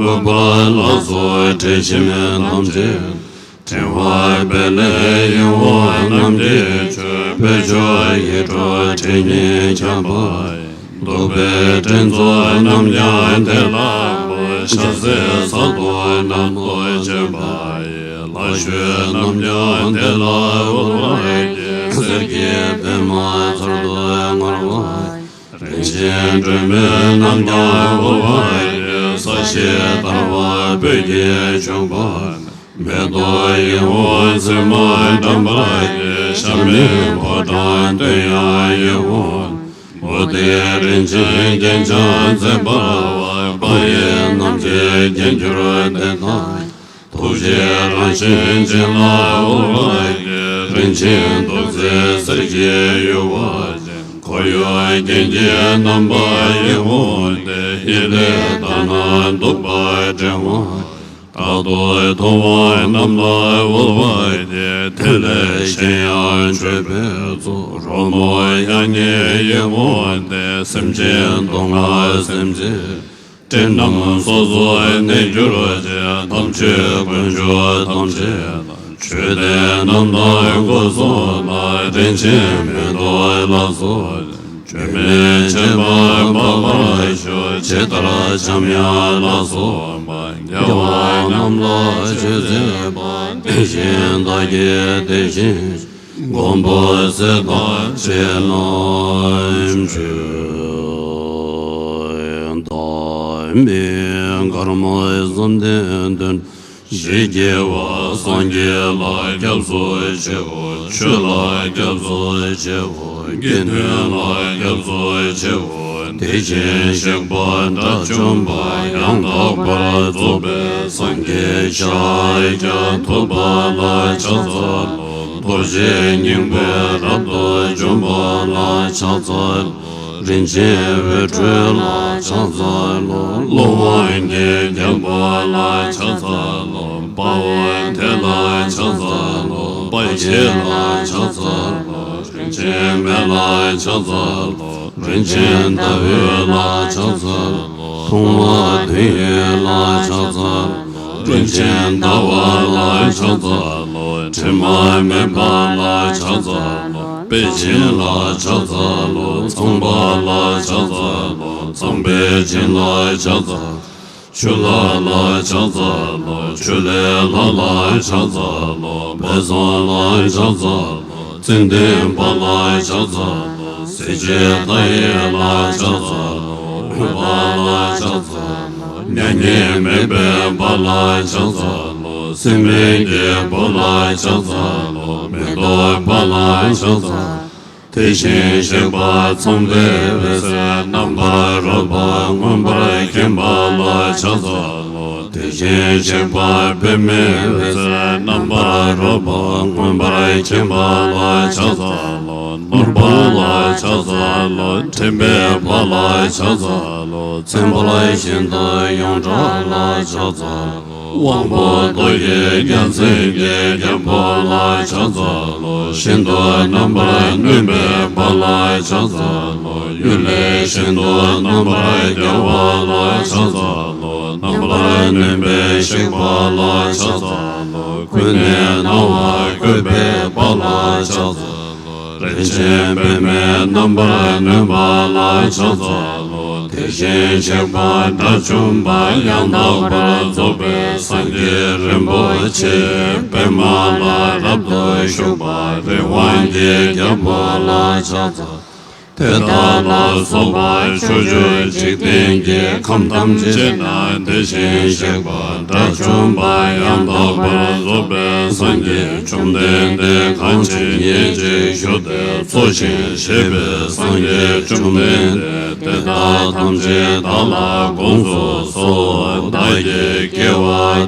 ཨུཏྤ་ལ་སོགས་དྲི་ཞིམ་ཐམས་ཅད། ཕྲེང་བ་སྤེལ་ལེགས་ཡིད་འོང་རྣམས་ཀྱི་མཆོག། སྤོས་མཆོག་ཡིད་འཕྲོག་ཕྲེང་ཉིས་ཁྱབ་པ། བདུག་པའི་སྤྲིན་ཚོགས་རྣམས་ཀྱང་དེ་ལ་འབུལ། ཕྱག་འཚལ་ས་རྡོ་རྣམས་སྟོང་བྱོན་པ་ཡི། ལྷ་བཤོས་རྣམས་ཀྱང་དེ་ལ་དབུལ་བར་བགྱི། གསེར་གྱི་པདྨ་ཚར་དུ་དངར་བ། རིན་ཆེན་སྒྲོན་མེ་རྣམས་ཀྱང་དབུལ་བར་བགྱི། ས་གཞི་བརྡར་བ་སྤོས་ཀྱི་ཕྱུག་པ། མེ་ཏོག་ཡིད་འོང་ཚེར་མ་བཀྲམ་པར་བགྱི། ཞྭ་མོའི་ཕོ་བྲང་སྟོད་ཡང་ཡིད་འོང་། མུ་ཏིག་རིན་ཆེན་རྒྱན་ཆ་མཛེས་པ་བ། པ་ཡིས་རྣམས་ཀྱིས་བརྒྱན་གྱུར་དེ་དག། ཐུགས་རྗེའི་རང་བཞིན་ཅན་ལ་དབུལ་བར་བགྱི། རིན་ཆེན་ཐུགས་རྗེའི་གསེར་གྱི་ཡུ་བ་ཅན། འཁོར་ཡུག་རྒྱན་གྱི་རྣམ་པ་ཡིད་འོང་སྟེ། ཡིད་ལས་ལྟ་ན་སྡུག་པ་བྲལ་བ། རྟག་ཏུ་ཐུབ་དབང་རྣམས་ལ་དབུལ་བར་བགྱི། དེ་ལས་གཞན་ཡང་མཆོད་པའི་ཚོགས། རོལ་མོ་དབྱངས་སྙན་ཡིད་འོང་སྟེ། སེམས་ཅན་སྡུག་བསྔལ་སེམས་ཅན། སྤྲིན་རྣམས་སོ་སོར་གནས་གྱུར་ཅིག། དམ་ཆོས་དཀོན་མཆོག་ཐམས་ཅད་ལ། མཆོད་རྟེན་རྣམས་དང་སྒོ་གསུམ་ལ། རིན་ཆེན་མེ་ཏོག་ལ་སོགས་པ། བཅོས་མའི་བྱེད་པ་འབབ་པར་ཤོག། ཇི་ལྟར་འཇམ་དབྱངས་ལ་སོགས་པ། རྒྱལ་བ་རྣམས་ལ་མཆོད་མཛད་པ། དེ་བཞིན་བདག་གིས་དེ་བཞིན་མགོན་པོ་སྲས་དང་བཅས་རྣམས་མཆོད། བདག་མིང་ཀརྨ་བསམ་གཏན་དོན། ཞེས་བགྱི་བ། སངས་རྒྱས་ལ་སྐྱབས་སུ་མཆིའོ། ཆོས་ལ་སྐྱབས་སུ་མཆིའོ། དགེ་འདུན་ལ་སྐྱབས་སུ་མཆིའོ། དེ་བཞིན་གཤེགས་པ་དགྲ་བཅོམ་པ། ཡང་དག་པར་རྫོགས་པའི་སངས་རྒྱས་ཤཱཀྱ་ཐུབ་པ་ལ་ཕྱག་འཚལ་ལོ། རྡོ་རྗེ་སྙིང་པོས་རབ་ཏུ་འཇོམས་པ་ལ་ཕྱག་འཚལ་ལོ། རིན་ཆེན་འོད་འཕྲོ་ལ་ཕྱག་འཚལ་ལོ། ཀླུ་དབང་གིས་བརྒྱན་པ་ལ་ཕྱག་འཚལ་ལོ། དཔའ་བོ་དེ་ལ་ཕྱག་འཚལ་ལོ། དཔའ་བྱེད་ལ་ཕྱག་འཚལ་ལོ། རིན་ཆེན་མེ་ལ་ཕྱག་འཚལ་ལོ། རིན་ཆེན་ཟླ་འོད་ལ་ཕྱག་འཚལ་ལོ། ཐུབ་དབང་དོན་ཡོད་ལ་ཕྱག་འཚལ་ལོ། རིན་ཆེན་ཟླ་བ་ལ་ཕྱག་འཚལ་ལོ། དྲི་མ་མེད་པ་ལ་ཕྱག་འཚལ་ལོ། དཔལ་ཆེན་ལ་ཕྱག་འཚལ་ལོ། ཚངས་པ་ལ་ཕྱག་འཚལ་ལོ། ཚངས་པའི་བྱིན་ལ་ཕྱག་འཚལ། ཆུ་ལྷ་ལ་ཕྱག་འཚལ་ལོ། ཆུ་ལྷའི་ལྷ་ལ་ཕྱག་འཚལ་ལོ། བལ་བཟང་ལ་ཕྱག་འཚལ་ལོ། ཙན་དན་པ་ལ་ཕྱག་འཚལ་ལོ། གཟི་བརྗིད་མཐའ་ཡས་ལ་ཕྱག་འཚལ་ལོ། འོད་དཔལ་ལ་ཕྱག་འཚལ་ལོ། མྱ་ངན་མེད་པའི་དཔལ་ལ་ཕྱག་འཚལ་ལོ། སྲེད་མེད་ཀྱི་བུ་ལ་ཕྱག་འཚལ་ལོ། མེ་ཏོག་དཔལ་ལ་ཕྱག་འཚལ། དེ་བཞིན་གཤེགས་པ་ཚངས་པའི་འོད་ཟེར་རྣམ་པར་རོལ་པ་མངོན་པར་ མཁྱེན་པ་ལ་ཕྱག་འཚལ་ལོ། དེ་བཞིན་གཤེགས་པ་པདྨའི་འོད་ཟེར་རྣམ་པར་རོལ་པ་མངོན་པར་མཁྱེན་པ་ལ་ཕྱག་འཚལ་ལོ། ནོར་བུ་ལ་ཕྱག་འཚལ་ལོ། དྲན་པའི་དཔལ་ལ་ཕྱག་འཚལ་ལོ། མཚན་དཔལ་ཤིན་ཏུ་ཡོངས་གྲགས་ལ་ཕྱག་འཚལ་ལོ། དབང་པོ་རྡོ་རྗེ་རྒྱལ་མཚན་གྱི་རྒྱལ་པོ་ལ་ཕྱག་འཚལ་ལོ། ཤིན་ཏུ་རྣམ་པར་གནོན་པའི་དཔལ་ལ་ཕྱག་འཚལ་ལོ། གཡུལ་ལས་ཤིན་ཏུ་རྣམ་པར་རྒྱལ་བ་ལ་ཕྱག་འཚལ་ལོ། རྣམ་པར་གནོན་པའི་གཤེགས་པ་ལ་ཕྱག་འཚལ་ལོ། ཀུན་ནས་སྣང་བ་བཀོད་པའི་དཔལ་ལ་ཕྱག་འཚལ་ལོ། རིན་ཆེན་པདྨའི་རྣམ་པར་གནོན་པ་ལ་ཕྱག་འཚལ་ལོ། དེ་བཞིན་གཤེགས་པ་དགྲ་བཅོམ་པ་ཡང་དག་པར་རྫོགས་པའི་སངས་རྒྱས་རིན་པོ་ཆེ་པདྨ་ལ་རབ་ཏུ་བཞུགས་པ་རི་དབང་གི་རྒྱལ་པོ་ལ་ཕྱག་འཚལ། དེ་དག་ལ་སོགས་པ་ཕྱོགས་བཅུའི་འཇིག་རྟེན་གྱི་ཁམས་ཐམས་ཅད་ན་དེ་བཞིན་གཤེགས་པ་དགྲ་བཅོམ་པ་ཡང་དག་པར་རྫོགས་པའི་སངས་རྒྱས་བཅོམ་ལྡན་འདས་གང་ཇི་སྙེད་ཅིག་བཞུགས་ཏེ་འཚོ་ཞིང་གཞེས་པའི་སངས་རྒྱས་བཅོམ་ལྡན་འདས་དེ་དག་ཐམས་ཅད་བདག་ལ་དགོངས་སུ་གསོལ། བདག་གིས་དགེ་བ་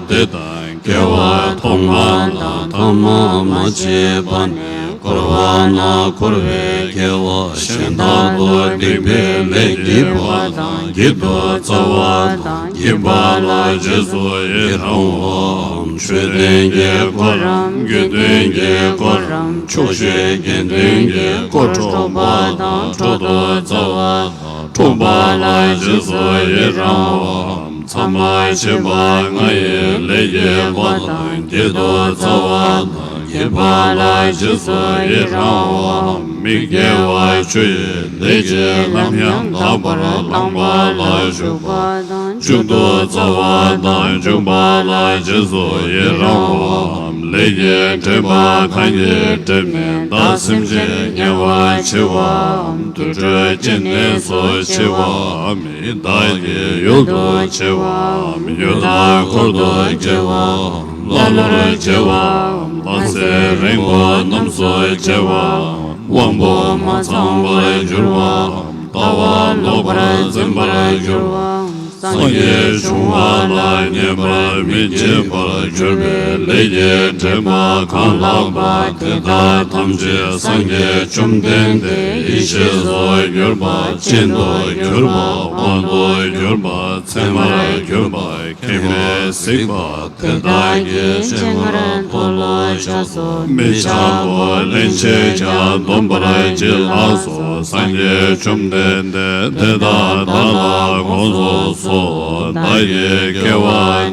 འདི་དང་དགེ་བ་ཐོག་མ་དང་ཐ་མ་མ་མཆིས་པ་ནས་འཁོར་བ་ན་འཁོར་བའི་དགེ་བ་གཞན་དག་ཏུ་སྡིག་པའི་ལས་བགྱིས་པ་དང་བགྱིད་དུ་སྩལ་བ་དང་བགྱིས་པ་ལ་རྗེས་སུ་ཡི་རང་བའམ། མཆོད་རྟེན་གྱི་དཀོར། དགེ་འདུན་གྱི་དཀོར། ཕྱོགས་བཅུའི་དགེ་འདུན་གྱི་དཀོར་འཕྲོག་པ་དང་འཕྲོག་ཏུ་སྩལ་བ་དང་འཕྲོག་པ་ལ་རྗེས་སུ་ཡི་རང་བའམ། མཚམས་མ་མཆིས་པ་ལྔ་ཡི་ལས་བགྱིས་པ་དང་བགྱིད་དུ་སྩལ་བ་དང་བགྱིས་པ་ལ་རྗེས་སུ་ཡི་རང་བའམ། མི་དགེ་བ་བཅུ་ཡི་ལས་ཀྱི་ལམ་ཡང་དག་པར་བླངས་པ་ལ་ཞུགས་པ་དང་འཇུག་ཏུ་སྩལ་བ་དང་འཇུག་པ་ལ་རྗེས་སུ་ཡི་རང་བའམ། ལས་ཀྱི་འབྲས་བུ་གང་གིས་བསྒྲིབས་ནས་བདག་སེམས་ཅན་དམྱལ་བར་མཆི་བའམ། དུར་ཁྲོད་སྐྱེ་གནས་སུ་མཆི་བའམ། ཡི་དྭགས་ཀྱི་ཡུལ་དུ་མཆི་བའམ། ཡི་དྭགས་འཁོར་དུ་སྐྱེ་བའམ། ཀླ་ཀློར་སྐྱེ་བའམ། ལྷ་ཚེ་རིང་པོ་རྣམས་སུ་སྐྱེ་བའམ། དབང་པོ་མ་ཚང་བར་འགྱུར་བའམ། ལྟ་བ་ལོག་པར་འཛིན་པར་འགྱུར་བའམ། སངས་རྒྱས་འབྱུང་བ་ལ་མཉེས་པར་མི་བགྱིད་པར་གྱུར་པའི་ལས་ཀྱི་འབྲས་བུ་གང་ལགས་པ་དེ་དག་ཐམས་ཅད་སངས་རྒྱས་བཅོམ་ལྡན་འདས་ཡེ་ཤེས་སུ་གྱུར་པ། སྤྱན་དུ་གྱུར་པ། དབང་དུ་གྱུར་པ། ཚད་མར་གྱུར་པ། སྐྱེ་བས་གཟིགས་པ། དེ་དག་གི་སྤྱན་སྔར་མཐོལ་ལོ་བཤགས་སོ། མི་བཤགས་པ་སླན་ཆད་ཀྱང་འདོམས་པར་བགྱིད་ལགས་སོ། སངས་རྒྱས་བཅོམ་ལྡན་འདས་དེ་དག་བདག་ལ་དགོངས་སུ་གསོལ། བདག་གིས་དགེ་བ་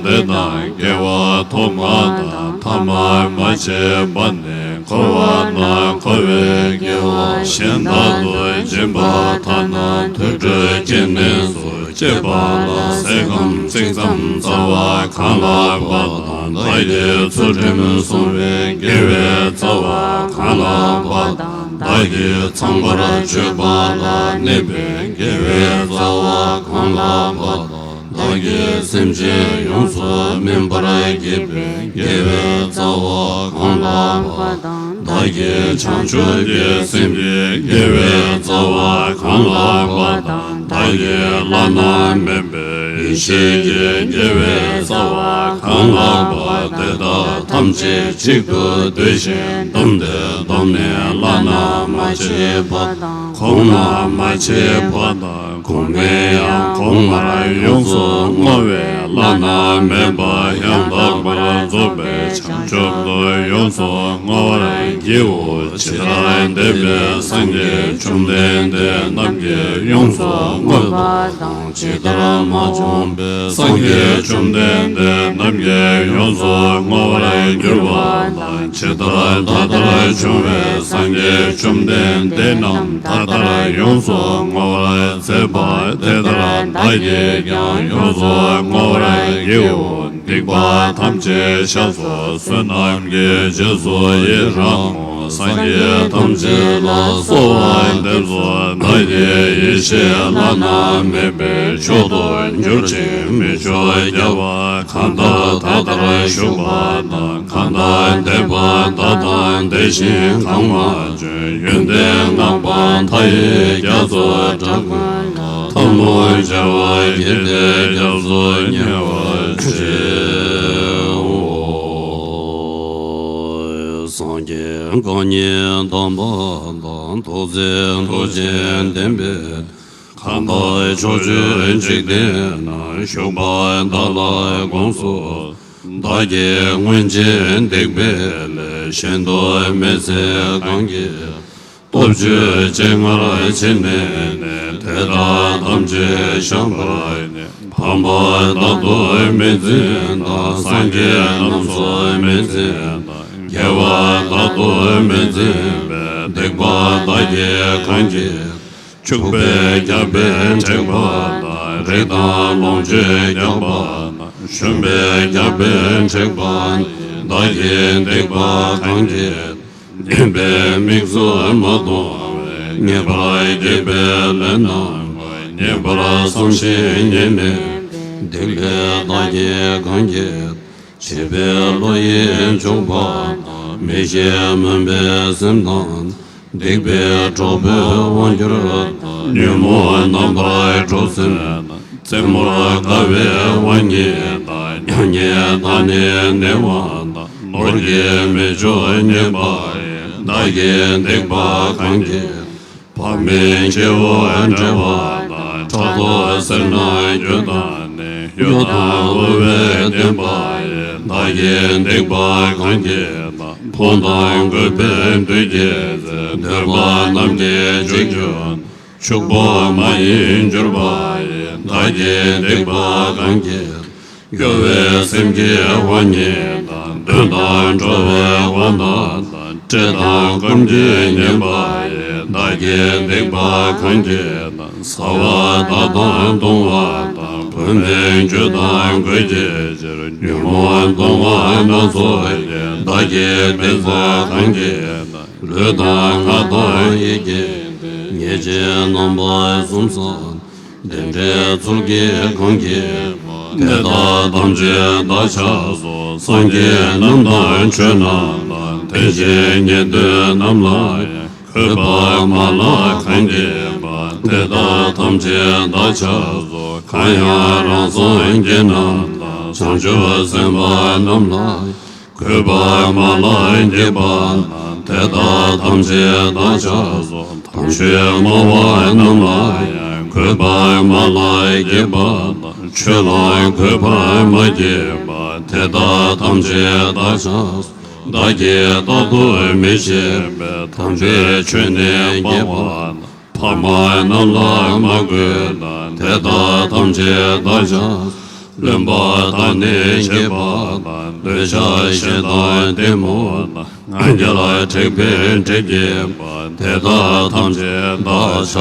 འདི་དང་དགེ་བ་ཐོག་མ་དང་ཐ་མ་མ་མཆིས་པ་ནས་འཁོར་བ་ན་འཁོར་བའི་དགེ་བ་གཞན་དག་ཏུ་སྦྱིན་པ་ཐ་ན་དུར་ཁྲོད་སྐྱེ་གནས་སུ་སྐྱེས་པ་ལ་ཟས་ཁམ་ཚིག་ཙམ་སྩལ་བ་གང་ལགས་པ་དང་། བདག་གིས་ཚུལ་ཁྲིམས་བསྲུང་བའི་དགེ་བའི་རྩ་བ་གང་ལགས་པ་དང་། བདག་གིས་ཚངས་པར་སྤྱོད་པ་ལ་གནས་པའི་དགེ་བའི་རྩ་བ་གང་ལགས་པ་དང་། བདག་གིས་སེམས་ཅན་ཡོངས་སུ་སྨིན་པར་བགྱིས་པའི་དགེ་བའི་རྩ་བ་གང་ལགས་པ་དང་། བདག་གིས་བྱང་ཆུབ་ཀྱི་སེམས་ཀྱི་དགེ་བའི་རྩ་བ་གང་ལགས་པ་དང་། བདག་གིས་བླ་ན་མེད་པའི་ཡེ་ཤེས་ཀྱི་དགེ་བའི་རྩ་བ་གང་ལགས་པ་དེ་དག་ཐམས་ཅད་གཅིག་ཏུ་བསྡུས་ཤིང་བསྡོམས་ཏེ་བསྡོམས་ནས་བླ་ན་མ་མཆིས་པ་དང་། གོང་ན་མ་མཆིས་པ་དང་། གོང་མའི་ཡང་གོང་མར་ཡོངས་སུ་བསྔོ་བས་བླ་ན་མེད་པ་ཡང་དག་པར་རྫོགས་པའི་བྱང་ཆུབ་ཏུ་ཡོངས་སུ་བསྔོ་བར་བགྱིའོ། ཇི་ལྟར་འདས་པའི་སངས་རྒྱས་བཅོམ་ལྡན་འདས་རྣམས་ཀྱིས་ཡོངས་སུ་བསྔོས་པ་དང་། ཇི་ལྟར་མ་བྱོན་པའི་སངས་རྒྱས་བཅོམ་ལྡན་འདས་རྣམས་ཀྱིས་ཡོངས་སུ་བསྔོ་བར་འགྱུར་བ་དང་། ཇི་ལྟར་ད་ལྟར་བྱུང་བའི་སངས་རྒྱས་བཅོམ་ལྡན་འདས་རྣམས་ད་ལྟར་ཡོངས་སུ་བསྔོ་བར་མཛད་པ་དེ་ལྟར་བདག་གིས་ཀྱང་ཡོངས་སུ་བསྔོ་བར་བགྱིའོ། སྡིག་པ་ཐམས་ཅད་བཤགས་སོ། བསོད་ནམས་ཀྱི་རྗེས་སུ་ཡི་རང་ངོ་། སངས་རྒྱས་ཐམས་ཅད་ལ་གསོལ་བ་འདེབས་སོ། བདག་གི་ཡེ་ཤེས་བླ་ན་མེད་པའི་མཆོག་ཏུ་གྱུར་ཅིང་མི་བསྐྱོད་རྒྱལ་བ་གང་དག་ད་ལྟར་བཞུགས་པ་དང་། གང་དག་འདས་པ་ད་ལྟ་དེ་བཞིན་གང་མ་བྱོན། ཡོན་ཏན་བསྔགས་པ་མཐའ་ཡས་རྒྱ་མཚོའི་བྲག་ཀུན་ལ། ཐལ་མོ་སྦྱར་བ་བགྱིས་ཏེ་སྐྱབས་སུ་ཉེ་བར་མཆིའོ། སངས་རྒྱས་གང་ཉིད་དམ་པ་དང་། ཐུགས་རྗེ་ཐུགས་རྗེ་ལྡན་པས། གང་དག་ཕྱོགས་བཅུའི་འཇིག་རྟེན་ན། བཞུགས་པ་བདག་ལ་དགོངས་སུ། བདག་གིས་སྔོན་ཆད་བསྒྲིགས་པའི་ལས། གཞན་དུ་མི་འཚལ་གང་གིས། སྟོབས་བཅུའི་སྤྱན་སྔར་ཕྱིན་ནས་ནི། དེ་དག་ཐམས་ཅད་བཤགས་པར་ནི། ཕམ་པ་རྟག་ཏུ་མི་འཛིན་དང་། སངས་རྒྱས་རྣམས་སུ་མི་འཛིན་དང་། དགེ་བ་རྟག་ཏུ་མི་འཛིན་པའི། སྡིག་པ་བདག་གིས་གང་བགྱིས། ཕྱུག་པའི་རྒྱལ་པོས་དྲེགས་པ་དང་། རིགས་དང་ལོངས་སྤྱོད་རྒྱགས་པ་དང་། ཞུམ་པའི་རྒྱལ་པོས་དྲེགས་པ་དང་། བདག་གིས་སྡིག་པ་གང་བགྱིས། ཉེས་པའི་དམིགས་སུ་མ་ལྟུང་བའི། ཉེས་པར་བགྱིས་པའི་ལས་རྣམས་ཀུན། ཉེས་པར་བསམས་ཤིང་ཉེས་ནས། སྡིག་པ་བདག་གིས་གང་བགྱིས། བྱིས་པའི་བློ་ཡིས་འཇུག་པ་དང་། མི་ཤེས་མུན་པའི་སེམས་དང་། སྡིག་པའི་གྲོགས་པོས་དབང་བསྒྱུར་དང་། ཉོན་མོངས་རྣམ་པར་འཁྲུགས་སེམས་དང་། རྩེ་མོར་དགའ་བའི་དབང་ཉིད་དང་། མྱ་ངན་དང་ནི་ནད་དབང་དང་། ནོར་གྱིས་མི་ཆོག་ཉེས་པ་ཡིས། བདག་གིས་སྡིག་པ་གང་བགྱིས། བག་མེད་སྐྱེ་བོའི་འབྲེལ་བ་དང་། ཕྲག་དོག་སེར་སྣ་རྒྱུ་དང་ནི། གཡོ་དང་འུར་བའི་བདེན་པ་ཡིས། བདག་གིས་སྡིག་པ་གང་བགྱིས་དང་། ཕུང་དང་རྒོད་པའི་བདུད་ཀྱིས་གཟིར། འདོད་པ་རྣམས་ཀྱིས་འཇིག་གྱུར། ཕྱུག་པོ་མ་ཡིན་གྱུར་པ་ཡིས། བདག་གིས་སྡིག་པ་གང་བགྱིས། གཡོ་བའི་སེམས་ཀྱི་དབང་ཉིད་དང་། གདོན་དང་འགྲོ་བའི་དབང་ཐང་དང་། བཀྲེས་དང་སྐོམ་གྱིས་ཉེན་པ་ཡིས། བདག་གིས་སྡིག་པ་གང་བགྱིས་དང་། ཟ་བ་དག་དང་བཏུང་བ་དང་། བུད་མེད་རྒྱུ་དང་གོས་ཀྱི་ཕྱིར། ཉོན་མོངས་གདུང་བ་སྣ་ཚོགས་ཀྱིས། བདག་གིས་སྡིག་པ་གང་བགྱིས་དང་། ལུས་དང་ངག་དང་ཡིད་ཀྱི་རྟེན། ཉེས་ཅན་རྣམ་པ་གསུམ་བསགས། དེ་འདྲའི་ཚུལ་གྱིས་གང་བགྱིས་པ། དེ་དག་ཐམས་ཅད་བདག་ཕྱག་སོགས། སངས་རྒྱས་རྣམས་དང་ཆོས་རྣམས་དང་། དེ་བཞིན་ཉན་ཐོས་རྣམས་ལ་ཡང་། གུས་པར་མ་ལགས་གང་བགྱིས་པ། དེ་དག་ཐམས་ཅད་བདག་ཕྱག་སོགས། གང་ཡང་རང་སངས་རྒྱས་རྣམས་དང་། བྱང་ཆུབ་སེམས་དཔའ་རྣམས་ལ་ཡང་། གུས་པར་མ་ལགས་བགྱིས་པ་དང་། དེ་དག་ཐམས་ཅད་བདག་ཕྱག་སོགས། དམ་ཆོས་སྨྲ་བ་རྣམས་ལ་ཡང་། གུས་པར་མ་ལགས་བགྱིས་པ་དང་། ཆོས་ལ་གུས་པར་མ་བགྱིས་པ། དེ་དག་ཐམས་ཅད་བདག་ཕྱག་སོགས། བདག་གིས་རྟག་ཏུ་མི་བྱེད་པའི། དམ་པའི་ཆོས་ནི་སྤང་བ་དང་། ཕ་མ་རྣམས་ལ་མ་གུས་དང་། དེ་དག་ཐམས་ཅད་བདག་ཕྱག། བླུན་པ་དང་ནི་སྐྱེས་པ་དང་། འདོད་ཆགས་ཞེ་སྡང་གཏི་མུག་དང་། ང་རྒྱལ་དྲེགས་པའི་དྲེགས་བགྱིས་པ། དེ་དག་ཐམས་ཅད་བདག་ཕྱག་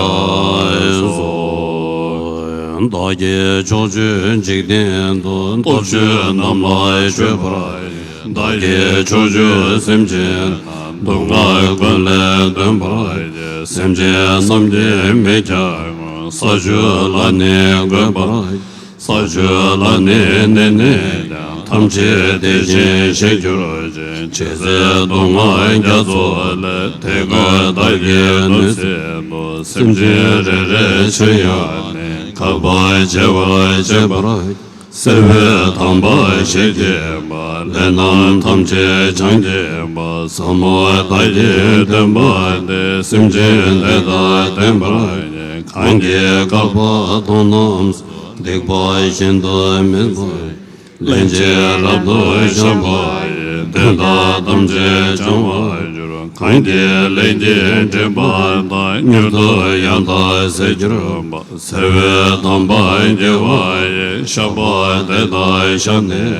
སོགས། བདག་གིས་ཕྱོགས་བཅུའི་འཇིག་རྟེན་དུ། སྟོབས་བཅུ་རྣམས་ལ་མཆོད་པར་བགྱི། བདག་གིས་ཕྱོགས་བཅུའི་སེམས་ཅན་རྣམས། སྡུག་བསྔལ་ཀུན་ལས་འདོན་པར་བགྱི། སེམས་ཅན་རྣམས་ཀྱི་མིག་ཀྱང་མངོན། ས་བཅུ་ལ་ནི་འགོད་པར་བགྱི། ས་བཅུ་ལ་ནི་གནས་ནས་ཀྱང་། ཐམས་ཅད་དེ་བཞིན་གཤེགས་གྱུར་ཅིག། ཇི་སྲིད་སྡུག་བསྔལ་རྒྱ་མཚོ་ལས། དེ་ཀུན་བདག་གིས་ནུས་ཚད་དུ། སེམས་ཅན་རེ་རེའི་ཕྱིར་ཡང་ནི། དགག་པ་བྱེད་པར་བྱེད་པར། གསེར་འོད་དམ་པ་ཞིག་བགྱིས་པ། ལས་རྣམས་ཐམས་ཅད་བྱང་བགྱིས་པ། ཟབ་མོ་བདག་གི་སྟོན་པ་འདི། སེམས་ཅན་དེ་དག་བསྟན་པར་བགྱི། གང་གིས་བཀག་པ་དང་རྣམ་སྲས། སྡིག་པ་ཤིན་ཏུ་མི་བཟོད། སླན་ཆད་རབ་ཏུ་བཤགས་པ་ཡིས། དེ་དག་ཐམས་ཅད་བྱང་བར་འགྱུར། གང་གིས་ལས་ཀྱི་སྒྲིབ་པ་དག། མྱུར་དུ་ཡང་དག་སེལ་གྱུར་པ། གསེར་འོད་དམ་པ་བགྱི་བ་ཡིས། བཤགས་པ་དེ་དག་བཤགས་ནས་ནི།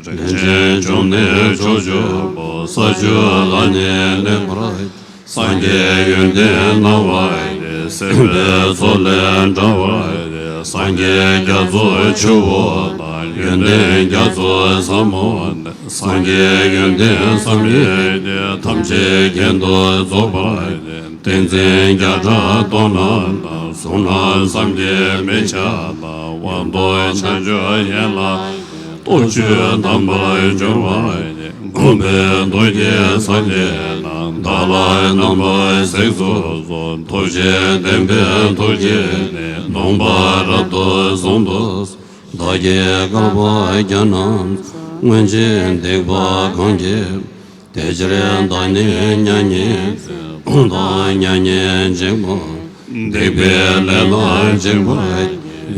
རིན་ཆེན་འབྱུང་གནས་ཕྱོགས་བཅུ་པོ། ས་བཅུ་ལ་ནི་གནས་པར། སངས་རྒྱས་ཡོན་ཏན་སྣང་བ་ཡི། སྲིད་པའི་མཚོ་ལས་འབྲལ་བར་བྱེད། སངས་རྒྱས་རྒྱ་མཚོ་ཆུ་བོ་དང་ ཡོན་ཏན་རྒྱ་མཚོ་ཟབ་མོ་འདི། སངས་རྒྱས་ཡོན་ཏན་བསམ་ཡས་ཀྱི། ཐམས་ཅད་རྒྱན་དུ་རྫོགས་པར་བགྱི། ཏིང་འཛིན་བརྒྱ་ཕྲག་སྟོང་ན་བདག་གཟུགས་སྣང་བསམ་གྱིས་མི་ཁྱབ་པ། དབང་ཐོབ་བྱང་ཆུབ་ཡན་ལག་སྟོབས་བཅུ་དམ་པར་འབྱོར་བར་བགྱི། འགོག་པའི་རྡོ་རྗེ་སངས་རྒྱས་དང་། བདག་ལ་རྣམ་པར་གཟིགས་སུ་གསོལ། ཐུགས་རྗེ་ལྡན་པའི་ཐུགས་རྗེ་ནི། ནོངས་པ་རབ་ཏུ་བཟུང་དུ། བདག་གིས་བསྐལ་པ་བརྒྱ་རྣམས། སྔོན་གྱི་སྡིག་པ་གང་བགྱིས། དེ་ཕྱིར་བདག་ནི་མྱ་ངན་འདའ། མྱ་ངན་འཇིགས་པ། སྡིག་པའི་ལས་ལ་འཇིགས་པ།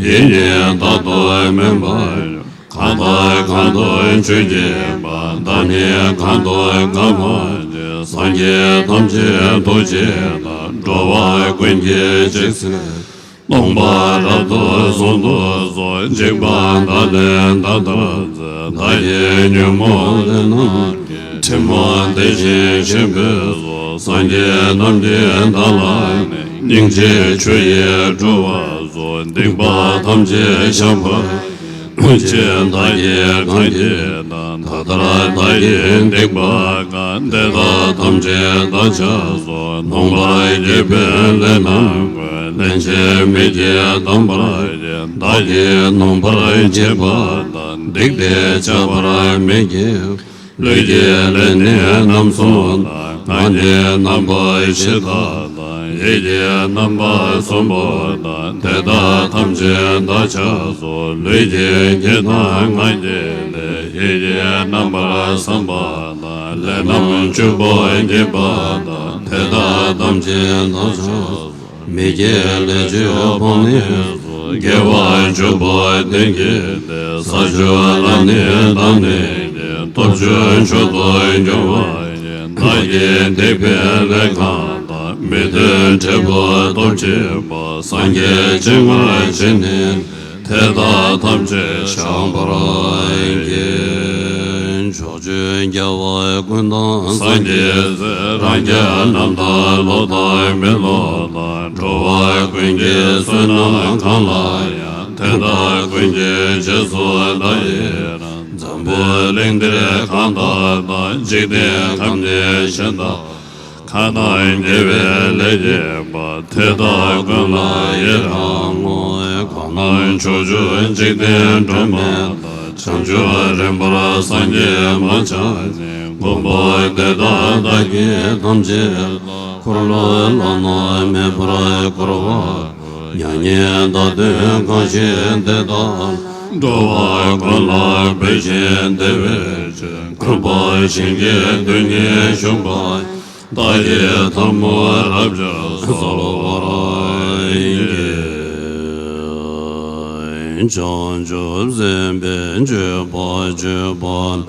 ཡིད་ནི་བདག་ཏུ་མེད་པར། གང་དང་གང་དུ་ཆོས་བགྱིས་པ། བདག་ནི་གང་དང་གང་མ་བགྱིས། སངས་རྒྱས་ཐམས་ཅད་ཐུགས་རྗེ་དང་། འགྲོ་བ་ཀུན་གྱི་འཇིགས་སེལ། སྟོང་པ་རབ་ཏུ་བཟུང་དུ་གསོལ། འཇིགས་པ་བདག་ལས་འདའ་ལྟར་མཛད། བདག་གིས་ཉོན་མོངས་ལས་རྣམས་ཀྱི། དྲི་མ་འདི་བཞིན་གཤེགས་པའི་གཟུགས། སངས་རྒྱས་རྣམས་ཀྱིས་བདག་ལ་ནི། སྙིང་རྗེའི་ཆུ་ཡིས་བཀྲུ་བར་གསོལ། སྡིག་པ་ཐམས་ཅད་བཤགས་པར། ཀུན་བྱེད་བདག་གིས་གང་བགྱིས་དང་། ད་ལྟར་བདག་གི་སྡིག་པ་གང་། དེ་དག་ཐམས་ཅད་བདག་ཕྱག་སོགས། ནོངས་པར་བགྱིས་པའི་ལས་རྣམས་ཀུན། སླན་ཆད་མིག་གིས་དམ་པར་བཞིན། བདག་གིས་ནོངས་པར་བགྱིས་པ་དང་། སྡིག་དེ་བཤགས་པར་མི་བགྱིད། ལུས་ཀྱི་ལས་ནི་རྣམ་གསུམ་དང་། ངག་ནི་རྣམ་པ་བཞི་དག་དང་། ཡིད་ཀྱི་རྣམ་པ་གསུམ་པོ་དང་། དེ་དག་ཐམས་ཅད་བདག་ཕྱག་སོགས། ལུས་ཀྱི་བགྱིས་དང་ངག་གི་ལས། ཡིད་ཀྱི་རྣམ་པར་བསམ་པ་དང་། ལས་རྣམ་བཅུ་པོ་བགྱིས་པ་དང་། དེ་དག་ཐམས་ཅད་བདག་ཕྱག་སོགས། མི་དགེ་ལས་བཅུ་སྤོང་ནས་སུ། དགེ་བ་བཅུ་པོ་བདེན་བགྱིས་ཏེ། ས་བཅུ་ལ་ནི་བདག་གནས་ཀྱིས། སྟོབས་བཅུ་མཆོག་ཏུ་འགྱུར་བ་ཡིས། བདག་གིས་སྡིག་པའི་ལས་གང་དང་། མི་མཐུན་འབྲས་བུ་སྟོབས་ཆེན་པོ། སངས་རྒྱས་སྤྱན་སྔར་བྱས་ནས། དེ་དག་ཐམས་ཅད་བཤགས་པར་བགྱི། ཕྱོགས་བཅུའི་རྒྱལ་བ་ཀུན་དང་སངས་རྒྱས་སྲས། རང་རྒྱལ་རྣམས་དང་ལོ་དང་མི་ལོ་དང་། འགྲོ་བ་ཀུན་གྱི་བསོད་ནམས་གང་ལགས་ཡང་། དེ་དག་ཀུན་གྱི་རྗེས་སུ་བདག་ཡི་རང་། འཛམ་བུ་གླིང་འདིར་གང་དག་དང་། འཇིག་རྟེན་ཁམས་ནི་གཞན་དག་གང་དང་། དགེ་བའི་ལས་བགྱིས་པ། དེ་དག་ཀུན་ལ་ཡི་རང་ངོ་། གང་རྣམས་ཕྱོགས་བཅུའི་འཇིག་རྟེན་སྒྲོན་མེ་དང་། བྱང་ཆུབ་རིམ་པར་སངས་རྒྱས་མ་ཆགས་ཤིང་། མགོན་པོ་དེ་དག་བདག་གིས་ཐམས་ཅད་ལ། འཁོར་ལོ་བླ་ན་མེད་པར་བསྐོར་བ། མྱ་ངན་འདའ་སྟོན་གང་བཞེད་དེ་དག་ལ། འགྲོ་བ་ཀུན་ལ་འབུལ་ཞིང་བདེ་བའི་ཆོས། མགོན་པོ་ཞིང་གི་རྡུལ་སྙེད་བཞུགས་པ། བདག་གིས་ཐལ་མོ་རབ་སྦྱར་གསོལ་བར་བགྱི། བྱང་ཆུབ་སེམས་དཔའི་སྤྱོད་པ་སྤྱོད་པ།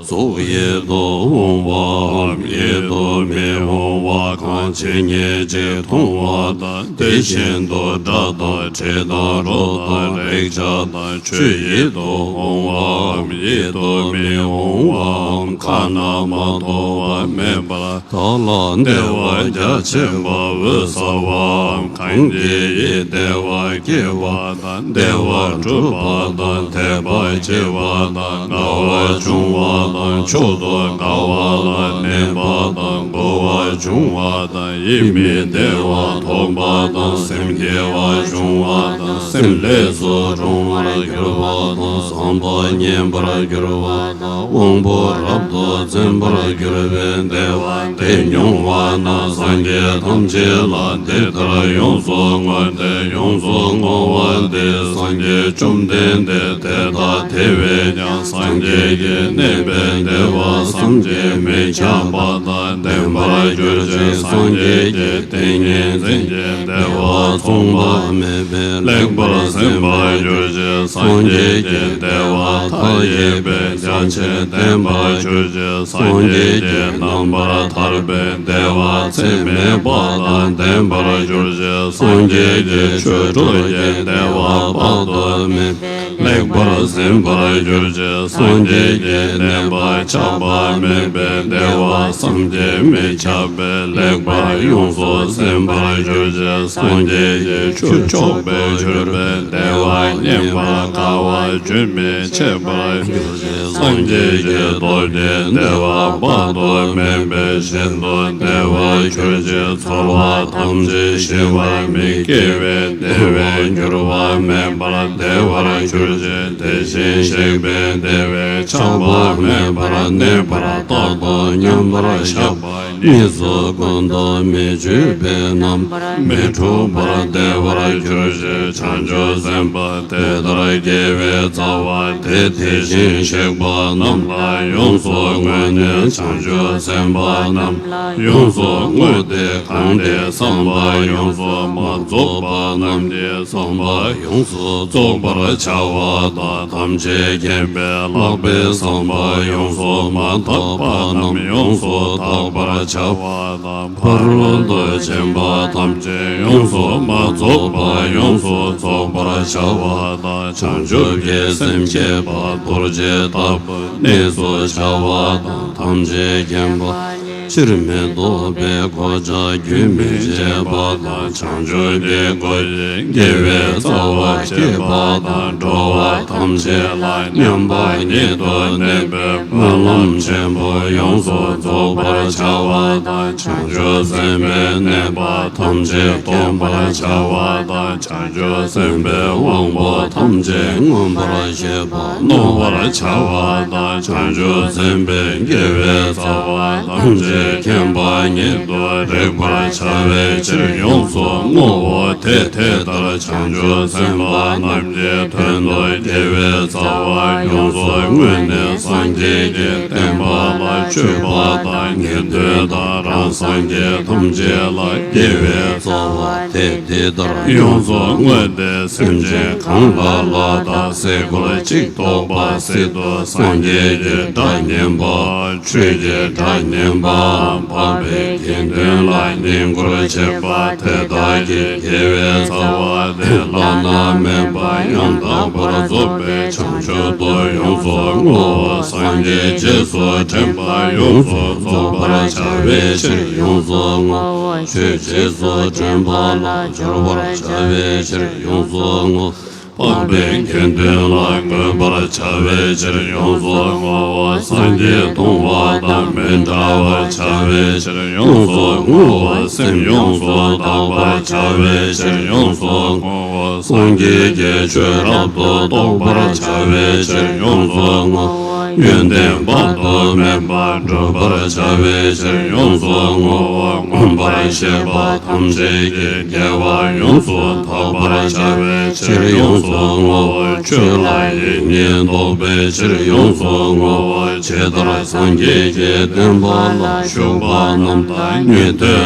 གཟུགས་ཡིད་དུ་འོང་བའམ་ཡིད་དུ་མི་འོང་བ་གང་ཇི་སྙེད་ཅིག་མཐོང་བ་དང་། དེ་བཞིན་དུ་སྒྲ་དང་དྲི་དང་རོ་དང་རེག་བྱ་དང་། ཆོས་ཡིད་དུ་འོང་བའམ་ཡིད་དུ་མི་འོང་བའམ། ཁ་ན་མ་ཐོ་བ་མེད་པར་བདག་ལ་བདེ་བ་རྒྱ་ཆེན་པོ་འོད་གསལ་བའམ། གང་གིས་ཡིད་བདེ་བ་སྐྱེ་བ་དང་། བདེ་བ་སྒྲུབ་པ་དང་། དད་པ་སྐྱེ་བ་དང་། དགའ་བ་འབྱུང་བ་དང་། མཆོག་ཏུ་དགའ་བ་ལ་གནས་པ་དང་། མགུ་བ་འབྱུང་བ་དང་། ཡིད་མི་བདེ་བ་ཐོབ་པ་དང་། སེམས་སྐྱེ་བ་འབྱུང་བ་དང་། སེམས་ལས་སུ་འཁྲུངས་པར་གྱུར་པ་དང་། བསམ་པ་ངན་པར་གྱུར་པ་དང་། དབང་པོ་རབ་ཏུ་འཛིན་པར་གྱུར་པའི་བདེ་བ་དེ་མྱོང་བ་ན། སངས་རྒྱས་ཐམས་ཅད་ལ་འདི་ལྟར་ཡོངས་སུ་བསྔོས་ཏེ། ཡོངས་སུ་བསྔོ་བ་འདི་སངས་རྒྱས་བཅོམ་ལྡན་འདས། དེ་ལྟར་དེ་བས་ཀྱང་སངས་རྒྱས་ཀྱིས་གནས་པའི་བདེ་བ་བསམ་གྱིས་མི་ཁྱབ་པ་དང་ལྡན་པར་གྱུར་ཅིག་སངས་རྒྱས་ཀྱི་ཏིང་ངེ་འཛིན་གྱི་བདེ་བ་མཚུངས་པ་མེད་པས་ལེགས་པར་ཟིན་པར་གྱུར་ཅིག་སངས་རྒྱས་ཀྱི་བདེ་བ་མཐའ་ཡས་པའི་རྒྱ་ཆེར་བརྟན་པར་གྱུར་ཅིག་སངས་རྒྱས་ཀྱི་རྣམ་པར་ཐར་པའི་བདེ་བ་ཚད་མེད་པ་དང་ལྡན་པར་གྱུར་ཅིག་སངས་རྒྱས་ཀྱི་ཆོས་དྲུག་གི་བདེ་བ་དཔག་ཏུ་མེད་པས་ལེགས་པར་ཟིན་པར་གྱུར་ཅིག་སངས་རྒྱས་ཀྱི་གནས་པ་ཆགས་པ་མེད་པའི་བདེ་བ་བསམ་གྱིས་མི་ཁྱབ་པས་ལེགས་པར་ཡོངས་སུ་ཟིན་པར་གྱུར་ཅིག་སངས་རྒྱས་ཀྱི་ཆོས་མཆོག་ཏུ་གྱུར་པའི་བདེ་བ་ ཉེས་པ་དགའ་བ་རྒྱུན་མི་འཆད་པར་འགྱུར་ཞིང་། སངས་རྒྱས་ཀྱི་སྟོབས་ཀྱིས་བདེ་བ་དཔག་ཏུ་མེད་པའི་ཞིང་དུ་བདེ་བར་གྱུར་ཅིང་། ཚོར་བ་ཐམས་ཅད་ཞི་བ་མི་སྐྱེ་བའི་བདེ་བས་འགྱུར་བ་མེད་པར་བདེ་བར་གྱུར་ཅིང་། དེ་བཞིན་གཤེགས་པའི་བདེ་བས་ཆགས་པ་མེད་པར་གནས་པར་རྟག་ཏུ་མཉམ་པར་བཞག་པ་ཉིད་སོགས་ཀུན་ཏུ་མི་འཆུགས་པའི་རྣམ་པར་མི་འཁྲུལ་པར་བདེ་བར་གྱུར་ཅིང་། བྱང་ཆུབ་སེམས་དཔའ་དེ་ལྟར་དགེ་བའི་རྩ་བ་དེ་དེ་བཞིན་གཤེགས་པ་རྣམས་ལ་ཡོངས་སུ་བསྔོས་ནས། བྱང་ཆུབ་སེམས་དཔའ་རྣམས་ལ་ཡོངས་སུ་བསྔོས་ཏེ། གང་དེས་བསམ་པ་ཡོངས་སུ་མ་རྫོགས་པ་རྣམས་ཀྱི་བསམ་པ་ཡོངས་སུ་རྫོགས་པར་བྱ་བ་དང་། ཐམས་ཅད་མཁྱེན་པས་ལྷག་པའི་བསམ་པ་ཡོངས་སུ་མ་དག་པ་རྣམས་ཡོངས་སུ་དག་པར་བྱ་བ་དང་། ཕ་རོལ་ཏུ་ཕྱིན་པ་ཐམས་ཅད་ཡོངས་སུ་མ་རྫོགས་པ་ཡོངས་སུ་རྫོགས་པར་བྱ་བ་དང་། བྱང་ཆུབ་ཀྱི་སེམས་བསྐྱེད་པ་རྡོ་རྗེ་ལྟ་བུ་གནས་སུ་བྱ་བ་དང་། ཐམས་ཅད་མཁྱེན་པ་ཕྱིར་མི་ལྡོག་པའི་གོ་ཆ་རྒྱུན་མི་ཆད་པ་དང་། བྱང་ཆུབ་ཀྱི་སྒོ་ཡི་དགེ་བའི་རྩ་བ་བསྐྱེད་པ་དང་། འགྲོ་བ་ཐམས་ཅད་ལ་མཉམ་པ་ཉིད་དུ་གནས་པའི་སྨོན་ལམ་ཆེན་པོ་ཡོངས་སུ་རྫོགས་པར་བྱ་བ་དང་། བྱང་ཆུབ་སེམས་དཔའི་གནས་པ་ཐམས་ཅད་སྟོང་པར་བྱ་བ་དང་། བྱང་ཆུབ་སེམས་དཔའི་དབང་པོ་ཐམས་ཅད་མངོན་པར་ཤེས་པ་རྣོ་བར་བྱ་བ་དང་། བྱང་ཆུབ་སེམས་དཔའི་དགེ་བའི་རྩ་བ་ཐམས་ཅད་མཁྱེན་པ་ཉིད་དུ་རེག་པར་བྱ་བའི་ཕྱིར་ཡོངས་སུ་བསྔོའོ། དེ་དེ་ལྟར་བྱང་ཆུབ་སེམས་དཔའ་རྣམས་ཀྱི་དོན་དུ་དགེ་བའི་རྩ་བ་ཡོངས་སུ་བསྔོས་ནས། སངས་རྒྱས་ཀྱི་བསྟན་པ་ལ་མཆོད་པ་དང་། ཉན་ཐོས་དང་རང་སངས་རྒྱས་ཐམས་ཅད་ལ་དགེ་བའི་རྩ་བ་དེ་དེ་ལྟར་ཡོངས་སུ་བསྔོས་ཏེ། སེམས་ཅན་གང་ལ་ལ་དང་སའི་གོ་ལ་གཅིག་ཐོགས་པ་སྲིད་དུ་སངས་རྒྱས་ཀྱི་སྒྲ་ཉན་པའམ། ཆོས་ཀྱི་སྒྲ་ཉན་པའམ། འཕགས་པའི་དགེ་འདུན་ལ་བསྙེན་བཀུར་བྱེད་པ་དེ་དག་གི་དགེ་བའི་རྩ་བ་དེ་བླ་ན་མེད་པ་ཡང་དག་པར་རྫོགས་པའི་བྱང་ཆུབ་ཏུ་ཡོངས་སུ་བསྔོའོ། སངས་རྒྱས་རྗེས་སུ་དྲན་པ་ཡོངས་སུ་རྫོགས་པར་བྱ་བའི་ཕྱིར་ཡོངས་སུ་བསྔོའོ། ཆོས་རྗེས་སུ་དྲན་པ་ལ་སྦྱོར་བར་བྱ་བའི་ཕྱིར་ཡོངས་སུ་བསྔོའོ། འཕགས་པའི་དགེ་འདུན་ལ་བསྔོ་བར་བྱ་བའི་ཕྱིར་ཡོངས་སུ་བསྔོའོ། སངས་རྒྱས་མཐོང་བ་དང་མི་འབྲལ་བར་བྱ་བའི་ཕྱིར་ཡོངས་སུ་བསྔོའོ། སེམས་ཡོངས་སུ་དག་པར་བྱ་བའི་ཕྱིར་ཡོངས་སུ་བསྔོའོ། སངས་རྒྱས་ཀྱི་ཆོས་རབ་ཏུ་རྟོགས་པར་བྱ་བའི་ཕྱིར་ཡོངས་སུ་བསྔོའོ། ཡོན་ཏན་དཔག་ཏུ་མེད་པ་བསྒྲུབ་པར་བྱ་བའི་ཕྱིར་ཡོངས་སུ་བསྔོའོ། མངོན་པར་ཤེས་པ་ཐམས་ཅད་ཀྱི་དགེ་བ་ཡོངས་སུ་དག་པར་བྱ་བའི་ཕྱིར་ཡོངས་སུ་བསྔོའོ། ཆོས་ལ་ཡིད་གཉིས་རྟོགས་པའི་ཕྱིར་ཡོངས་སུ་བསྔོའོ། ཇི་ལྟར་སངས་རྒྱས་ཀྱི་བསྟན་པ་ལ་ཞུགས་པ་རྣམས་དང་། ཉན་ཐོས་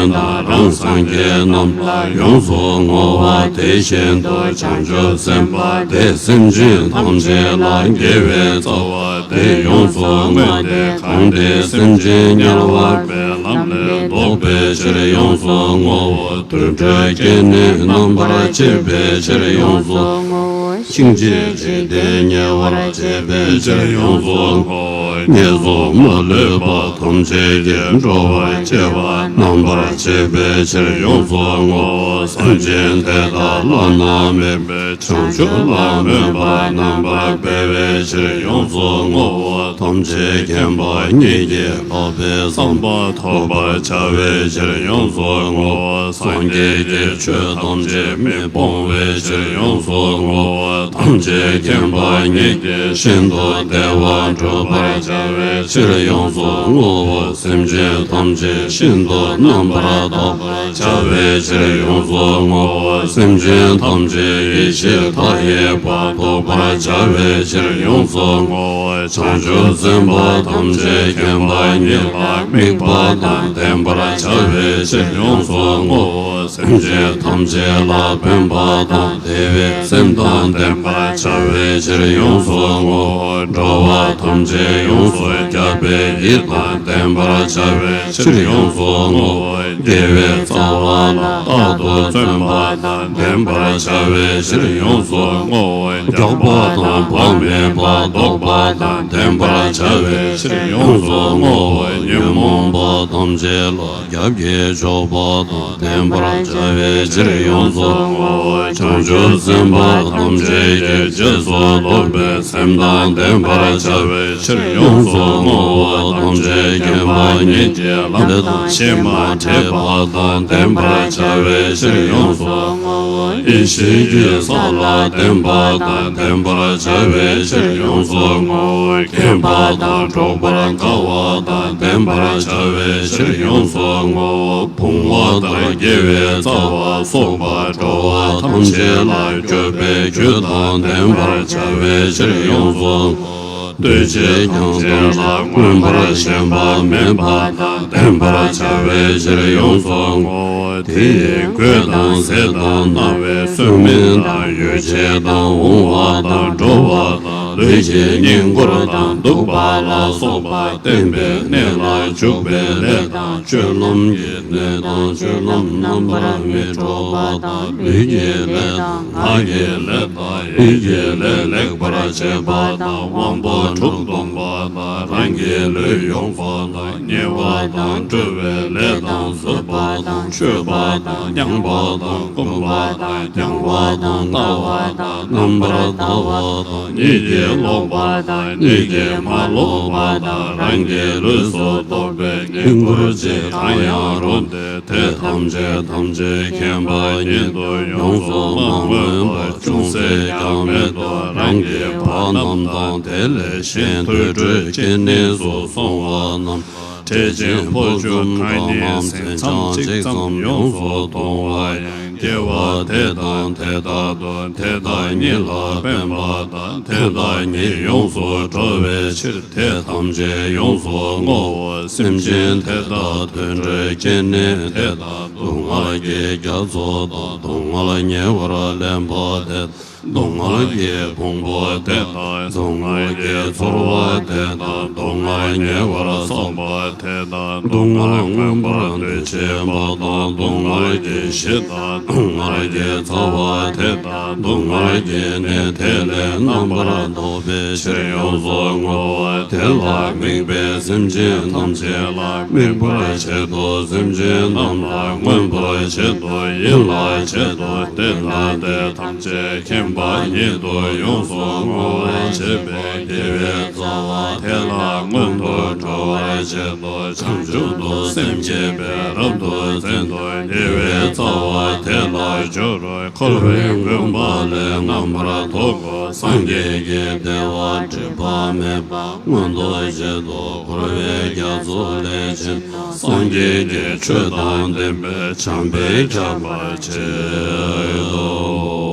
དང་རང་སངས་རྒྱས་རྣམས་ལ་ཡོངས་སུ་བསྔོ་བ་དེ་བཞིན་དུ། བྱང་ཆུབ་སེམས་དཔའ་དེས་སེམས་ཅན་ཐམས་ཅད་ལ་དགེ་བའི་རྩ་བ་དེ་ཡོངས་སུ་བསྔོས་ཏེ། གང་དེས་སེམས་ཅན་དམྱལ་བ་པའི་ལམ་ལས་ལྡོག་པའི་ཕྱིར་ཡོངས་སུ་བསྔོའོ། དུད་འགྲོའི་སྐྱེ་གནས་རྣམ་པར་འབྱེད་པའི་ཕྱིར་ཡོངས་སུ་བསྔོའོ། གཤིན་རྗེའི་འཇིག་རྟེན་ཉེ་བར་འབྱེད་པའི་ཕྱིར་ཡོངས་སུ་བསྔོའོ། ངན་སོང་མ་ལུས་པ་ཐམས་ཅད་ཀྱི་འགྲོ་བར་སྐྱེ་བ་རྣམ་པར་འབྱེད་པའི་ཕྱིར་ཡོངས་སུ་བསྔོའོ། སེམས་ཅན་དེ་དག་བླ་ན་མེད་པའི་བྱང་ཆུབ་ལ་མོས་པ་རྣམ་པར་སྤེལ་བའི་ཕྱིར་ཡོངས་སུ་བསྔོའོ། ཐམས་ཅད་མཁྱེན་པ་ཉིད་ཀྱིས་འཕགས་པའི་བསམ་པ་ཐོབ་པར་བྱ་བའི་ཕྱིར་ཡོངས་སུ་བསྔོའོ། སངས་རྒྱས་ཀྱི་ཆོས་ཐམས་ཅད་མི་སྤོང་བའི་ཕྱིར་ཡོངས་སུ་བསྔོའོ། ཐམས་ཅད་མཁྱེན་པ་ཉིད་ཀྱིས་ཤིན་ཏུ་བདེ་བ་བསྒྲུབ་པར་བྱ་བའི་ཕྱིར་ཡོངས་སུ་བསྔོའོ། སེམས་ཅན་ཐམས་ཅད་ཤིན་ཏུ་རྣམ་པར་དག་པར་བྱ་བའི་ཕྱིར་ཡོངས་སུ་བསྔོའོ། སེམས་ཅན་ཐམས་ཅད་ཡེ་ཤེས་མཐའ་ཡས་པ་ཐོབ་པར་བྱ་བའི་ཕྱིར་ཡོངས་སུ་བསྔོའོ། བྱང་ཆུབ་སེམས་དཔའ་ཐམས་ཅད་མཁྱེན་པ་ཉིད་ལ་དམིགས་པ་དང་ལྡན་པར་བྱ་བའི་ཕྱིར་ཡོངས་སུ་བསྔོའོ། སེམས་ཅན་ཐམས་ཅད་ལ་ཕན་པ་དང་བདེ་བའི་སེམས་དང་ལྡན་པར་བྱ་བའི་ཕྱིར་ཡོངས་སུ་བསྔོའོ། འགྲོ་བ་ཐམས་ཅད་ཡོངས་ ཡོངས་སུ་ཁྱབ་པའི་ཡིད་དང་ལྡན་པར་བྱ་བའི་ཕྱིར་ཡོངས་སུ་བསྔོ་བ། དགེ་བའི་རྩ་བ་ལ་རྟག་ཏུ་བརྩོན་པ་དང་ལྡན་པར་བྱ་བའི་ཕྱིར་ཡོངས་སུ་བསྔོ་བ། རྒྱགས་པ་དང་བག་མེད་པ་བཟློག་པ་དང་ལྡན་པར་བྱ་བའི་ཕྱིར་ཡོངས་སུ་བསྔོ་བ། ཉོན་མོངས་པ་ཐམས་ཅད་ལ་རྒྱབ་ཀྱིས་འཇོག་པ་དང་ལྡན་པར་བྱ་བའི་ཕྱིར་ཡོངས་སུ་བསྔོ་བ། བྱང་ཆུབ་སེམས་དཔའ་ཐམས་ཅད་ཀྱི་རྗེས་སུ་སློབ་པའི་སེམས་དང་ལྡན་པར་བྱ་བའི་ཕྱིར་ཡོངས་སུ་བསྔོ་བ། ཐམས་ཅད་མཁྱེན་པ་ཉིད་ཀྱི་ལམ་དང་ཕྱིར་མ་ཆད་པ་དང་ལྡན་པར་བྱ་བའི་ཕྱིར་ཡོངས་སུ་བསྔོ་བ། ཡེ་ཤེས་ཀྱི་ས་ལ་བརྟེན་པ་དང་ལྡན་པར་བྱ་བའི་ཕྱིར་ཡོངས་སུ་བསྔོ་བ། མཁྱེན་པ་དང་འགྲོགས་པར་དཀའ་བ་དང་ལྡན་པར་བྱ་བའི་ཕྱིར་ཡོངས་སུ་བསྔོ་བ། བུང་བ་ལྟར་དགེ་བའི་རྩ་བ་སོགས་པ་འགྲོ་བ་ཐམས་ཅད་ལ་སྐྱོབ་པའི་རྒྱུ་དང་ལྡན་པར་བྱ་བའི་ཕྱིར་ཡོངས་སུ་བསྔོ་བ། ལྟོས་བཅས་ཀྱང་དེ་ལ་མངོན་པར་ཞེན་པ་མེད་པ་དང་ལྡན་པར་བྱ་བའི་ཕྱིར་ཡོངས་སུ་བསྔོ་བ། དེ་ཡི་གོས་དང་ཟས་དང་རྣ་བའི་སུན་མིན་དང་ཡོ་བྱད་དང་འོང་བ་དང་འགྲོ་བ་དང་ལུས་ཀྱི་བསྙེན་བཀུར་དང་འདུག་པ་ལ་སོགས་པ་བསྟན་པའི་གནས་ལ་འཇུག་པའི་ལས་དང་སྤྱོད་ལམ་གྱི་གནས་དང་སྤྱོད་ལམ་རྣམ་པར་མི་འགྲོ་བ་དང་ལུས་ཀྱི་ལས་དང་ངག་གི་ལས་དང་ཡིད་ཀྱི་ལས་ལེགས་པར་བྱེད་པ་དང་དབང་པོ་དྲུག་སྟོང་པ་དང་རང་གི་ལུས་ཡོངས་སུ་དང་ཉེ་བ་དང་སྤྲོ་བའི་ལས་དང་བཟོད་པ་དང་མཆོད་པ་དང་མྱང་བ་དང་བཀུམ་པ་དང་བརྐྱང་བ་དང་ལྟ་བ་དང་རྣམ་པར་ལྟ་བ་དང་གཉིད་ཀྱིས་ལོག་པ་དང་གཉིད་ཀྱིས་མ་ལོག་པ་དང་རང་གི་ལུས་སུ་གཏོགས་པའི་བསྙེན་བཀུར་བཅས་གང་ཡང་རུང་སྟེ། དེ་ཐམས་ཅད་ཐམས་ཅད་མཁྱེན་པ་ཉིད་དུ་ཡོངས་སུ་མ་བསྔོས་པ་ཅུང་ཟད་ཀྱང་མེད་དོ། རང་གི་བ་རྣམས་དང་དེ་ལས་གཞན་དུད་འགྲོའི་སྐྱེ་གནས་སུ་སོང་བ་རྣམས་ལ་འཕྲལ་ཕྱིན་ཕོ་བཅུ་གང་ཉིད་ཟིང་ཙམ་གཅིག་ཙམ་ཡོངས་སུ་གཏོང་བ་ཡང་སྐྱེ་བ་དེ་དང་དེ་དག་ཏུ་དེ་དག་ཉིད་ལ་ཕན་པ་དང་དེ་དག་ཉིད་ཡོངས་སུ་གྲོལ་བའི་ཕྱིར་དེ་ཐམས་ཅད་ཡོངས་སུ་བསྔོའོ། སེམས་ཅན་དེ་དག་དུད་འགྲོའི་སྐྱེ་གནས་དེ་དག་སྡུག་བསྔལ་གྱི་རྒྱ་མཚོ་དང་སྡུག་བསྔལ་ཉེ་བར་ལེན་པ་དེ་དང་། སྡུག་བསྔལ་གྱི་ཕུང་པོ་དེ་དང་། སྡུག་བསྔལ་གྱི་ཚོར་བ་དེ་དང་། སྡུག་བསྔལ་ཉེ་བར་བསམས་པ་དེ་དང་། སྡུག་བསྔལ་མངོན་པར་འདུ་བྱེད་པ་དང་། སྡུག་བསྔལ་གྱི་གཞི་དང་། སྡུག་བསྔལ་གྱི་རྩ་བ་དེ་དང་། སྡུག་བསྔལ་གྱི་གནས་དེ་ལས་རྣམ་པར་ཐར་པའི་ཕྱིར་ཡོངས་སུ་བསྔོ་བ། དེ་ལ་དམིགས་པའི་སེམས་ཅན་ཐམས་ཅད་ལ་དམིགས་པར་བྱེད་དོ། སེམས་ཅན་རྣམས་ལ་མངོན་པར་བྱེད་དོ། ཡིད་ལ་བྱེད་དོ། དེ་ལྟར་དེ་ཐམས་ཅད་མཁྱེན་པ་ཉིད་དུ་ཡོངས་སུ་བསྔོ་བར་བྱེད་པའི་དགེ་བའི་རྩ་བ་དེ་ལ་མངོན་དུ་འགྲོ་བར་བྱེད་དོ། བྱང་ཆུབ་ཏུ་སེམས་བསྐྱེད་པས་རབ་ཏུ་འཛིན་ཏོ། དགེ་བའི་རྩ་བ་དེ་ལ་སྦྱོར་རོ། འཁོར་བའི་རྔོན་པ་ལས་རྣམ་པར་ཐར་གོ། སངས་རྒྱས་ཀྱི་བདེ་བ་སྒྲིབ་པ་མེད་པ་མངོན་དུ་བྱེད་དོ། འཁོར་བའི་རྒྱ་མཚོ་ལས་ཕྱིན་ནས་སངས་རྒྱས་ཀྱི་ཆོས་དང་ལྡན་པའི་བྱམས་པས་ཁྱབ་པར་བྱེད་དོ།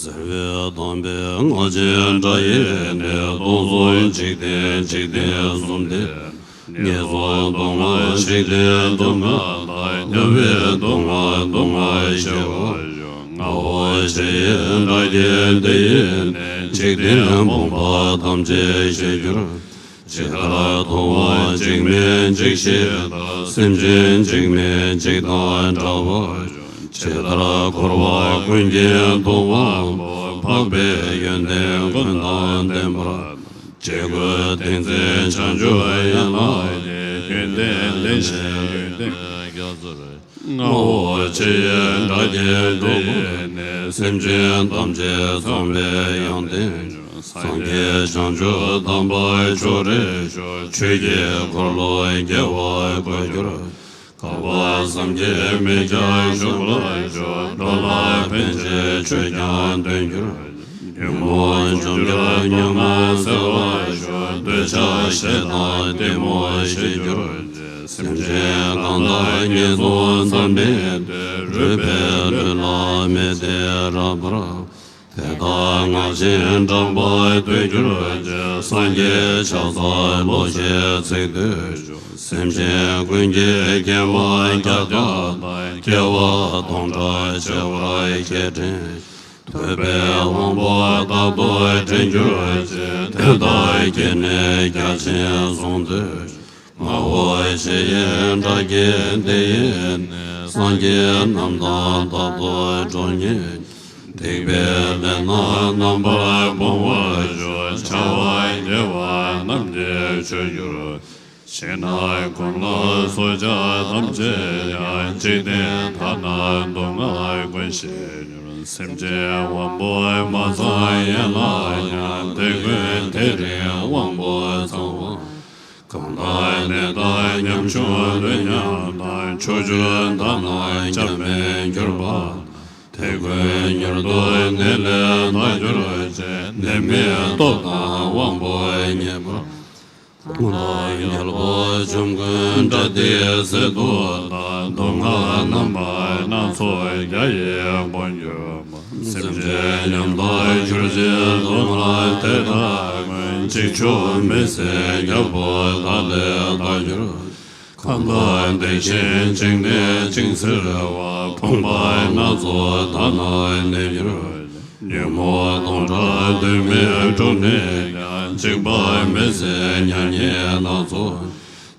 ཟེར་བས་དམ་པའི་སྔགས་ཀྱི་སྒྲ་ཡིས་ནི། སྟོང་གསུམ་འཇིག་རྟེན་འཇིག་རྟེན་གསུམ་སྟེ། ངན་སོང་སྡུག་བསྔལ་འཇིག་རྟེན་སྡུག་བསྔལ་དང་། མྱ་ངན་འདས་ལ་སྡུག་བསྔལ་ཞི་བར་ཤོག །སྔ་འོ་ཆུ་ཡི་སྒྲ་གིས་འདི་ཡི་ནི། འཇིག་རྟེན་ཕུང་པོ་ཐམས་ཅད་ཞི་གྱུར་ཅིག །ཇི་ལྟར་ཐུབ་དབང་འཇིགས་མེད་འཇིགས་བྱེད་དང་། སེམས་ཅན་འཇིགས་མེད་འཇིགས་དང་བྲལ་བར་ཤོག །ཇི་ལྟར་འཁོར་བ་ཀུན་གྱི་སྡུག་བསྔལ་པོ། འཕགས་པའི་ཡོན་ཏན་ཀུན་དང་ལྡན་པར། ཇི་སྐད་ཏིང་འཛིན་བྱང་ཆུབ་ཡན་ལག་གི། ཡོན་ཏན་ལྡན་ཞིང་ཡོན་ཏན་རྒྱ་མཚོར། སྔ་འོ་ཆུ་ཡི་སྒྲ་གིས་འདི་ཡི་ནི། སེམས་ཅན་ཐམས་ཅད་ཚངས་པའི་དབྱངས་ལྡན་ཤོག །སངས་རྒྱས་བྱང་ཆུབ་དམ་པ་མཆོག་རིན་ཆེན། ཆོས་ཀྱི་འཁོར་ལོ་རྒྱལ་བ་དགོས་གྱུར་ཅིག །བསྐལ་པ་བསམ་གྱིས་མི་ཁྱབ་བཞུགས་པར་ཤོག །འགྲོ་ལ་ཕན་ཕྱིར་ཆོས་ཀྱང་སྟོན་གྱུར་ཅིག །ཉོན་མོངས་འཇོམས་གྱུར་ཉོན་མོངས་སེལ་བར་ཤོག །འདོད་ཆགས་ཞེ་སྡང་གཏི་མུག་ཞི་གྱུར་ཅིག །སེམས་ཅན་གང་དག་ངན་སོང་མཚམས་མེད་དུ། རོལ་པའི་གླུ་ལ་མི་བདེ་རབ་བར། དེ་དག་ངག་བཞིན་བགྲངས་པ་ཐོས་གྱུར་ཅིག །སངས་རྒྱས་ཕྱག་འཚལ་ལོ་ཞེས་ཚིག་ཐོས་ཤོག །སེམས་ཅན་ཀུན་གྱིས་བརྒྱན་པ་རྒྱ་གར་དང་། སྐྱེ་བ་སྟོང་ཕྲག་བྱེ་བར་སྐྱེ་དྲན་ཤོག་ཐོས་པའི་དབང་པོ་རྟག་ཏུ་དྲན་གྱུར་ཅིག་དེ་དག་གིས་ནི་རྒྱ་ཆེན་གསུང་ཐོས། ངག་དབང་ཆེ་ཡི་སྒྲ་སྐད་དེ་ཡིས་ནི། སངས་རྒྱས་རྣམས་དང་རྟག་ཏུ་འགྲོགས་ཉིད། སྡིག་པའི་ལས་རྣམས་རྣམ་པར་སྤོང་བར་ཤོག་བྱ་བ་དགེ་བ་རྣམས་ཀྱིས་མཆོད་གྱུར། ཤིང་རྣམས་ཀུན་ལ་སོགས་ཆར་ཐམས་ཅད་ཀྱང་། འཇིག་རྟེན་མཐའ་ན་སྡུག་བསྔལ་ཀུན་ཞི་གྱུར། སེམས་ཅན་དབང་པོ་མ་ཚང་ཡན་ལག་ཀྱང་། དེ་ཀུན་དེ་རིང་དབང་པོ་ཚང་བ། གང་དག་ནད་དང་ཉམ་ཆུང་ལུས་ཉམས་དང་། ཕྱོགས་བཅུའི་མཐའ་རྣམས་སྐྱབས་མེད་གྱུར་པ། དེ་ཀུན་མྱུར་དུ་ནད་ལས་ཐར་གྱུར་ཅིག་ནད་མེད་སྟོབས་དང་དབང་པོ་ཉེ་བར། གང་དག་རྒྱལ་པོ་ཆོམ་རྐུན་དགྲ་སྡེ་ཟེར་དུ་བཏགས། སྡུག་བསྔལ་རྣམ་པ་སྣ་ཚོགས་བརྒྱ་ཡིས་སྤོང་གྱུར་པ། སེམས་ཅན་ཉམ་ཐག་གྱུར་ཅིང་སྡུག་བསྔལ་དེ་དག་ཀུན། འཇིགས་ཆོག་མི་བཟད་རྒྱལ་པོ་དག་ལས་ཐར་གྱུར། ཁམས་དང་བདེ་ཆེན་བཅིངས་ནས་བཅིངས་གཟེར་བ། ཕོངས་པ་སྣ་ཚོགས་དག་ན་གནས་གྱུར། ཉོན་མོངས་སྟོང་ཕྲག་དུ་མའི་དྲུང་ནས་ཀྱང་། འཇིགས་པ་མི་བཟད་མྱ་ངན་སྣ་ཚོགས།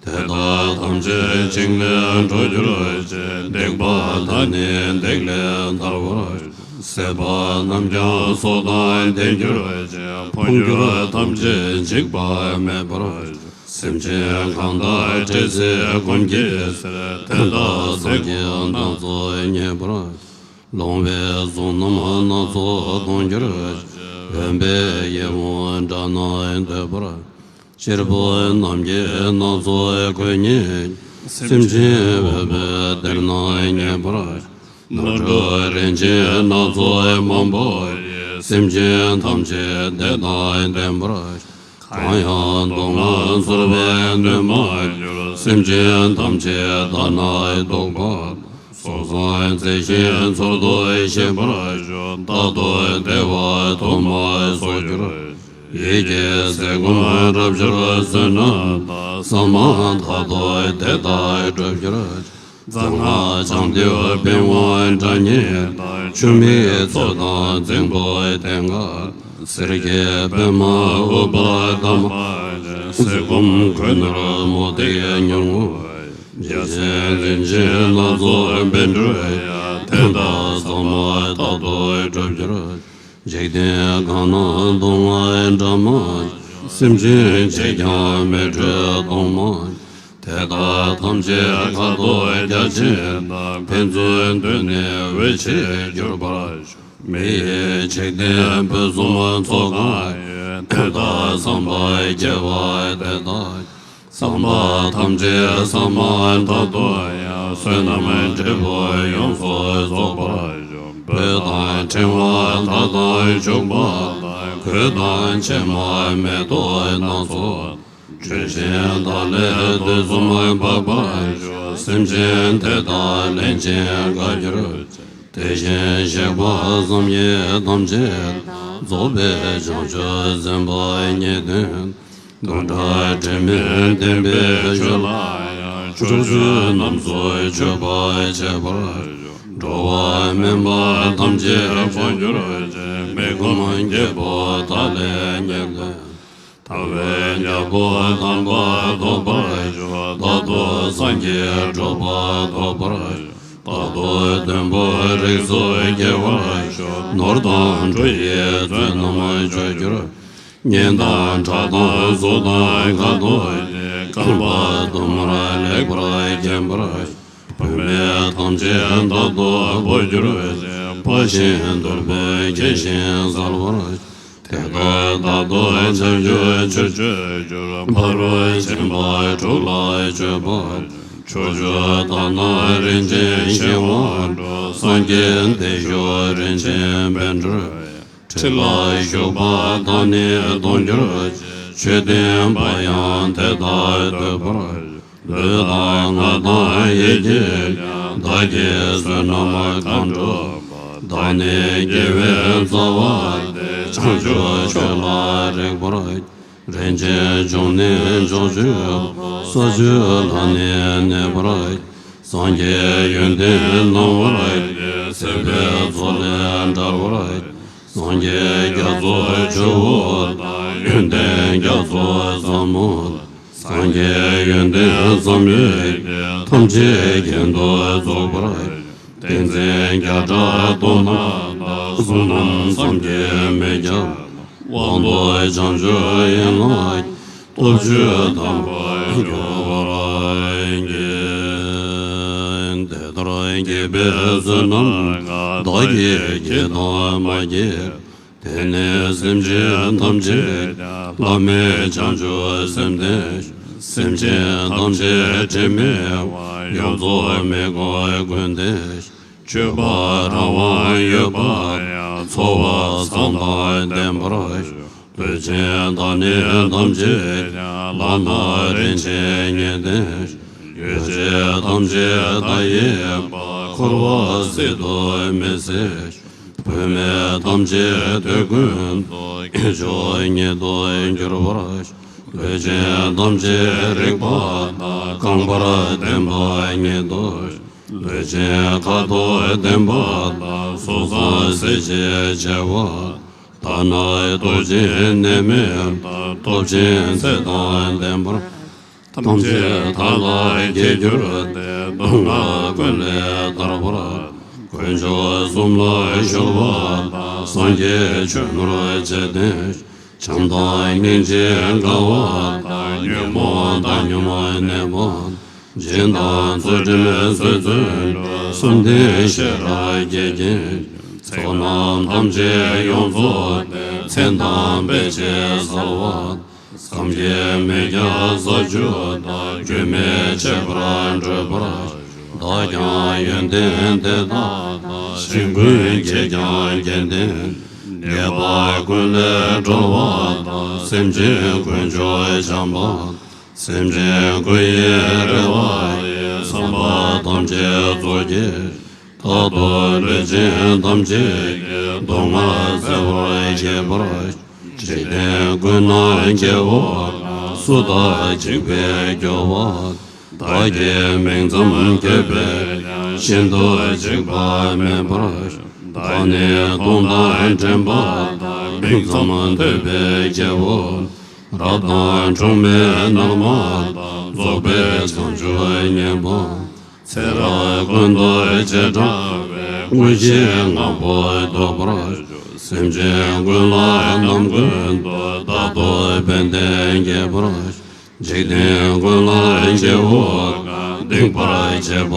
དེ་དག་ཐམས་ཅད་བཅིངས་ནས་འགྲོ་གྱུར་ཅིག་སྡིག་པ་དག་ནི་སྡིག་ལས་ཐར་བར་ཤོག་སྲེད་པ་རྣམས་ཀྱང་སྲོག་དང་ལྡན་གྱུར་ཅིག་ཕོ་འགྱུར་ཐམས་ཅད་འཇིགས་པ་མེད་པར་ཤོག་སེམས་ཅན་གང་དག་བཀྲེས་སེལ་ཀུན་གྱི་ཟེར། དེ་དག་སངས་རྒྱས་སྣ་ཚོགས་མཉེས་པར་ཤོག་ལོང་བའི་གཟུགས་རྣམས་སྣ་ཚོགས་སྟོང་གྱུར་ཅིག་འོན་པའི་ཡིད་འོང་སྒྲ་རྣམས་ཐོས་པར་ཤོག་གཅེར་བུ་རྣམས་ཀྱིས་སྣ་ཚོགས་གོས་ཉིད། སེམས་ཅན་འོད་པའི་གཏེར་རྣམས་རྙེད་པར་ཤོག་ནོར་འཁྲུལ་རིན་ཆེན་སྣ་ཚོགས་མང་པོ་ཡིས། སེམས་ཅན་ཐམས་ཅད་བདེ་དང་ལྡན་པར་ཤོག་གང་ཡང་སྡུག་བསྔལ་ཚོར་བའི་གནོད་མ་གྱུར། སེམས་ཅན་ཐམས་ཅད་དག་ན་སྡུག་པ་དང་། སོ་སོར་འཛིན་ཞེན་ཚུལ་དུ་ཤེས་པར་ཤོག་རྟག་ཏུ་བདེ་བ་དུ་མར་སོགས་གྱུར། ཡིད་ཀྱི་སྲེད་སྐོམ་རབ་ཤོར་བསོད་ནམས་དང་། བསམ་པ་མཐའ་ཐོག་དེ་ལྟར་འགྲུབ་གྱུར། གཙང་སྔགས་བྱང་ཐོས་པི་ཝང་སྒྲ་སྙན་དང་། ཆུ་མིག་མཚོ་དང་རྫིང་བུ་དེ་འགའ། སེར་སྐྱའི་པདྨ་ཨུཏྤལ་དང་། སྲེད་སྐོམ་གོས་ནོར་མུ་ཏིག་ཉུང་ངུ། རྒྱལ་སྲིད་རིན་ཆེན་སྣ་ཚོགས་འབེལ་འགྲུབ་ཡང་། དེ་དག་བསམ་པ་མཐའ་ཐོག་འགྲུབ་གྱུར། འཇིག་རྟེན་གང་ན་སྡུག་བསྔལ་འདྲ་མ། སེམས་ཅན་གཅིག་ཀྱང་མི་འཕྲོད་གཏོང་མ། དེ་དག་ཐམས་ཅད་ཁ་དོག་རྒྱ་ཆེན་དང་། ཕན་ཚུན་བསྟུན་ནས་འོད་ཆེར་གྱུར་པར་ཤོག་མི་ཡི་འཇིག་རྟེན་ཕུན་སུམ་ཚོགས་གང་ཡོད། དེ་དག་བསམ་པ་སྐྱེ་བ་དེ་དག་བསམ་པ་ཐམས་ཅད་བསམ་པ་མཐའ་ཐོག་ཡང་། བསོད་ནམས་འབྲས་བུ་ཡོངས་སུ་རྫོགས་པར་ཤོག་སྤོས་དང་ཕྲེང་བ་དག་དང་བྱུག་པ་དང་། གོས་དང་ཕྱེ་མ་མེ་ཏོག་སྣ་ཚོགས། ཁྲུས་ཆེན་དག་ལས་དུས་གསུམ་འཕགས་པར་ཤོག་སེམས་ཅན་དེ་དག་ལན་ཅིག་དགའ་གྱུར་ཅིག་དེ་བཞིན་གཤེགས་པ་བསམ་ཡས་ཐམས་ཅད་དང་། རྫོགས་པའི་བྱང་ཆུབ་སེམས་དཔའ་ཉིད་དོན། དུད་འགྲོ་དྲི་མེད་བདེན་པའི་ཆོས་ལ་ཡང་། ཕྱོགས་བཅུ་རྣམས་སུ་མཆོད་པ་བྱེད་པར་ཤོག་འགྲོ་བ་མུན་པ་ཐམས་ཅད་སྤོང་གྱུར་ཅིག་མི་ཁོམ་སྐྱེ་བོ་དག་ལས་ཉེར་ལེན། ཐར་པའི་རྒྱལ་པོ་དམ་པ་ཐོབ་པར་ཤོག་རྟག་ཏུ་སངས་རྒྱས་གྲུབ་པ་ཐོབ་པར་ཤོག་རྟག་ཏུ་དོན་པོ་རིགས་སུ་སྐྱེ་བར་ཤོག་ནོར་དང་འབྲུ་ཡིས་བསོད་ནམས་ཆོག་གྱུར། གཉེན་དང་ཕྲ་དང་གཟུགས་དང་ཁ་དོག་ཡིས། རྐང་པ་དུ་མར་ལེགས་པར་མཁྱེན་པར་ཤོག་བུད་མེད་ཐམས་ཅད་རྟག་ཏུ་འཕོ་འགྱུར་ཅིག་ཕོ་ཆེན་དུལ་བུས་མཁྱེན་ཞིང་གསལ་བར་ཤོག་དེ་ཀུན་རྟག་ཏུ་ཁྱབ་འཇུག་ཕྱིར་བཅོས་གྱུར། ཕ་རོལ་ཕྱིན་པ་དྲུག་ལ་སྤྱོད་པར་ཤོག་ཕྱོགས་བཅུ་དག་ན་རིན་ཆེན་ཤིང་དབང་འགྲོ། སངས་རྒྱས་བདེ་མཆོག་རིན་ཆེན་བཻ་ཌཱུརྻ། ཁྲི་ལ་བཞུགས་པ་དག་ནི་སྟོང་གྱུར་ཅིག་མཆོད་རྟེན་པ་ཡང་དེ་དག་བསྟོད་པར་ཤོག་ལུས་དང་ངག་དང་ཡིད་ཀྱིས་ཀྱང་། བདག་གི་བསོད་ནམས་གང་བསྒྲུབས་པ། དག་ནི་དགེ་བའི་རྩ་བ་སྟེ། བྱང་ཆུབ་ཕྱོགས་ལ་རེག་པར་ཤོག་རིན་ཆེན་འབྱུང་གནས་ཕྱོགས་བཅུ་པོ། ས་བཅུ་ལ་ནི་གནས་པར་ཤོག་སངས་རྒྱས་ཡོན་ཏན་སྣང་བར་བགྱི། སྲིད་པའི་མཚོ་ལས་བསྒྲལ་བར་བགྱི། སངས་རྒྱས་རྒྱ་མཚོ་ཆུ་བོ་དང་། ཡོན་ཏན་རྒྱ་མཚོ་ཟབ་མོ་དང་། སངས་རྒྱས་ཡོན་ཏན་བསམ་ཡས་ཀྱི། ཐམས་ཅད་མཁྱེན་དུ་རྫོགས་པར། བསྟན་འཛིན་བརྒྱ་ཕྲག་དོན་དམ་དང་། བསོད་ནམས་བསམ་གྱིས་མི་ཁྱབ། དབང་ཐོབ་བྱང་ཆུབ་ཡན་ལག་སྟོབས་བཅུ་ཐམ་པ་འགྱུར་བར་བགྱི། དེ་ལྟར་བགྱིས་པའི་བསོད་ནམས་བདག་གིས་བགྱིས་དང་མ་བགྱིས། དེ་ནི་སེམས་ཅན་ཐམས་ཅད་ཀྱང་། བླ་མེད་བྱང་ཆུབ་སེམས་ལྡན་ཞིང་། སེམས་ཅན་ཐམས་ཅད་དྲི་མེད་པ། ཡོངས་རྫོགས་མི་ཁོམ་ཀུན་ལྡན་ཞིང་། སྤྱོད་པ་རང་དབང་ཡོད་པ་ཡང་། འཚོ་བ་བསམ་དང་ལྡན་པར་ཤོག་ལུས་ཅན་དང་ནི་ཐམས་ཅད་ཀྱང་། ལག་ན་རིན་ཆེན་གཉིས་ལྡན་ཞིང་། ཡོ་བྱད་ཐམས་ཅད་མཐའ་ཡས་པ། འཁོར་བ་སྲིད་དུ་མི་འཛིན་ཞིང་། བུད་མེད་ཐམས་ཅད་དུས་ཀུན་ཏུ། སྐྱེ་མཆོག་ཉིད་དུ་འགྱུར་བར་ཤོག་ལུས་ཅན་ཐམས་ཅད་རིག་པ་དང་། རྐང་པར་ལྡན་པ་ཉིད་དུ། ལུས་ཅན་ཁ་དོག་ལྡན་པ་དང་། སོ་སོར་གསལ་བྱེད་བྱེ་བ། དག་ནི་རྡོ་རྗེ་ནས་མེ་ལྟར། སྟོབས་ཆེན་ཚེ་དང་ལྡན་པར། ཐམས་ཅད་དག་ལ་སྐྱེ་གྱུར་ཏེ། སྡུག་བསྔལ་ཀུན་ལས་ཐར་བར། དཀོན་མཆོག་གསུམ་ལ་བཤོལ་བ་དང་། སངས་རྒྱས་ཆོས་ནོར་བཅས་ལྡན་ཞིང་། བྱམས་དང་སྙིང་རྗེ་དགའ་བ་དང་། ཉོན་མོངས་བདག་སྙོམས་ནད་པ། སྦྱིན་དང་ཚུལ་ཁྲིམས་སོ་སོའི་འགྲོས། བསམ་གཏན་ཤེས་རབ་ཀྱིས་བརྒྱན་ཞིང་། ཚོགས་རྣམས་ཐམས་ཅད་ཡོངས་རྫོགས་ཏེ། མཚན་དང་དཔེ་བྱད་གསལ་བ། བསམ་གྱིས་མི་ཁྱབ་ས་བཅུ་དང་། རྒྱུན་མི་འཆད་པར་འགྲུབ་པར་ཤོག་བདག་ཀྱང་ཡོན་ཏན་དེ་དག་དང་། གཞན་ཀུན་གྱིས་ཀྱང་རྒྱན་ལྡན། ཉེས་པ་ཀུན་ལས་གྲོལ་བ་དང་། སེམས་ཅན་དཀོན་མཆོག་བྱམས་པ། སེམས་ཅན་ཀུན་ཡིད་རེ་བ་ཡིས། བསམ་པ་ཐམས་ཅད་རྫོགས་བགྱིད། རྟག་ཏུ་ལུས་ཅན་ཐམས་ཅད་ཀྱི། སྡུག་བསྔལ་སེལ་བར་བགྱིད་པར་ཤོག་འཇིག་རྟེན་ཀུན་ན་སྐྱེ་བོ་གང་། སུ་དག་འཇིགས་པས་སྐྱོ་བ་དང་། བདག་གི་མིང་ཙམ་བརྗོད་པས་ཀྱང་། ཤིན་ཏུ་འཇིགས་པ་མེད་པར་ཤོག་བདག་ནི་སྟོང་དང་དྲན་པ་དང་། མིང་ཙམ་ཐོས་པའི་སྐྱེ་བོ། རབ་དང་འཁྲུངས་མའི་རྣལ་མ་དང་། རྫོགས་པའི་བྱང་ཆུབ་བརྙེས་པ། ཚེ་རབས་ཀུན་ཏུ་བྱེ་བྲག་པའི། དངོས་གཞི་ལྔ་པོ་ཐོབ་པར་ཤོག་སེམས་ཅན་ཀུན་ལ་ནམ་ཀུན་ཏུ། རྟག་ཏུ་ཕན་བདེ་བགྱིད་པར་ཤོག་འཇིག་རྟེན་ཀུན་ལ་སྐྱེ་བོ་གང་། སྡིག་པ་བྱས་པ་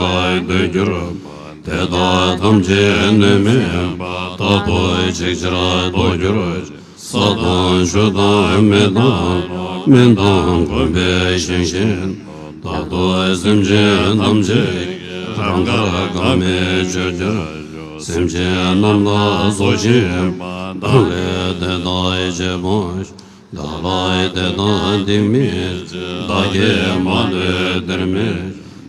དུས་གྱུར་པ། དེ་དག་ཐམས་ཅད་སྣོད་མིན་པ། རྟག་ཏུ་ཅིག་ཅར་ལྟོ་གྱུར་ཅིག་ས་དང་ཆུ་དང་མེ་དང་རླུང་། སྨན་དང་གོས་པའི་ཤིང་བཞིན་དུ། རྟག་ཏུ་སེམས་ཅན་ཐམས་ཅད་ཀྱི། རང་དགར་འགག་མེད་སྤྱོད་གྱུར་ཅིག་སེམས་ཅན་རྣམས་ལ་སོགས་བཞིན་དུ། བདག་ལས་དེ་དག་བྱེད་པར་ཤོག་བདག་ལ་དེ་དག་སྡིག་མིན་བྱེད། བདག་གིས་མ་ལུས་དེར་མི་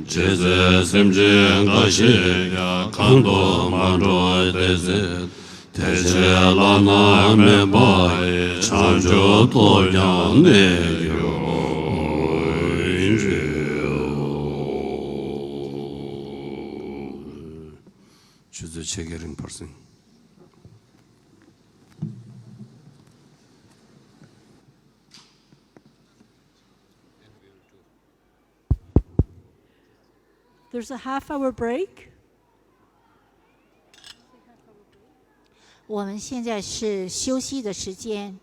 འཇིགས། ཇི་སྲིད་སེམས་ཅན་འགའ་ཞིག་ཀྱང་། གང་དུ་མ་འགྲོ་དེ་སྲིད་དེ། དེ་ཕྱིར་བླ་ན་མེད་པ་ཡི། བྱང་ཆུབ་ཐོབ་ཀྱང་གནས་གྱུར་ཅིག་ཆུ་ཚོད་ཕྱེད་ཀའི་རིང་ཕར་ཟིན། There's a half hour break. 我们现在是休息的时间。